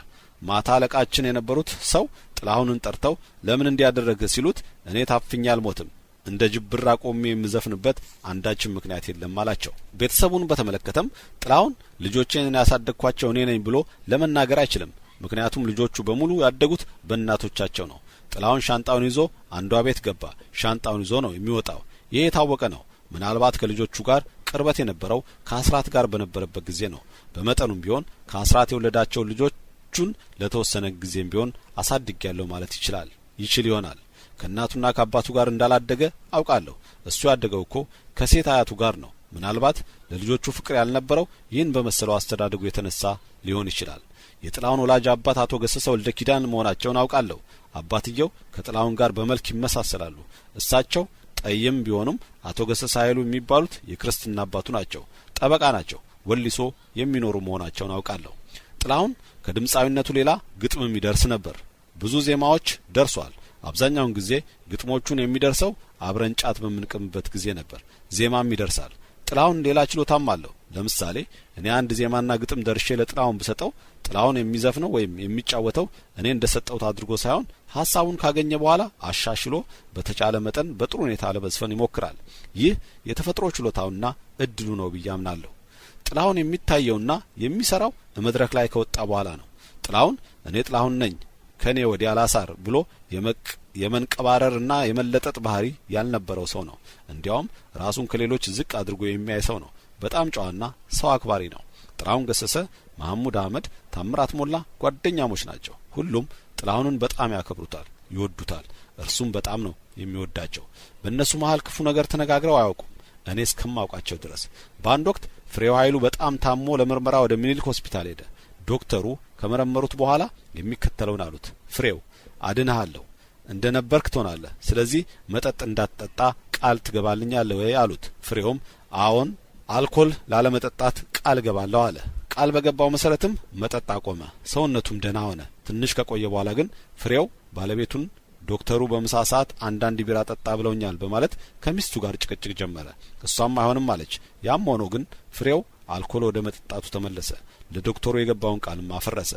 ማታ አለቃችን የነበሩት ሰው ጥላሁንን ጠርተው ለምን እንዲያደረግህ ሲሉት እኔ ታፍኜ አልሞትም፣ እንደ ጅብራ ቆሜ የምዘፍንበት አንዳችም ምክንያት የለም አላቸው። ቤተሰቡን በተመለከተም ጥላሁን ልጆቼን ያሳደግኳቸው እኔ ነኝ ብሎ ለመናገር አይችልም። ምክንያቱም ልጆቹ በሙሉ ያደጉት በእናቶቻቸው ነው። ጥላሁን ሻንጣውን ይዞ አንዷ ቤት ገባ፣ ሻንጣውን ይዞ ነው የሚወጣው። ይሄ የታወቀ ነው። ምናልባት ከልጆቹ ጋር ቅርበት የነበረው ከአስራት ጋር በነበረበት ጊዜ ነው። በመጠኑም ቢሆን ከአስራት የወለዳቸው ልጆቹን ለተወሰነ ጊዜም ቢሆን አሳድጌያለሁ ማለት ይችል ይሆናል። ከእናቱና ከአባቱ ጋር እንዳላደገ አውቃለሁ። እሱ ያደገው እኮ ከሴት አያቱ ጋር ነው። ምናልባት ለልጆቹ ፍቅር ያልነበረው ይህን በመሰለው አስተዳደጉ የተነሳ ሊሆን ይችላል። የጥላሁን ወላጅ አባት አቶ ገሰሰ ወልደ ኪዳን መሆናቸውን አውቃለሁ። አባትየው ከጥላሁን ጋር በመልክ ይመሳሰላሉ። እሳቸው ጠይም ቢሆኑም አቶ ገሰሰ ኃይሉ የሚባሉት የክርስትና አባቱ ናቸው። ጠበቃ ናቸው። ወሊሶ የሚኖሩ መሆናቸውን አውቃለሁ። ጥላሁን ከድምጻዊነቱ ሌላ ግጥምም ይደርስ ነበር። ብዙ ዜማዎች ደርሷል። አብዛኛውን ጊዜ ግጥሞቹን የሚደርሰው አብረን ጫት በምንቅምበት ጊዜ ነበር። ዜማም ይደርሳል። ጥላሁን ሌላ ችሎታም አለው። ለምሳሌ እኔ አንድ ዜማና ግጥም ደርሼ ለጥላሁን ብሰጠው ጥላሁን የሚዘፍነው ወይም የሚጫወተው እኔ እንደሰጠሁት አድርጎ ሳይሆን ሀሳቡን ካገኘ በኋላ አሻሽሎ በተቻለ መጠን በጥሩ ሁኔታ ለመዝፈን ይሞክራል። ይህ የተፈጥሮ ችሎታውና እድሉ ነው ብዬ አምናለሁ። ጥላሁን የሚታየውና የሚሰራው መድረክ ላይ ከወጣ በኋላ ነው። ጥላሁን እኔ ጥላሁን ነኝ ከኔ ወዲያ ላሳር ብሎ የመንቀባረርና የመለጠጥ ባህሪ ያልነበረው ሰው ነው። እንዲያውም ራሱን ከሌሎች ዝቅ አድርጎ የሚያይ ሰው ነው። በጣም ጨዋና ሰው አክባሪ ነው። ጥላሁን ገሰሰ፣ መሐሙድ አህመድ፣ ታምራት ሞላ ጓደኛሞች ናቸው። ሁሉም ጥላሁንን በጣም ያከብሩታል፣ ይወዱታል። እርሱም በጣም ነው የሚወዳቸው። በእነሱ መሀል ክፉ ነገር ተነጋግረው አያውቁም፣ እኔ እስከማውቃቸው ድረስ። በአንድ ወቅት ፍሬው ኃይሉ በጣም ታሞ ለምርመራ ወደ ሚኒልክ ሆስፒታል ሄደ። ዶክተሩ ከመረመሩት በኋላ የሚከተለውን አሉት። ፍሬው አድንሃለሁ፣ እንደ ነበርክ ትሆናለህ። ስለዚህ መጠጥ እንዳትጠጣ ቃል ትገባልኛለህ ወይ አሉት። ፍሬውም አዎን፣ አልኮል ላለመጠጣት ቃል እገባለሁ አለ። ቃል በገባው መሰረትም መጠጥ አቆመ። ሰውነቱም ደህና ሆነ። ትንሽ ከቆየ በኋላ ግን ፍሬው ባለቤቱን ዶክተሩ በምሳ ሰዓት አንዳንድ ቢራ ጠጣ ብለውኛል በማለት ከሚስቱ ጋር ጭቅጭቅ ጀመረ። እሷም አይሆንም አለች። ያም ሆኖ ግን ፍሬው አልኮል ወደ መጠጣቱ ተመለሰ። ለዶክተሩ የገባውን ቃልም አፈረሰ።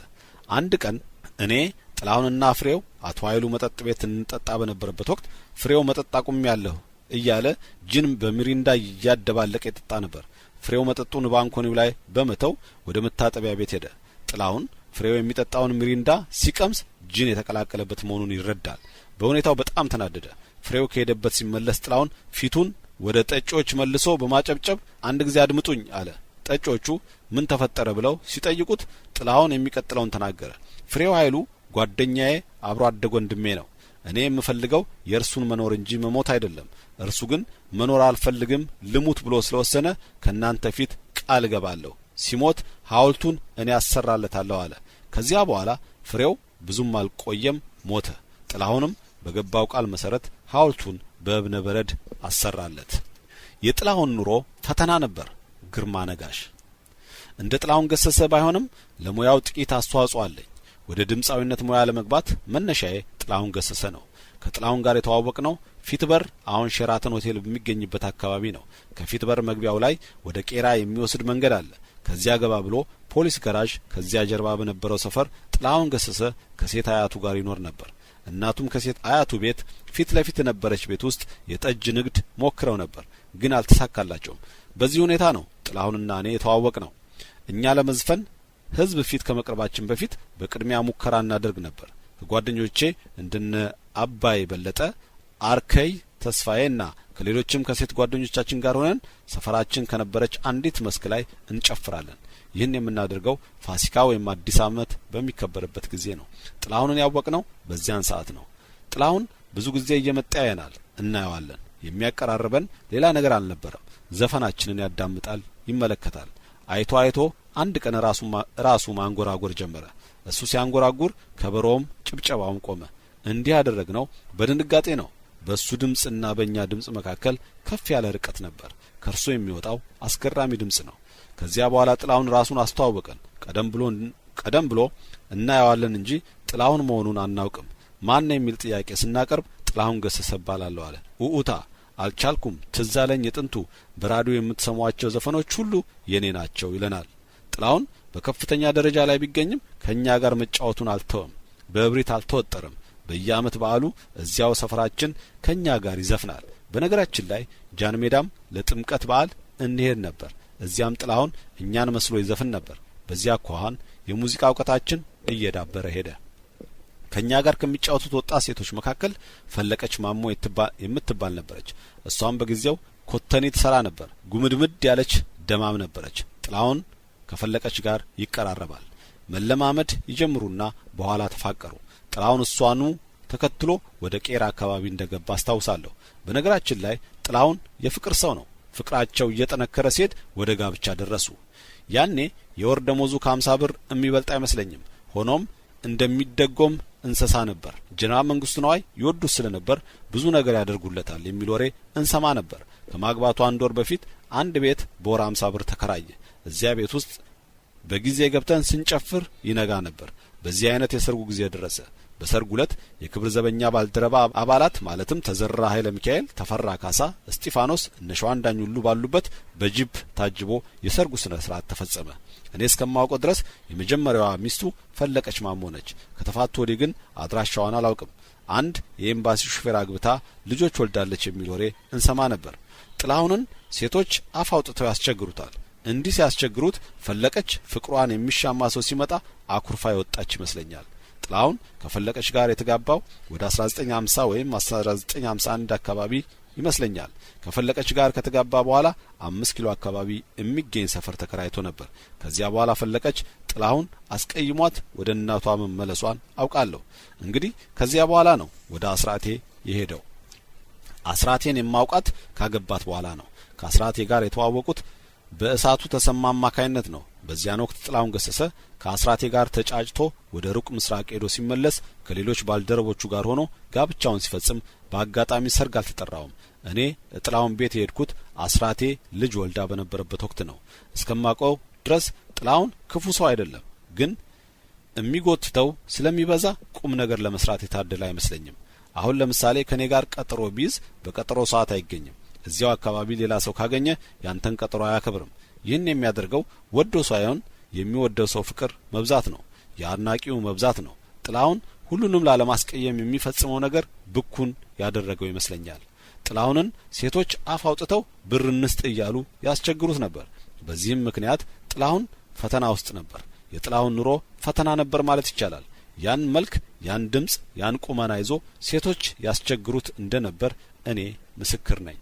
አንድ ቀን እኔ ጥላሁንና ፍሬው አቶ ኃይሉ መጠጥ ቤት እንጠጣ በነበረበት ወቅት ፍሬው መጠጥ አቁሜያለሁ እያለ ጅን በሚሪንዳ እያደባለቀ የጠጣ ነበር። ፍሬው መጠጡን ባንኮኒው ላይ በመተው ወደ መታጠቢያ ቤት ሄደ። ጥላሁን ፍሬው የሚጠጣውን ሚሪንዳ ሲቀምስ ጅን የተቀላቀለበት መሆኑን ይረዳል። በሁኔታው በጣም ተናደደ። ፍሬው ከሄደበት ሲመለስ ጥላሁን ፊቱን ወደ ጠጪዎች መልሶ በማጨብጨብ አንድ ጊዜ አድምጡኝ አለ። ጠጪዎቹ ምን ተፈጠረ ብለው ሲጠይቁት ጥላሁን የሚቀጥለውን ተናገረ። ፍሬው ኃይሉ ጓደኛዬ፣ አብሮ አደግ ወንድሜ ነው። እኔ የምፈልገው የእርሱን መኖር እንጂ መሞት አይደለም። እርሱ ግን መኖር አልፈልግም ልሙት ብሎ ስለወሰነ ከእናንተ ፊት ቃል እገባለሁ፣ ሲሞት ሐውልቱን እኔ አሰራለታለሁ አለ። ከዚያ በኋላ ፍሬው ብዙም አልቆየም ሞተ። ጥላሁንም በገባው ቃል መሰረት ሐውልቱን በእብነ በረድ አሰራለት። የጥላሁን ኑሮ ፈተና ነበር። ግርማ ነጋሽ እንደ ጥላሁን ገሰሰ ባይሆንም ለሙያው ጥቂት አስተዋጽኦ አለኝ። ወደ ድምፃዊነት ሙያ ለመግባት መነሻዬ ጥላሁን ገሰሰ ነው። ከጥላሁን ጋር የተዋወቅነው ፊት በር አሁን ሼራተን ሆቴል በሚገኝበት አካባቢ ነው። ከፊት በር መግቢያው ላይ ወደ ቄራ የሚወስድ መንገድ አለ። ከዚያ ገባ ብሎ ፖሊስ ጋራዥ፣ ከዚያ ጀርባ በነበረው ሰፈር ጥላሁን ገሰሰ ከሴት አያቱ ጋር ይኖር ነበር። እናቱም ከሴት አያቱ ቤት ፊት ለፊት የነበረች ቤት ውስጥ የጠጅ ንግድ ሞክረው ነበር፣ ግን አልተሳካላቸውም። በዚህ ሁኔታ ነው ጥላሁንና እኔ የተዋወቅነው። እኛ ለመዝፈን ሕዝብ ፊት ከመቅረባችን በፊት በቅድሚያ ሙከራ እናደርግ ነበር። ከጓደኞቼ እንደነ አባይ በለጠ፣ አርከይ ተስፋዬና ከሌሎችም ከሴት ጓደኞቻችን ጋር ሆነን ሰፈራችን ከነበረች አንዲት መስክ ላይ እንጨፍራለን። ይህን የምናደርገው ፋሲካ ወይም አዲስ ዓመት በሚከበርበት ጊዜ ነው። ጥላሁንን ያወቅነው በዚያን ሰዓት ነው። ጥላሁን ብዙ ጊዜ እየመጣ ያየናል፣ እናየዋለን። የሚያቀራርበን ሌላ ነገር አልነበረም። ዘፈናችንን ያዳምጣል፣ ይመለከታል። አይቶ አይቶ አንድ ቀን ራሱ ማንጎራጎር ጀመረ። እሱ ሲያንጎራጉር ከበሮውም ጭብጨባውም ቆመ። እንዲህ ያደረግነው በድንጋጤ ነው። በሱ ድምጽና በእኛ ድምጽ መካከል ከፍ ያለ ርቀት ነበር። ከእርሱ የሚወጣው አስገራሚ ድምጽ ነው። ከዚያ በኋላ ጥላሁን ራሱን አስተዋወቀን። ቀደም ብሎ እናየዋለን እንጂ ጥላሁን መሆኑን አናውቅም። ማን ነው የሚል ጥያቄ ስናቀርብ ጥላሁን ገሰሰ እባላለሁ አለ። ኡኡታ አልቻልኩም፣ ትዝ አለኝ የጥንቱ በራዲዮ የምትሰሟቸው ዘፈኖች ሁሉ የኔ ናቸው ይለናል። ጥላሁን በከፍተኛ ደረጃ ላይ ቢገኝም ከኛ ጋር መጫወቱን አልተወም። በእብሪት አልተወጠረም። በየዓመት በዓሉ እዚያው ሰፈራችን ከኛ ጋር ይዘፍናል። በነገራችን ላይ ጃን ሜዳም ለጥምቀት በዓል እንሄድ ነበር። እዚያም ጥላሁን እኛን መስሎ ይዘፍን ነበር። በዚያ አኳኋን የሙዚቃ እውቀታችን እየዳበረ ሄደ። ከኛ ጋር ከሚጫወቱት ወጣት ሴቶች መካከል ፈለቀች ማሞ የምትባል ነበረች። እሷም በጊዜው ኮተኔ ትሰራ ነበር። ጉምድምድ ያለች ደማም ነበረች። ጥላሁን ከፈለቀች ጋር ይቀራረባል። መለማመድ ይጀምሩና በኋላ ተፋቀሩ። ጥላሁን እሷኑ ተከትሎ ወደ ቄራ አካባቢ እንደገባ አስታውሳለሁ። በነገራችን ላይ ጥላሁን የፍቅር ሰው ነው። ፍቅራቸው እየጠነከረ ሲሄድ ወደ ጋብቻ ደረሱ። ያኔ የወር ደሞዙ ከ50 ብር የሚበልጥ አይመስለኝም። ሆኖም እንደሚደጎም እንስሳ ነበር። ጀነራል መንግስቱ ነዋይ ይወዱት ስለነበር ብዙ ነገር ያደርጉለታል የሚል ወሬ እንሰማ ነበር። ከማግባቱ አንድ ወር በፊት አንድ ቤት በወር 50 ብር ተከራየ። እዚያ ቤት ውስጥ በጊዜ ገብተን ስንጨፍር ይነጋ ነበር። በዚህ አይነት የሰርጉ ጊዜ ደረሰ። በሰርጉ ዕለት የክብር ዘበኛ ባልደረባ አባላት ማለትም ተዘራ ኃይለ ሚካኤል፣ ተፈራ ካሳ፣ እስጢፋኖስ፣ እነ ሸዋንዳኝ ሁሉ ባሉበት በጂፕ ታጅቦ የሰርጉ ስነ ስርዓት ተፈጸመ። እኔ እስከማውቀው ድረስ የመጀመሪያዋ ሚስቱ ፈለቀች ማሞ ነች። ከተፋቱ ወዲህ ግን አድራሻዋን አላውቅም። አንድ የኤምባሲ ሹፌር አግብታ ልጆች ወልዳለች የሚል ወሬ እንሰማ ነበር። ጥላሁንን ሴቶች አፍ አውጥተው ያስቸግሩታል። እንዲህ ሲያስቸግሩት ፈለቀች ፍቅሯን የሚሻማ ሰው ሲመጣ አኩርፋ የወጣች ይመስለኛል። ጥላሁን ከፈለቀች ጋር የተጋባው ወደ 1950 ወይም 1951 አካባቢ ይመስለኛል። ከፈለቀች ጋር ከተጋባ በኋላ 5 ኪሎ አካባቢ የሚገኝ ሰፈር ተከራይቶ ነበር። ከዚያ በኋላ ፈለቀች ጥላሁን አስቀይሟት ወደ እናቷ መመለሷን አውቃለሁ። እንግዲህ ከዚያ በኋላ ነው ወደ አስራቴ የሄደው። አስራቴን የማውቃት ካገባት በኋላ ነው። ከአስራቴ ጋር የተዋወቁት በእሳቱ ተሰማ አማካይነት ነው። በዚያን ወቅት ጥላሁን ገሰሰ ከአስራቴ ጋር ተጫጭቶ ወደ ሩቅ ምስራቅ ሄዶ ሲመለስ ከሌሎች ባልደረቦቹ ጋር ሆኖ ጋብቻውን ሲፈጽም በአጋጣሚ ሰርግ አልተጠራውም። እኔ ጥላሁን ቤት የሄድኩት አስራቴ ልጅ ወልዳ በነበረበት ወቅት ነው። እስከማውቀው ድረስ ጥላሁን ክፉ ሰው አይደለም፣ ግን የሚጎትተው ስለሚበዛ ቁም ነገር ለመስራት የታደለ አይመስለኝም። አሁን ለምሳሌ ከኔ ጋር ቀጠሮ ቢይዝ በቀጠሮ ሰዓት አይገኝም። እዚያው አካባቢ ሌላ ሰው ካገኘ ያንተን ቀጠሮ አያከብርም። ይህን የሚያደርገው ወዶ ሳይሆን የሚወደው ሰው ፍቅር መብዛት ነው፣ የአድናቂው መብዛት ነው። ጥላሁን ሁሉንም ላለማስቀየም የሚፈጽመው ነገር ብኩን ያደረገው ይመስለኛል። ጥላሁንን ሴቶች አፍ አውጥተው ብር እንስጥ እያሉ ያስቸግሩት ነበር። በዚህም ምክንያት ጥላሁን ፈተና ውስጥ ነበር። የጥላሁን ኑሮ ፈተና ነበር ማለት ይቻላል። ያን መልክ፣ ያን ድምጽ፣ ያን ቁመና ይዞ ሴቶች ያስቸግሩት እንደነበር እኔ ምስክር ነኝ።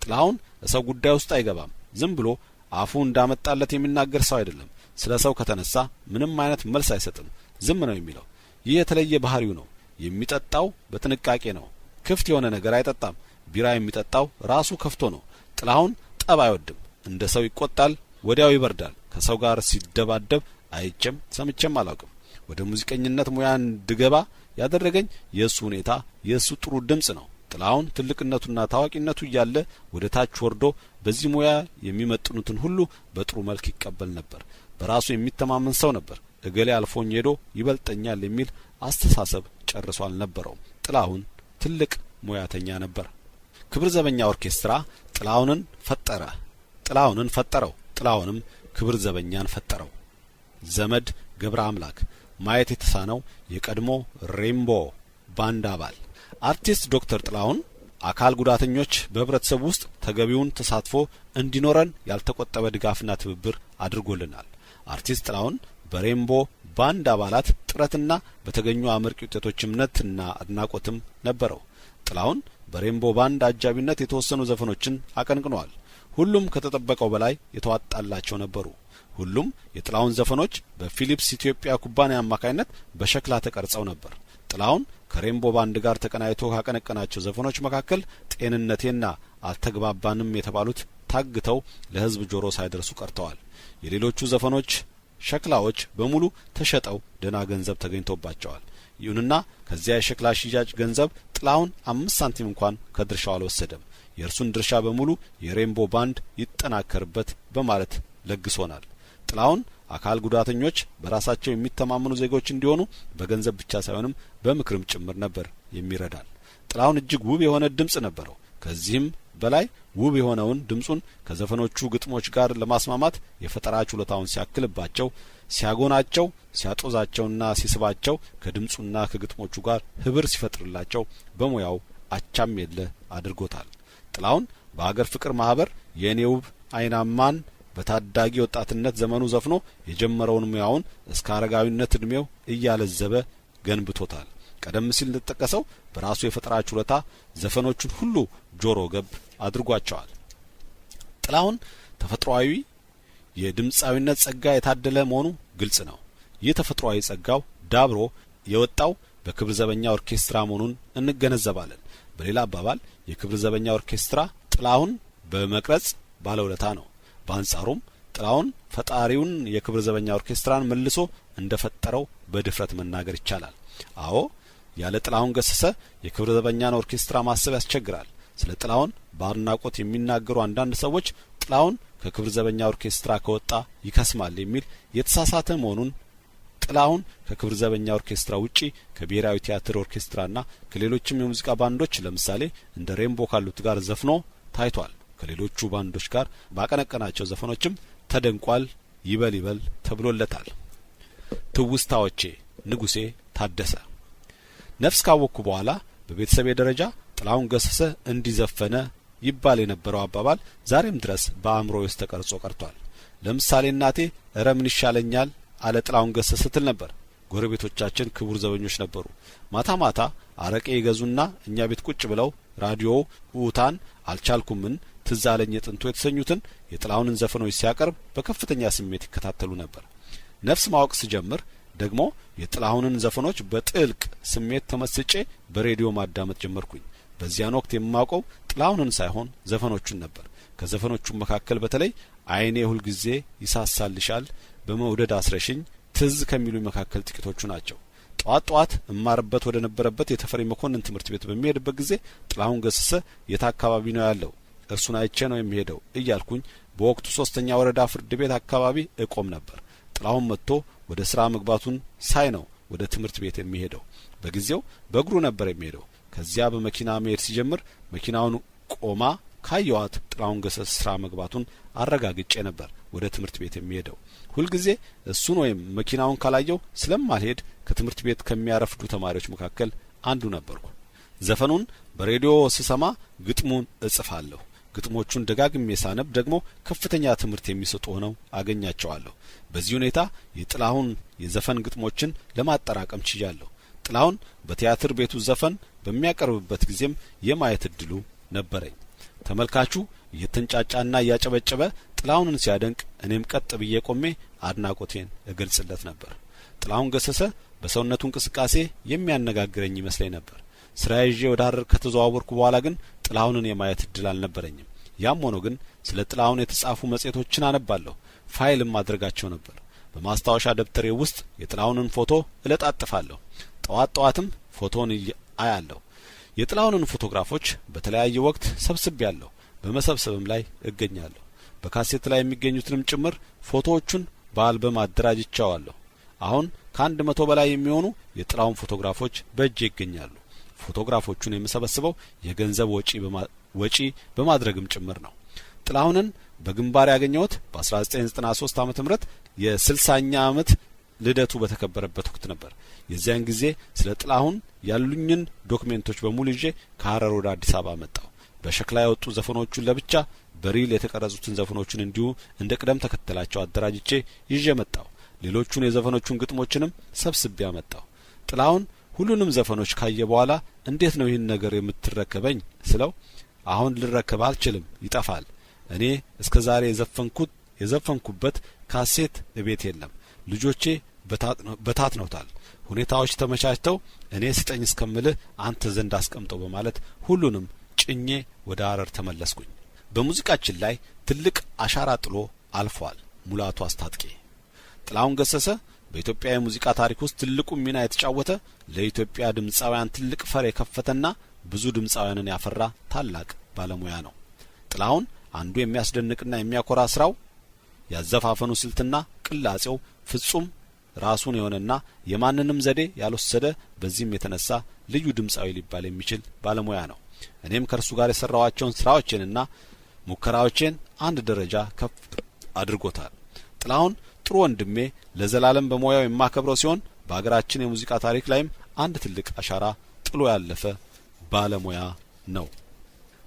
ጥላሁን ሰው ጉዳይ ውስጥ አይገባም። ዝም ብሎ አፉ እንዳመጣለት የሚናገር ሰው አይደለም። ስለ ሰው ከተነሳ ምንም አይነት መልስ አይሰጥም። ዝም ነው የሚለው። ይህ የተለየ ባህሪው ነው። የሚጠጣው በጥንቃቄ ነው። ክፍት የሆነ ነገር አይጠጣም። ቢራ የሚጠጣው ራሱ ከፍቶ ነው። ጥላሁን ጠብ አይወድም። እንደ ሰው ይቆጣል፣ ወዲያው ይበርዳል። ከሰው ጋር ሲደባደብ አይቼም ሰምቼም አላውቅም። ወደ ሙዚቀኝነት ሙያ እንድገባ ያደረገኝ የእሱ ሁኔታ፣ የእሱ ጥሩ ድምጽ ነው። ጥላሁን ትልቅነቱና ታዋቂነቱ እያለ ወደ ታች ወርዶ በዚህ ሙያ የሚመጥኑትን ሁሉ በጥሩ መልክ ይቀበል ነበር። በራሱ የሚተማመን ሰው ነበር። እገሌ አልፎኝ ሄዶ ይበልጠኛል የሚል አስተሳሰብ ጨርሶ አልነበረውም። ጥላሁን ትልቅ ሙያተኛ ነበር። ክብር ዘበኛ ኦርኬስትራ ጥላሁንን ፈጠረ። ጥላሁንን ፈጠረው። ጥላሁንም ክብር ዘበኛን ፈጠረው። ዘመድ ገብረ አምላክ ማየት የተሳነው የቀድሞ ሬምቦ ባንድ አባል አርቲስት ዶክተር ጥላሁን አካል ጉዳተኞች በህብረተሰቡ ውስጥ ተገቢውን ተሳትፎ እንዲኖረን ያልተቆጠበ ድጋፍና ትብብር አድርጎልናል። አርቲስት ጥላሁን በሬምቦ ባንድ አባላት ጥረትና በተገኙ አመርቂ ውጤቶች እምነትና አድናቆትም ነበረው። ጥላሁን በሬምቦ ባንድ አጃቢነት የተወሰኑ ዘፈኖችን አቀንቅኗል። ሁሉም ከተጠበቀው በላይ የተዋጣላቸው ነበሩ። ሁሉም የጥላሁን ዘፈኖች በፊሊፕስ ኢትዮጵያ ኩባንያ አማካይነት በሸክላ ተቀርጸው ነበር። ጥላሁን ከሬምቦ ባንድ ጋር ተቀናጅቶ ካቀነቀናቸው ዘፈኖች መካከል ጤንነቴና አልተግባባንም የተባሉት ታግተው ለሕዝብ ጆሮ ሳይደርሱ ቀርተዋል። የሌሎቹ ዘፈኖች ሸክላዎች በሙሉ ተሸጠው ደህና ገንዘብ ተገኝቶባቸዋል። ይሁንና ከዚያ የሸክላ ሽያጭ ገንዘብ ጥላሁን 5 ሳንቲም እንኳን ከድርሻው አልወሰደም። የእርሱን ድርሻ በሙሉ የሬምቦ ባንድ ይጠናከርበት በማለት ለግሶናል። ጥላሁን አካል ጉዳተኞች በራሳቸው የሚተማመኑ ዜጎች እንዲሆኑ በገንዘብ ብቻ ሳይሆንም በምክርም ጭምር ነበር የሚረዳን። ጥላሁን እጅግ ውብ የሆነ ድምጽ ነበረው። ከዚህም በላይ ውብ የሆነውን ድምጹን ከዘፈኖቹ ግጥሞች ጋር ለማስማማት የፈጠራ ችሎታውን ሲያክልባቸው፣ ሲያጎናቸው፣ ሲያጦዛቸውና ሲስባቸው ከድምጹና ከግጥሞቹ ጋር ህብር ሲፈጥርላቸው በሙያው አቻም የለ አድርጎታል። ጥላሁን በአገር ፍቅር ማህበር የኔ ውብ አይናማን በታዳጊ ወጣትነት ዘመኑ ዘፍኖ የጀመረውን ሙያውን እስከ አረጋዊነት እድሜው እያለዘበ ገንብቶታል። ቀደም ሲል እንደተጠቀሰው በራሱ የፈጠራ ችሎታ ዘፈኖቹን ሁሉ ጆሮ ገብ አድርጓቸዋል። ጥላሁን ተፈጥሯዊ የድምጻዊነት ጸጋ የታደለ መሆኑ ግልጽ ነው። ይህ ተፈጥሯዊ ጸጋው ዳብሮ የወጣው በክብር ዘበኛ ኦርኬስትራ መሆኑን እንገነዘባለን። በሌላ አባባል የክብር ዘበኛ ኦርኬስትራ ጥላሁን በመቅረጽ ባለውለታ ነው። በአንጻሩም ጥላሁን ፈጣሪውን የክብር ዘበኛ ኦርኬስትራን መልሶ እንደፈጠረው በድፍረት መናገር ይቻላል። አዎ፣ ያለ ጥላሁን ገሰሰ የክብር ዘበኛን ኦርኬስትራ ማሰብ ያስቸግራል። ስለ ጥላሁን በአድናቆት የሚናገሩ አንዳንድ ሰዎች ጥላሁን ከክብር ዘበኛ ኦርኬስትራ ከወጣ ይከስማል የሚል የተሳሳተ መሆኑን ጥላሁን ከክብር ዘበኛ ኦርኬስትራ ውጪ ከብሔራዊ ቲያትር ኦርኬስትራና ከሌሎችም የሙዚቃ ባንዶች ለምሳሌ እንደ ሬምቦ ካሉት ጋር ዘፍኖ ታይቷል። ከሌሎቹ ባንዶች ጋር ባቀነቀናቸው ዘፈኖችም ተደንቋል። ይበል ይበል ተብሎለታል። ትውስታዎቼ ንጉሴ ታደሰ። ነፍስ ካወቅኩ በኋላ በቤተሰቤ ደረጃ ጥላሁን ገሰሰ እንዲዘፈነ ይባል የነበረው አባባል ዛሬም ድረስ በአእምሮዬ ውስጥ ተቀርጾ ቀርቷል። ለምሳሌ እናቴ እረ ምን ይሻለኛል አለ ጥላሁን ገሰሰ ስትል ነበር። ጎረቤቶቻችን ክቡር ዘበኞች ነበሩ። ማታ ማታ አረቄ ይገዙና እኛ ቤት ቁጭ ብለው ራዲዮ ኡታን አልቻልኩምን ትዝ አለኝ የጥንቱ የተሰኙትን የጥላሁንን ዘፈኖች ሲያቀርብ በከፍተኛ ስሜት ይከታተሉ ነበር። ነፍስ ማወቅ ስጀምር ደግሞ የጥላሁንን ዘፈኖች በጥልቅ ስሜት ተመስጬ በሬዲዮ ማዳመጥ ጀመርኩኝ። በዚያን ወቅት የማውቀው ጥላሁንን ሳይሆን ዘፈኖቹን ነበር። ከዘፈኖቹ መካከል በተለይ አይኔ ሁልጊዜ ይሳሳልሻል፣ በመውደድ አስረሽኝ ትዝ ከሚሉ መካከል ጥቂቶቹ ናቸው። ጠዋት ጠዋት እማርበት ወደ ነበረበት የተፈሪ መኮንን ትምህርት ቤት በሚሄድበት ጊዜ ጥላሁን ገሰሰ የት አካባቢ ነው ያለው? እርሱን አይቼ ነው የሚሄደው እያልኩኝ በወቅቱ 3ኛ ወረዳ ፍርድ ቤት አካባቢ እቆም ነበር። ጥላሁን መጥቶ ወደ ስራ መግባቱን ሳይ ነው ወደ ትምህርት ቤት የሚሄደው። በጊዜው በእግሩ ነበር የሚሄደው። ከዚያ በመኪና መሄድ ሲጀምር መኪናውን ቆማ ካየዋት ጥላሁን ገሰሰ ስራ መግባቱን አረጋግጬ ነበር ወደ ትምህርት ቤት የሚሄደው። ሁልጊዜ እሱን ወይም መኪናውን ካላየው ስለማልሄድ ከትምህርት ቤት ከሚያረፍዱ ተማሪዎች መካከል አንዱ ነበርኩ። ዘፈኑን በሬዲዮ ስሰማ ግጥሙን እጽፋለሁ። ግጥሞቹን ደጋግሜ ሳነብ ደግሞ ከፍተኛ ትምህርት የሚሰጡ ሆነው አገኛቸዋለሁ። በዚህ ሁኔታ የጥላሁን የዘፈን ግጥሞችን ለማጠራቀም ችያለሁ። ጥላሁን በቲያትር ቤቱ ዘፈን በሚያቀርብበት ጊዜም የማየት እድሉ ነበረኝ። ተመልካቹ እየተንጫጫና እያጨበጨበ ጥላሁንን ሲያደንቅ እኔም ቀጥ ብዬ ቆሜ አድናቆቴን እገልጽለት ነበር። ጥላሁን ገሰሰ በሰውነቱ እንቅስቃሴ የሚያነጋግረኝ ይመስለኝ ነበር። ስራ ይዤ ወደ ሀረር ከተዘዋወርኩ በኋላ ግን ጥላሁንን የማየት እድል አልነበረኝም። ያም ሆኖ ግን ስለ ጥላሁን የተጻፉ መጽሔቶችን አነባለሁ፣ ፋይልም አድርጋቸው ነበር። በማስታወሻ ደብተሬ ውስጥ የጥላሁንን ፎቶ እለጣጥፋለሁ። ጠዋት ጠዋትም ፎቶውን አያለሁ። የጥላሁንን ፎቶግራፎች በተለያየ ወቅት ሰብስቤያለሁ፣ በመሰብሰብም ላይ እገኛለሁ። በካሴት ላይ የሚገኙትንም ጭምር ፎቶዎቹን በአልበም አደራጅቻቸዋለሁ። አሁን ከ100 በላይ የሚሆኑ የጥላሁን ፎቶግራፎች በእጄ ይገኛሉ። ፎቶግራፎቹን የምሰበስበው የገንዘብ ወጪ በማድረግም ጭምር ነው። ጥላሁንን በግንባር ያገኘሁት በ1993 ዓመተ ምህረት የ60ኛ ዓመት ልደቱ በተከበረበት ወቅት ነበር። የዚያን ጊዜ ስለ ጥላሁን ያሉኝን ዶክሜንቶች በሙሉ ይዤ ከሀረር ወደ አዲስ አበባ መጣሁ። በሸክላ የወጡ ዘፈኖቹን ለብቻ፣ በሪል የተቀረጹትን ዘፈኖቹን እንዲሁ እንደ ቅደም ተከተላቸው አደራጅቼ ይዤ መጣሁ። ሌሎቹን የዘፈኖቹን ግጥሞችንም ሰብስቤ አመጣሁ። ጥላሁን ሁሉንም ዘፈኖች ካየ በኋላ እንዴት ነው ይህን ነገር የምትረከበኝ ስለው፣ አሁን ልረከብ አልችልም፣ ይጠፋል። እኔ እስከ ዛሬ የዘፈንኩበት ካሴት እቤት የለም። ልጆቼ በታትነውታል። ሁኔታዎች ተመቻችተው እኔ ስጠኝ እስከምልህ አንተ ዘንድ አስቀምጠው በማለት ሁሉንም ጭኜ ወደ ሐረር ተመለስኩኝ። በሙዚቃችን ላይ ትልቅ አሻራ ጥሎ አልፏል ሙላቱ አስታጥቄ። ጥላሁን ገሰሰ በኢትዮጵያ የሙዚቃ ታሪክ ውስጥ ትልቁን ሚና የተጫወተ፣ ለኢትዮጵያ ድምፃውያን ትልቅ ፈር የከፈተና ብዙ ድምፃውያንን ያፈራ ታላቅ ባለሙያ ነው። ጥላሁን አንዱ የሚያስደንቅና የሚያኮራ ስራው ያዘፋፈኑ ስልትና ቅላጼው ፍጹም ራሱን የሆነና የማንንም ዘዴ ያልወሰደ፣ በዚህም የተነሳ ልዩ ድምፃዊ ሊባል የሚችል ባለሙያ ነው። እኔም ከእርሱ ጋር የሰራኋቸውን ስራዎቼንና ሙከራዎቼን አንድ ደረጃ ከፍ አድርጎታል። ጥላሁን ጥሩ ወንድሜ፣ ለዘላለም በሙያው የማከብረው ሲሆን በሀገራችን የሙዚቃ ታሪክ ላይም አንድ ትልቅ አሻራ ጥሎ ያለፈ ባለሙያ ነው።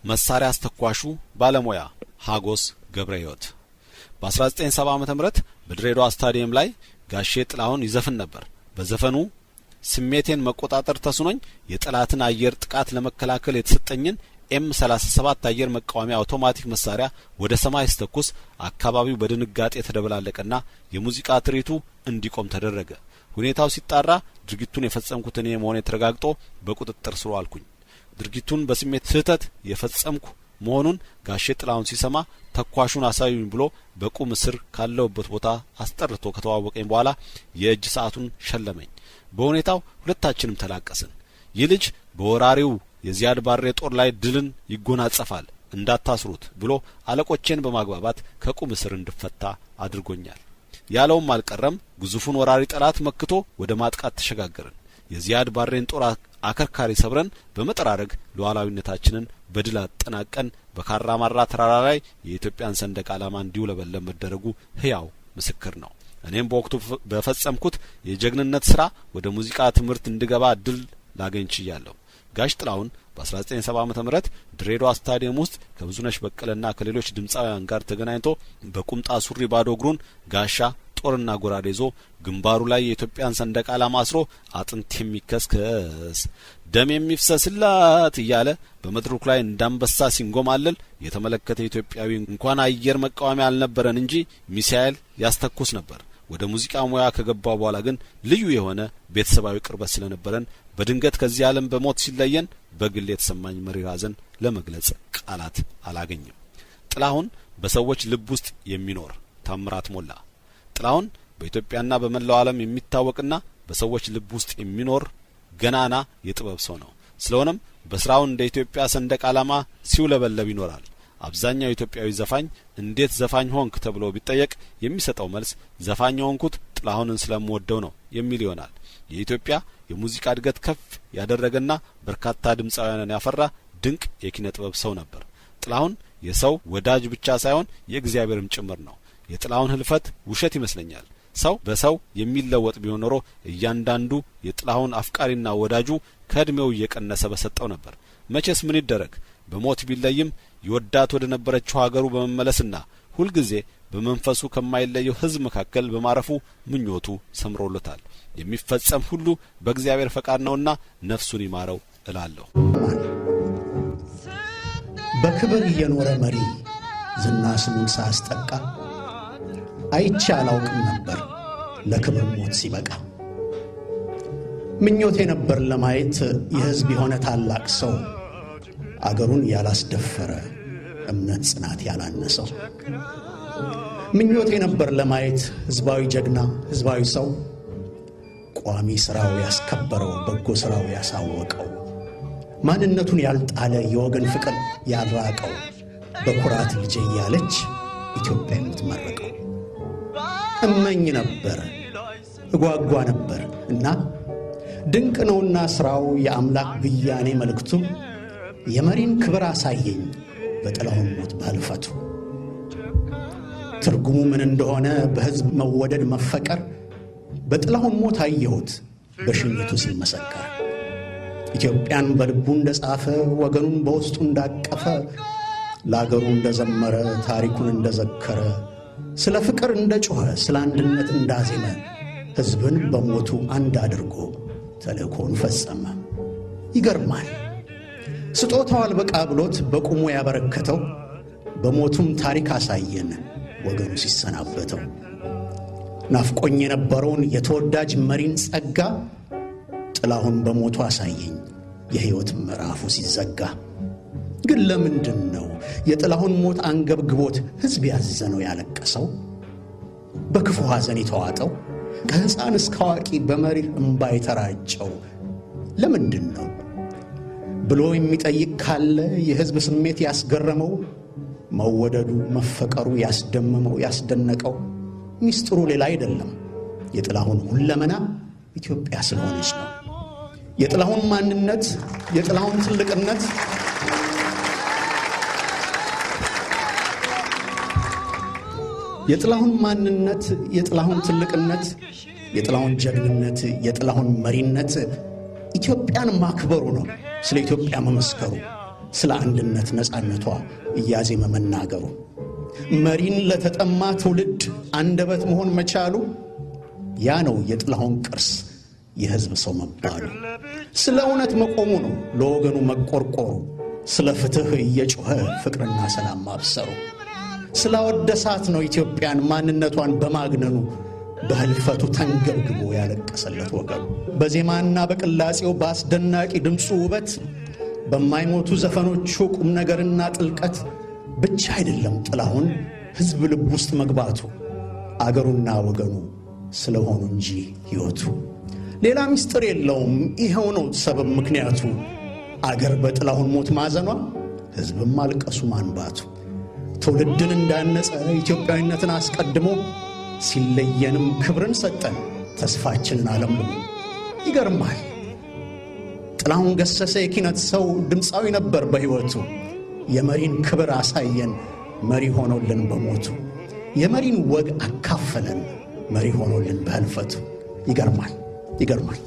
መሳሪያ አስተኳሹ ባለሙያ ሀጎስ ገብረ ሕይወት። በ1970 ዓ.ም. በድሬዳዋ ስታዲየም ላይ ጋሼ ጥላሁን ይዘፍን ነበር። በዘፈኑ ስሜቴን መቆጣጠር ተስኖኝ የጠላትን አየር ጥቃት ለመከላከል የተሰጠኝን ኤም 37 አየር መቃወሚያ አውቶማቲክ መሳሪያ ወደ ሰማይ ስተኩስ አካባቢው በድንጋጤ የተደበላለቀና የሙዚቃ ትርኢቱ እንዲቆም ተደረገ። ሁኔታው ሲጣራ ድርጊቱን የፈጸምኩት እኔ መሆኔ ተረጋግጦ በቁጥጥር ስር ዋልኩኝ። ድርጊቱን በስሜት ስህተት የፈጸምኩ መሆኑን ጋሼ ጥላሁን ሲሰማ ተኳሹን አሳዩኝ ብሎ በቁም እስር ካለሁበት ቦታ አስጠርቶ ከተዋወቀኝ በኋላ የእጅ ሰዓቱን ሸለመኝ። በሁኔታው ሁለታችንም ተላቀስን። ይህ ልጅ በወራሪው የዚያድ ባሬ ጦር ላይ ድልን ይጎናጸፋል፣ እንዳታስሩት ብሎ አለቆቼን በማግባባት ከቁም እስር እንድፈታ አድርጎኛል። ያለውም አልቀረም። ግዙፉን ወራሪ ጠላት መክቶ ወደ ማጥቃት ተሸጋገርን። የዚያድ ባሬን ጦር አከርካሪ ሰብረን በመጠራረግ ሉዓላዊነታችንን በድል አጠናቀን በካራማራ ተራራ ላይ የኢትዮጵያን ሰንደቅ ዓላማ እንዲውለበለብ መደረጉ ህያው ምስክር ነው። እኔም በወቅቱ በፈጸምኩት የጀግንነት ስራ ወደ ሙዚቃ ትምህርት እንድገባ እድል ላገኝ ችያለሁ። ጋሽ ጥላሁን በ1970 ዓ.ም. ድሬዳዋ ስታዲየም ውስጥ ከብዙነሽ በቀለና ከሌሎች ድምፃውያን ጋር ተገናኝቶ በቁምጣ ሱሪ ባዶ እግሩን ጋሻ ጦርና ጎራዴ ይዞ ግንባሩ ላይ የኢትዮጵያን ሰንደቅ ዓላማ አስሮ አጥንት የሚከስከስ ደም የሚፍሰስላት እያለ በመድረኩ ላይ እንዳንበሳ ሲንጎማለል የተመለከተ ኢትዮጵያዊ እንኳን አየር መቃወሚያ አልነበረን እንጂ ሚሳኤል ያስተኩስ ነበር። ወደ ሙዚቃ ሙያ ከገባ በኋላ ግን ልዩ የሆነ ቤተሰባዊ ቅርበት ስለነበረን በድንገት ከዚህ ዓለም በሞት ሲለየን በግል የተሰማኝ መሪር ሐዘን ለመግለጽ ቃላት አላገኝም። ጥላሁን በሰዎች ልብ ውስጥ የሚኖር ታምራት ሞላ። ጥላሁን በኢትዮጵያና በመላው ዓለም የሚታወቅና በሰዎች ልብ ውስጥ የሚኖር ገናና የጥበብ ሰው ነው። ስለሆነም በስራው እንደ ኢትዮጵያ ሰንደቅ ዓላማ ሲውለበለብ ይኖራል። አብዛኛው ኢትዮጵያዊ ዘፋኝ እንዴት ዘፋኝ ሆንክ ተብሎ ቢጠየቅ የሚሰጠው መልስ ዘፋኝ የሆንኩት ጥላሁንን ስለምወደው ነው የሚል ይሆናል። የኢትዮጵያ የሙዚቃ እድገት ከፍ ያደረገና በርካታ ድምፃውያንን ያፈራ ድንቅ የኪነ ጥበብ ሰው ነበር። ጥላሁን የሰው ወዳጅ ብቻ ሳይሆን የእግዚአብሔርም ጭምር ነው። የጥላሁን ህልፈት ውሸት ይመስለኛል። ሰው በሰው የሚለወጥ ቢሆን ኖሮ እያንዳንዱ የጥላሁን አፍቃሪና ወዳጁ ከእድሜው እየቀነሰ በሰጠው ነበር። መቼስ ምን ይደረግ፣ በሞት ቢለይም ይወዳት ወደ ነበረችው ሀገሩ በመመለስና ሁልጊዜ በመንፈሱ ከማይለየው ሕዝብ መካከል በማረፉ ምኞቱ ሰምሮለታል። የሚፈጸም ሁሉ በእግዚአብሔር ፈቃድ ነውና ነፍሱን ይማረው እላለሁ። በክብር እየኖረ መሪ ዝና ስሙን ሳያስጠቃ አይቼ አላውቅም ነበር ለክብር ሞት ሲበቃ። ምኞቴ ነበር ለማየት የሕዝብ የሆነ ታላቅ ሰው፣ አገሩን ያላስደፈረ፣ እምነት ጽናት ያላነሰው። ምኞቴ ነበር ለማየት ሕዝባዊ ጀግና፣ ሕዝባዊ ሰው፣ ቋሚ ሥራው ያስከበረው፣ በጎ ሥራው ያሳወቀው፣ ማንነቱን ያልጣለ፣ የወገን ፍቅር ያልራቀው፣ በኩራት ልጄ እያለች ኢትዮጵያ የምትመረቀው። እመኝ ነበር፣ እጓጓ ነበር እና ድንቅ ነውና ሥራው የአምላክ ብያኔ መልእክቱ፣ የመሪን ክብር አሳየኝ በጥላሁን ሞት በህልፈቱ። ትርጉሙ ምን እንደሆነ በሕዝብ መወደድ መፈቀር በጥላሁን ሞት አየሁት በሽኝቱ ሲመሰከር። ኢትዮጵያን በልቡ እንደጻፈ፣ ወገኑን በውስጡ እንዳቀፈ፣ ለአገሩ እንደዘመረ፣ ታሪኩን እንደዘከረ፣ ስለ ፍቅር እንደ ጮኸ፣ ስለ አንድነት እንዳዜመ፣ ሕዝብን በሞቱ አንድ አድርጎ ተልእኮውን ፈጸመ። ይገርማል። ስጦታው አልበቃ ብሎት በቁሙ ያበረከተው፣ በሞቱም ታሪክ አሳየን ወገኑ ሲሰናበተው። ናፍቆኝ የነበረውን የተወዳጅ መሪን ጸጋ ጥላሁን በሞቱ አሳየኝ የሕይወት ምዕራፉ ሲዘጋ። ግን ለምንድን ነው የጥላሁን ሞት አንገብግቦት ሕዝብ ያዘነው ያለቀሰው፣ በክፉ ሐዘን የተዋጠው፣ ከሕፃን እስከ አዋቂ በመሪር እምባ የተራጨው ለምንድን ነው ብሎ የሚጠይቅ ካለ፣ የሕዝብ ስሜት ያስገረመው፣ መወደዱ መፈቀሩ ያስደመመው ያስደነቀው፣ ሚስጥሩ ሌላ አይደለም፣ የጥላሁን ሁለመና ኢትዮጵያ ስለሆነች ነው። የጥላሁን ማንነት፣ የጥላሁን ትልቅነት፣ የጥላሁን ማንነት፣ የጥላሁን ትልቅነት፣ የጥላሁን ጀግንነት፣ የጥላሁን መሪነት ኢትዮጵያን ማክበሩ ነው። ስለ ኢትዮጵያ መመስከሩ፣ ስለ አንድነት ነፃነቷ እያዜመ መናገሩ፣ መሪን ለተጠማ ትውልድ አንደበት መሆን መቻሉ፣ ያ ነው የጥላሁን ቅርስ የሕዝብ ሰው መባሉ። ስለ እውነት መቆሙ ነው ለወገኑ መቆርቆሩ፣ ስለ ፍትሕ እየጮኸ ፍቅርና ሰላም ማብሰሩ። ስላወደሳት ነው ኢትዮጵያን ማንነቷን በማግነኑ በህልፈቱ ተንገብግቦ ያለቀሰለት ወገኑ። በዜማና በቅላጼው በአስደናቂ ድምፁ ውበት፣ በማይሞቱ ዘፈኖቹ ቁም ነገርና ጥልቀት ብቻ አይደለም ጥላሁን ሕዝብ ልብ ውስጥ መግባቱ፣ አገሩና ወገኑ ስለሆኑ እንጂ ሕይወቱ። ሌላ ምስጢር የለውም፣ ይኸው ነው ሰበብ ምክንያቱ። አገር በጥላሁን ሞት ማዘኗ፣ ሕዝብም ማልቀሱ ማንባቱ። ትውልድን እንዳነጸ ኢትዮጵያዊነትን አስቀድሞ ሲለየንም ክብርን ሰጠን ተስፋችንን አለምልሞ። ይገርማል። ጥላሁን ገሰሰ የኪነት ሰው ድምፃዊ ነበር በሕይወቱ። የመሪን ክብር አሳየን መሪ ሆኖልን በሞቱ። የመሪን ወግ አካፈለን መሪ ሆኖልን በህልፈቱ። ይገርማል፣ ይገርማል።